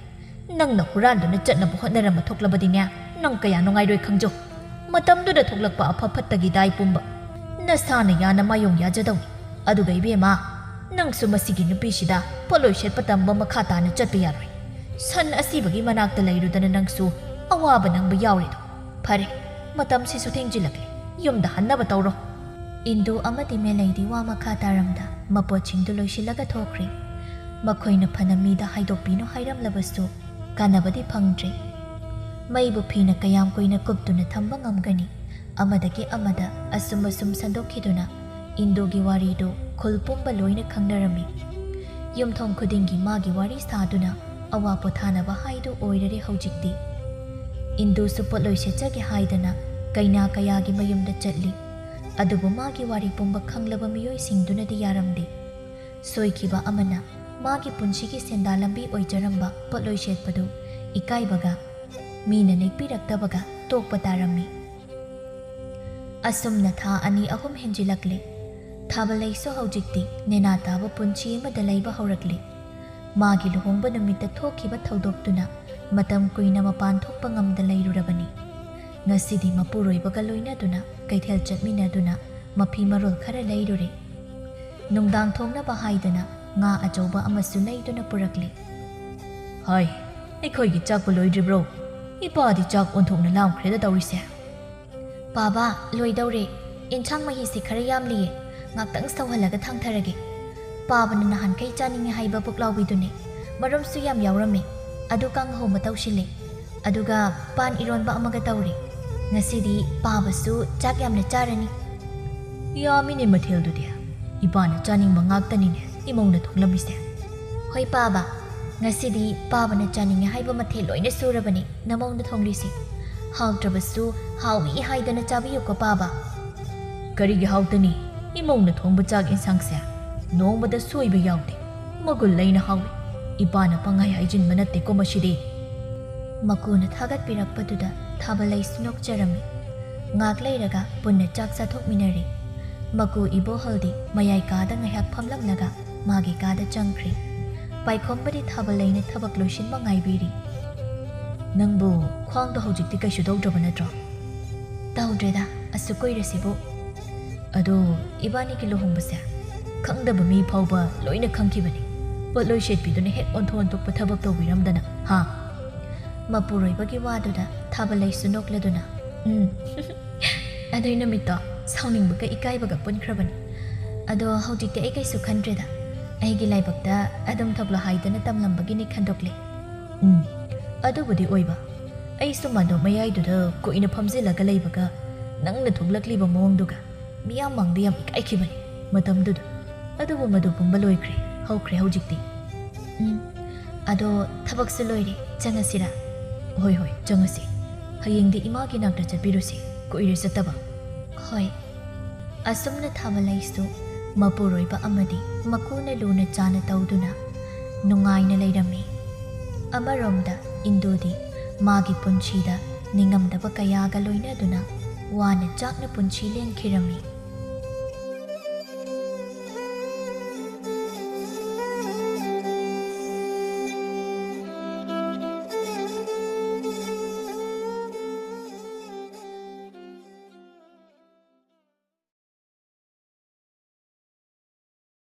ꯅꯪꯅ ꯍꯨꯔꯥꯟꯗꯨꯅ ꯆꯠꯅꯕ ꯍꯣꯠꯅꯔꯝꯕ ꯊꯣꯛꯂꯕꯗꯤꯅꯦ, ꯅꯪ ꯀꯌꯥ ꯅꯨꯡꯉꯥꯏꯔꯣꯏ ꯈꯪꯖꯧ꯫ ꯃꯇꯝꯗꯨꯗ ꯊꯣꯛꯂꯛꯄ ꯑꯐ ꯐꯠꯇꯒꯤ ꯗꯥꯏ ꯄꯨꯝꯕ ꯅꯁꯥꯅ ꯌꯥꯅ ꯃꯥꯌꯣꯡ ꯌꯥꯖꯗꯧꯅꯤ꯫ ꯑꯗꯨꯒ ꯏꯕꯦꯝꯃ, ꯅꯪꯁꯨ ꯃꯁꯤꯒꯤ ꯅꯨꯄꯤꯁꯤꯗ ꯄꯣꯠꯂꯣꯏ ꯁꯦꯠꯄ ꯇꯝꯕ ꯃꯈꯥ ꯇꯥꯅ ꯆꯠꯄ ꯌꯥꯔꯣꯏ꯫ ꯁꯟ ꯑꯁꯤꯕꯒꯤ ꯃꯅꯥꯛꯇ ꯂꯩꯔꯨꯗꯅ ꯅꯪꯁꯨ ꯑꯋꯥꯕ ꯅꯪꯕ ꯌꯥꯎꯔꯤꯗꯣ꯫ ꯐꯔꯦ, ꯃꯇꯝꯁꯤꯁꯨ ꯊꯦꯡꯖꯤꯜꯂꯛꯂꯦ꯫ ꯌꯨꯝꯗ ꯍꯟꯅꯕ ꯇꯧꯔꯣ꯫ ꯏꯟꯗꯨ ꯑꯃꯗꯤ ꯃꯦꯂꯩꯗꯤ ꯋꯥ ꯃꯈꯥ ꯇꯥꯔꯝꯗ ꯃꯄꯣꯠꯁꯤꯡꯗꯨ ꯂꯣꯏꯁꯤꯜꯂꯒ ꯊꯣꯛꯈ꯭ꯔꯦ꯫ ꯃꯈꯣꯏꯅ ꯐꯅ ꯃꯤꯗ ꯍꯥꯏꯗꯣꯛꯄꯤꯅꯨ ꯍꯥꯏꯔꯝꯂꯕꯁꯨ ꯀꯥꯟꯅꯕꯗꯤ ꯐꯪꯗ꯭ꯔꯦ꯫ ꯃꯩꯕꯨ ꯐꯤꯅ ꯀꯌꯥꯝ ꯀꯨꯏꯅ ꯀꯨꯞꯇꯨꯅ ꯊꯝꯕ ꯉꯝꯒꯅꯤ? ꯑꯃꯗꯒꯤ ꯑꯃꯗ ꯑꯁꯨꯝ ꯑꯁꯨꯝ ꯁꯟꯗꯣꯛꯈꯤꯗꯨꯅ ꯏꯟꯗꯨꯒꯤ ꯋꯥꯔꯤꯗꯨ ꯈꯨꯜ ꯄꯨꯝꯕ ꯂꯣꯏꯅ ꯈꯪꯅꯔꯝꯃꯤ꯫ ꯌꯨꯝꯊꯣꯡ ꯈꯨꯗꯤꯡꯒꯤ ꯃꯥꯒꯤ ꯋꯥꯔꯤ ꯁꯥꯗꯨꯅ ꯑꯋꯥ ꯄꯣꯊꯥꯅꯕ ꯍꯥꯏꯗꯨ ꯑꯣꯏꯔꯔꯦ ꯍꯧꯖꯤꯛꯇꯤ꯫ ꯏꯟꯗꯨꯁꯨ ꯄꯣꯠꯂꯣꯏ ꯁꯦꯠꯆꯒꯦ ꯍꯥꯏꯗꯅ ꯀꯩꯅꯥ ꯀꯌꯥꯒꯤ ꯃꯌꯨꯝꯗ ꯆꯠꯂꯤ꯫ ꯑꯗꯨꯕꯨ ꯃꯥꯒꯤ ꯋꯥꯔꯤ ꯄꯨꯝꯕ ꯈꯪꯂꯕ ꯃꯤꯑꯣꯏꯁꯤꯡꯗꯨꯅꯗꯤ ꯌꯥꯔꯝꯗꯦ꯫ ꯁꯣꯏꯈꯤꯕ ꯑꯃꯅ ꯃꯥꯒꯤ ꯄꯨꯟꯁꯤꯒꯤ ꯁꯦꯟꯗꯥ ꯂꯝꯕꯤ ꯑꯣꯏꯖꯔꯝꯕ ꯄꯣꯠꯂꯣꯏ ꯁꯦꯠꯄꯗꯨ ꯏꯀꯥꯏꯕꯒ ꯃꯤꯅ ꯅꯦꯛꯄꯤꯔꯛꯇꯕꯒ ꯇꯣꯛꯄ ꯇꯥꯔꯝꯃꯤ꯫ ꯑꯁꯨꯝꯅ ꯊꯥ ꯑꯅꯤ ꯑꯍꯨꯝ ꯍꯦꯟꯖꯤꯜꯂꯛꯂꯦ꯫ ꯊꯥꯕꯂꯩꯁꯨ ꯍꯧꯖꯤꯛꯇꯤ ꯅꯦꯅꯥ ꯇꯥꯕ ꯄꯨꯟꯁꯤ ꯑꯃꯗ ꯂꯩꯕ ꯍꯧꯔꯛꯂꯦ꯫ ꯃꯥꯒꯤ ꯂꯨꯍꯣꯡꯕ ꯅꯨꯃꯤꯠꯇ ꯊꯣꯛꯈꯤꯕ ꯊꯧꯗꯣꯛꯇꯨꯅ ꯃꯇꯝ ꯀꯨꯏꯅ ꯃꯄꯥꯟ ꯊꯣꯛꯄ ꯉꯝꯗ ꯂꯩꯔꯨꯔꯕꯅꯤ꯫ ꯉꯁꯤꯗꯤ ꯃꯄꯨꯔꯣꯏꯕꯒ ꯂꯣꯏꯅꯗꯨꯅ ꯀꯩꯊꯦꯜ ꯆꯠꯃꯤꯟꯅꯗꯨꯅ ꯃꯐꯤ ꯃꯔꯣꯜ ꯈꯔ ꯂꯩꯔꯨꯔꯦ꯫ ꯅꯨꯡꯗꯥꯡ ꯊꯣꯡꯅꯕ ꯍꯥꯏꯗꯨꯅ ꯉꯥ ꯑꯆꯧꯕ ꯑꯃꯁꯨ ꯂꯩꯗꯨꯅ ꯄꯨꯔꯛꯂꯦ꯫ "ꯍꯥꯏ, ꯑꯩꯈꯣꯏꯒꯤ ꯆꯥꯛꯄꯨ ꯂꯣꯏꯗ꯭ꯔꯤꯕ꯭ꯔꯣ? ꯏꯄꯥꯗꯤ ꯆꯥꯛ ꯑꯣꯟꯊꯣꯛꯅ ꯂꯥꯝꯈ꯭ꯔꯦꯗ ꯇꯧꯔꯤꯁꯦ꯫" "ꯄꯥꯕ, ꯂꯣꯏꯗꯧꯔꯦ꯫ ꯏꯟꯁꯥꯡ ꯃꯍꯤꯁꯤ ꯈꯔ ꯌꯥꯝꯂꯤꯌꯦ꯫ ꯉꯥꯛꯇꯪ ꯁꯧꯍꯜꯂꯒ ꯊꯥꯡꯊꯔꯒꯦ꯫ ꯄꯥꯕꯅ ꯅꯍꯥꯟꯈꯩ ꯆꯥꯅꯤꯡꯉꯦ ꯍꯥꯏꯕ ꯄꯨꯛꯂꯥꯎꯕꯤꯗꯨꯅꯦ꯫ ꯃꯔꯨꯝꯁꯨ ꯌꯥꯝ ꯌꯥꯎꯔꯝꯃꯦ꯫ ꯑꯗꯨ ꯀꯥꯡꯍꯧ ꯑꯃ ꯇꯧꯁꯤꯜꯂꯦ꯫ ꯑꯗꯨꯒ ꯄꯥꯟ ꯏꯔꯣꯟꯕ ꯑꯃꯒ ꯇꯧꯔꯦ꯫ ꯉꯁꯤꯗꯤ ꯄꯥꯕꯁꯨ ꯆꯥꯛ ꯌꯥꯝꯅ ꯆꯥꯔꯅꯤ꯫" "ꯌꯥꯝꯃꯤꯅꯦ ꯃꯊꯦꯜꯗꯨꯗꯤ꯫ ꯏꯄꯥꯅ ꯆꯥꯅꯤꯡꯕ ꯉꯥꯛꯇꯅꯤꯅꯦ ꯏꯃꯧꯅ ꯊꯣꯡꯂꯝꯃꯤꯁꯦ꯫" "ꯍꯣꯏ ꯄꯥꯕ, ꯉꯁꯤꯗꯤ ꯄꯥꯕꯅ ꯆꯥꯅꯤꯡꯉꯦ ꯍꯥꯏꯕ ꯃꯊꯦꯜ ꯂꯣꯏꯅ ꯁꯨꯔꯕꯅꯤ ꯅꯃꯧꯅ ꯊꯣꯡꯂꯤꯁꯤ꯫ ꯍꯥꯎꯇ꯭ꯔꯕꯁꯨ ꯍꯥꯎꯏ ꯍꯥꯏꯗꯅ ꯆꯥꯕꯤꯌꯨꯀꯣ ꯄꯥꯕ꯫" "ꯀꯔꯤꯒꯤ ꯍꯥꯎꯇꯅꯤ? ꯏꯃꯧꯅ ꯊꯣꯡꯕ ꯆꯥꯛ ꯏꯟꯁꯥꯡꯁꯦ ꯅꯣꯡꯃꯗ ꯁꯣꯏꯕ ꯌꯥꯎꯗꯦ꯫ ꯃꯒꯨꯟ ꯂꯩꯅ ꯍꯥꯎꯏ꯫ ꯏꯄꯥꯅ ꯄꯪꯍꯥꯏ ꯍꯥꯏꯖꯤꯟꯕ ꯅꯠꯇꯦꯀꯣ ꯃꯁꯤꯗꯤ꯫" ꯃꯀꯨꯅ ꯊꯥꯒꯠꯄꯤꯔꯛꯄꯗꯨꯗ ꯊꯥꯕꯂꯩꯁꯨ ꯅꯣꯛꯆꯔꯝꯃꯤ꯫ ꯉꯥꯛ ꯂꯩꯔꯒ ꯄꯨꯟꯅ ꯆꯥꯛ ꯆꯥꯊꯣꯛꯃꯤꯟꯅꯔꯦ꯫ ꯃꯀꯨ ꯏꯕꯣꯍꯜꯗꯤ ꯃꯌꯥꯏ ꯀꯥꯗ ꯉꯥꯏꯍꯥꯛ ꯐꯝꯂꯝꯂꯒ ꯃꯥꯒꯤ ꯀꯥꯗ ꯆꯪꯈ꯭ꯔꯦ꯫ ꯄꯥꯏꯈꯣꯝꯕꯗꯤ ꯊꯥꯕꯂꯩꯅ ꯊꯕꯛ ꯂꯣꯏꯁꯤꯟꯕ ꯉꯥꯏꯕꯤꯔꯤ꯫ "ꯅꯪꯕꯨ ꯈ꯭ꯋꯥꯡꯗꯣ ꯍꯧꯖꯤꯛꯇꯤ ꯀꯩꯁꯨ ꯇꯧꯗ꯭ꯔꯕ ꯅꯠꯇ꯭ꯔꯣ?" "ꯇꯧꯗ꯭ꯔꯦꯗ, ꯑꯁꯨꯛ ꯀꯨꯏꯔꯁꯤꯕꯨ꯫" "ꯑꯗꯣ ꯏꯕꯥꯅꯤꯒꯤ ꯂꯨꯍꯣꯡꯕꯁꯦ ꯈꯪꯗꯕ ꯃꯤ ꯐꯥꯎꯕ ꯂꯣꯏꯅ ꯈꯪꯈꯤꯕꯅꯤ꯫ ꯄꯣꯠꯂꯣꯏ ꯁꯦꯠꯄꯤꯗꯨꯅ ꯍꯦꯛ ꯑꯣꯟꯊꯣꯛ ꯑꯣꯟꯊꯣꯛꯄ ꯊꯕꯛ ꯇꯧꯕꯤꯔꯝꯗꯅ, ꯍꯥ?" ꯃꯄꯨꯔꯣꯏꯕꯒꯤ ꯋꯥꯗꯨꯗ ꯊꯥꯕꯂꯩꯁꯨ ꯅꯣꯛꯂꯗꯨꯅ, "ꯎꯝ, ꯑꯗꯨꯏ ꯅꯨꯃꯤꯠꯇꯣ ꯁꯥꯎꯅꯤꯡꯕꯒ ꯏꯀꯥꯏꯕꯒ ꯄꯨꯟꯈ꯭ꯔꯕꯅꯤ꯫ ꯑꯗꯣ ꯍꯧꯖꯤꯛꯇꯤ ꯑꯩ ꯀꯩꯁꯨ ꯈꯟꯗ꯭ꯔꯦꯗ꯫ ꯑꯩꯒꯤ ꯂꯥꯏꯕꯛꯇ ꯑꯗꯨꯝ ꯊꯣꯛꯂꯣ ꯍꯥꯏꯗꯅ ꯇꯝꯂꯝꯕꯒꯤꯅꯤ ꯈꯟꯗꯣꯛꯂꯦ꯫" "ꯎꯝ, ꯑꯗꯨꯕꯨꯗꯤ ꯑꯣꯏꯕ꯫ ꯑꯩꯁꯨ ꯃꯥꯗꯣ ꯃꯌꯥꯏꯗꯨꯗ ꯀꯨꯏꯅ ꯐꯝꯖꯤꯜꯂꯒ ꯂꯩꯕꯒ ꯅꯪꯅ ꯊꯣꯛꯂꯛꯂꯤꯕ ꯃꯑꯣꯡꯗꯨꯒ ꯃꯤꯌꯥꯝ ꯃꯥꯡꯗ ꯌꯥꯝ ꯏꯀꯥꯏꯈꯤꯕꯅꯤ ꯃꯇꯝꯗꯨꯗ꯫ ꯑꯗꯨꯕꯨ ꯃꯗꯨ ꯄꯨꯝꯕ ꯂꯣꯏꯈ꯭ꯔꯦ, ꯍꯧꯈ꯭ꯔꯦ ꯍꯧꯖꯤꯛꯇꯤ꯫" "ꯎꯝ, ꯑꯗꯣ ꯊꯕꯛꯁꯨ ꯂꯣꯏꯔꯦ, ꯆꯪꯉꯁꯤꯔꯥ?" "ꯍꯣꯏ, ꯍꯣꯏ, ꯆꯪꯉꯁꯤ꯫ ꯍꯌꯦꯡꯗꯤ ꯏꯃꯥꯒꯤ ꯅꯥꯛꯇ ꯆꯠꯄꯤꯔꯨꯁꯤ, ꯀꯨꯏꯔꯦ ꯆꯠꯇꯕ꯫" "ꯍꯣꯏ꯫" ꯑꯁꯨꯝꯅ ꯊꯥꯕꯂꯩꯁꯨ ꯃꯄꯨꯔꯣꯏꯕ ꯑꯃꯗꯤ ꯃꯀꯨꯅ ꯂꯨꯅ ꯆꯥꯅ ꯇꯧꯗꯨꯅ ꯅꯨꯡꯉꯥꯏꯅ ꯂꯩꯔꯝꯃꯤ꯫ ꯑꯃꯔꯣꯝꯗ ꯏꯟꯗꯨꯗꯤ ꯃꯥꯒꯤ ꯄꯨꯟꯁꯤꯗ ꯅꯤꯡꯉꯝꯗꯕ ꯀꯌꯥꯒ ꯂꯣꯏꯅꯗꯨꯅ ꯋꯥꯅ ꯆꯥꯛꯅ ꯄꯨꯟꯁꯤ ꯂꯦꯟꯈꯤꯔꯝꯃꯤ꯫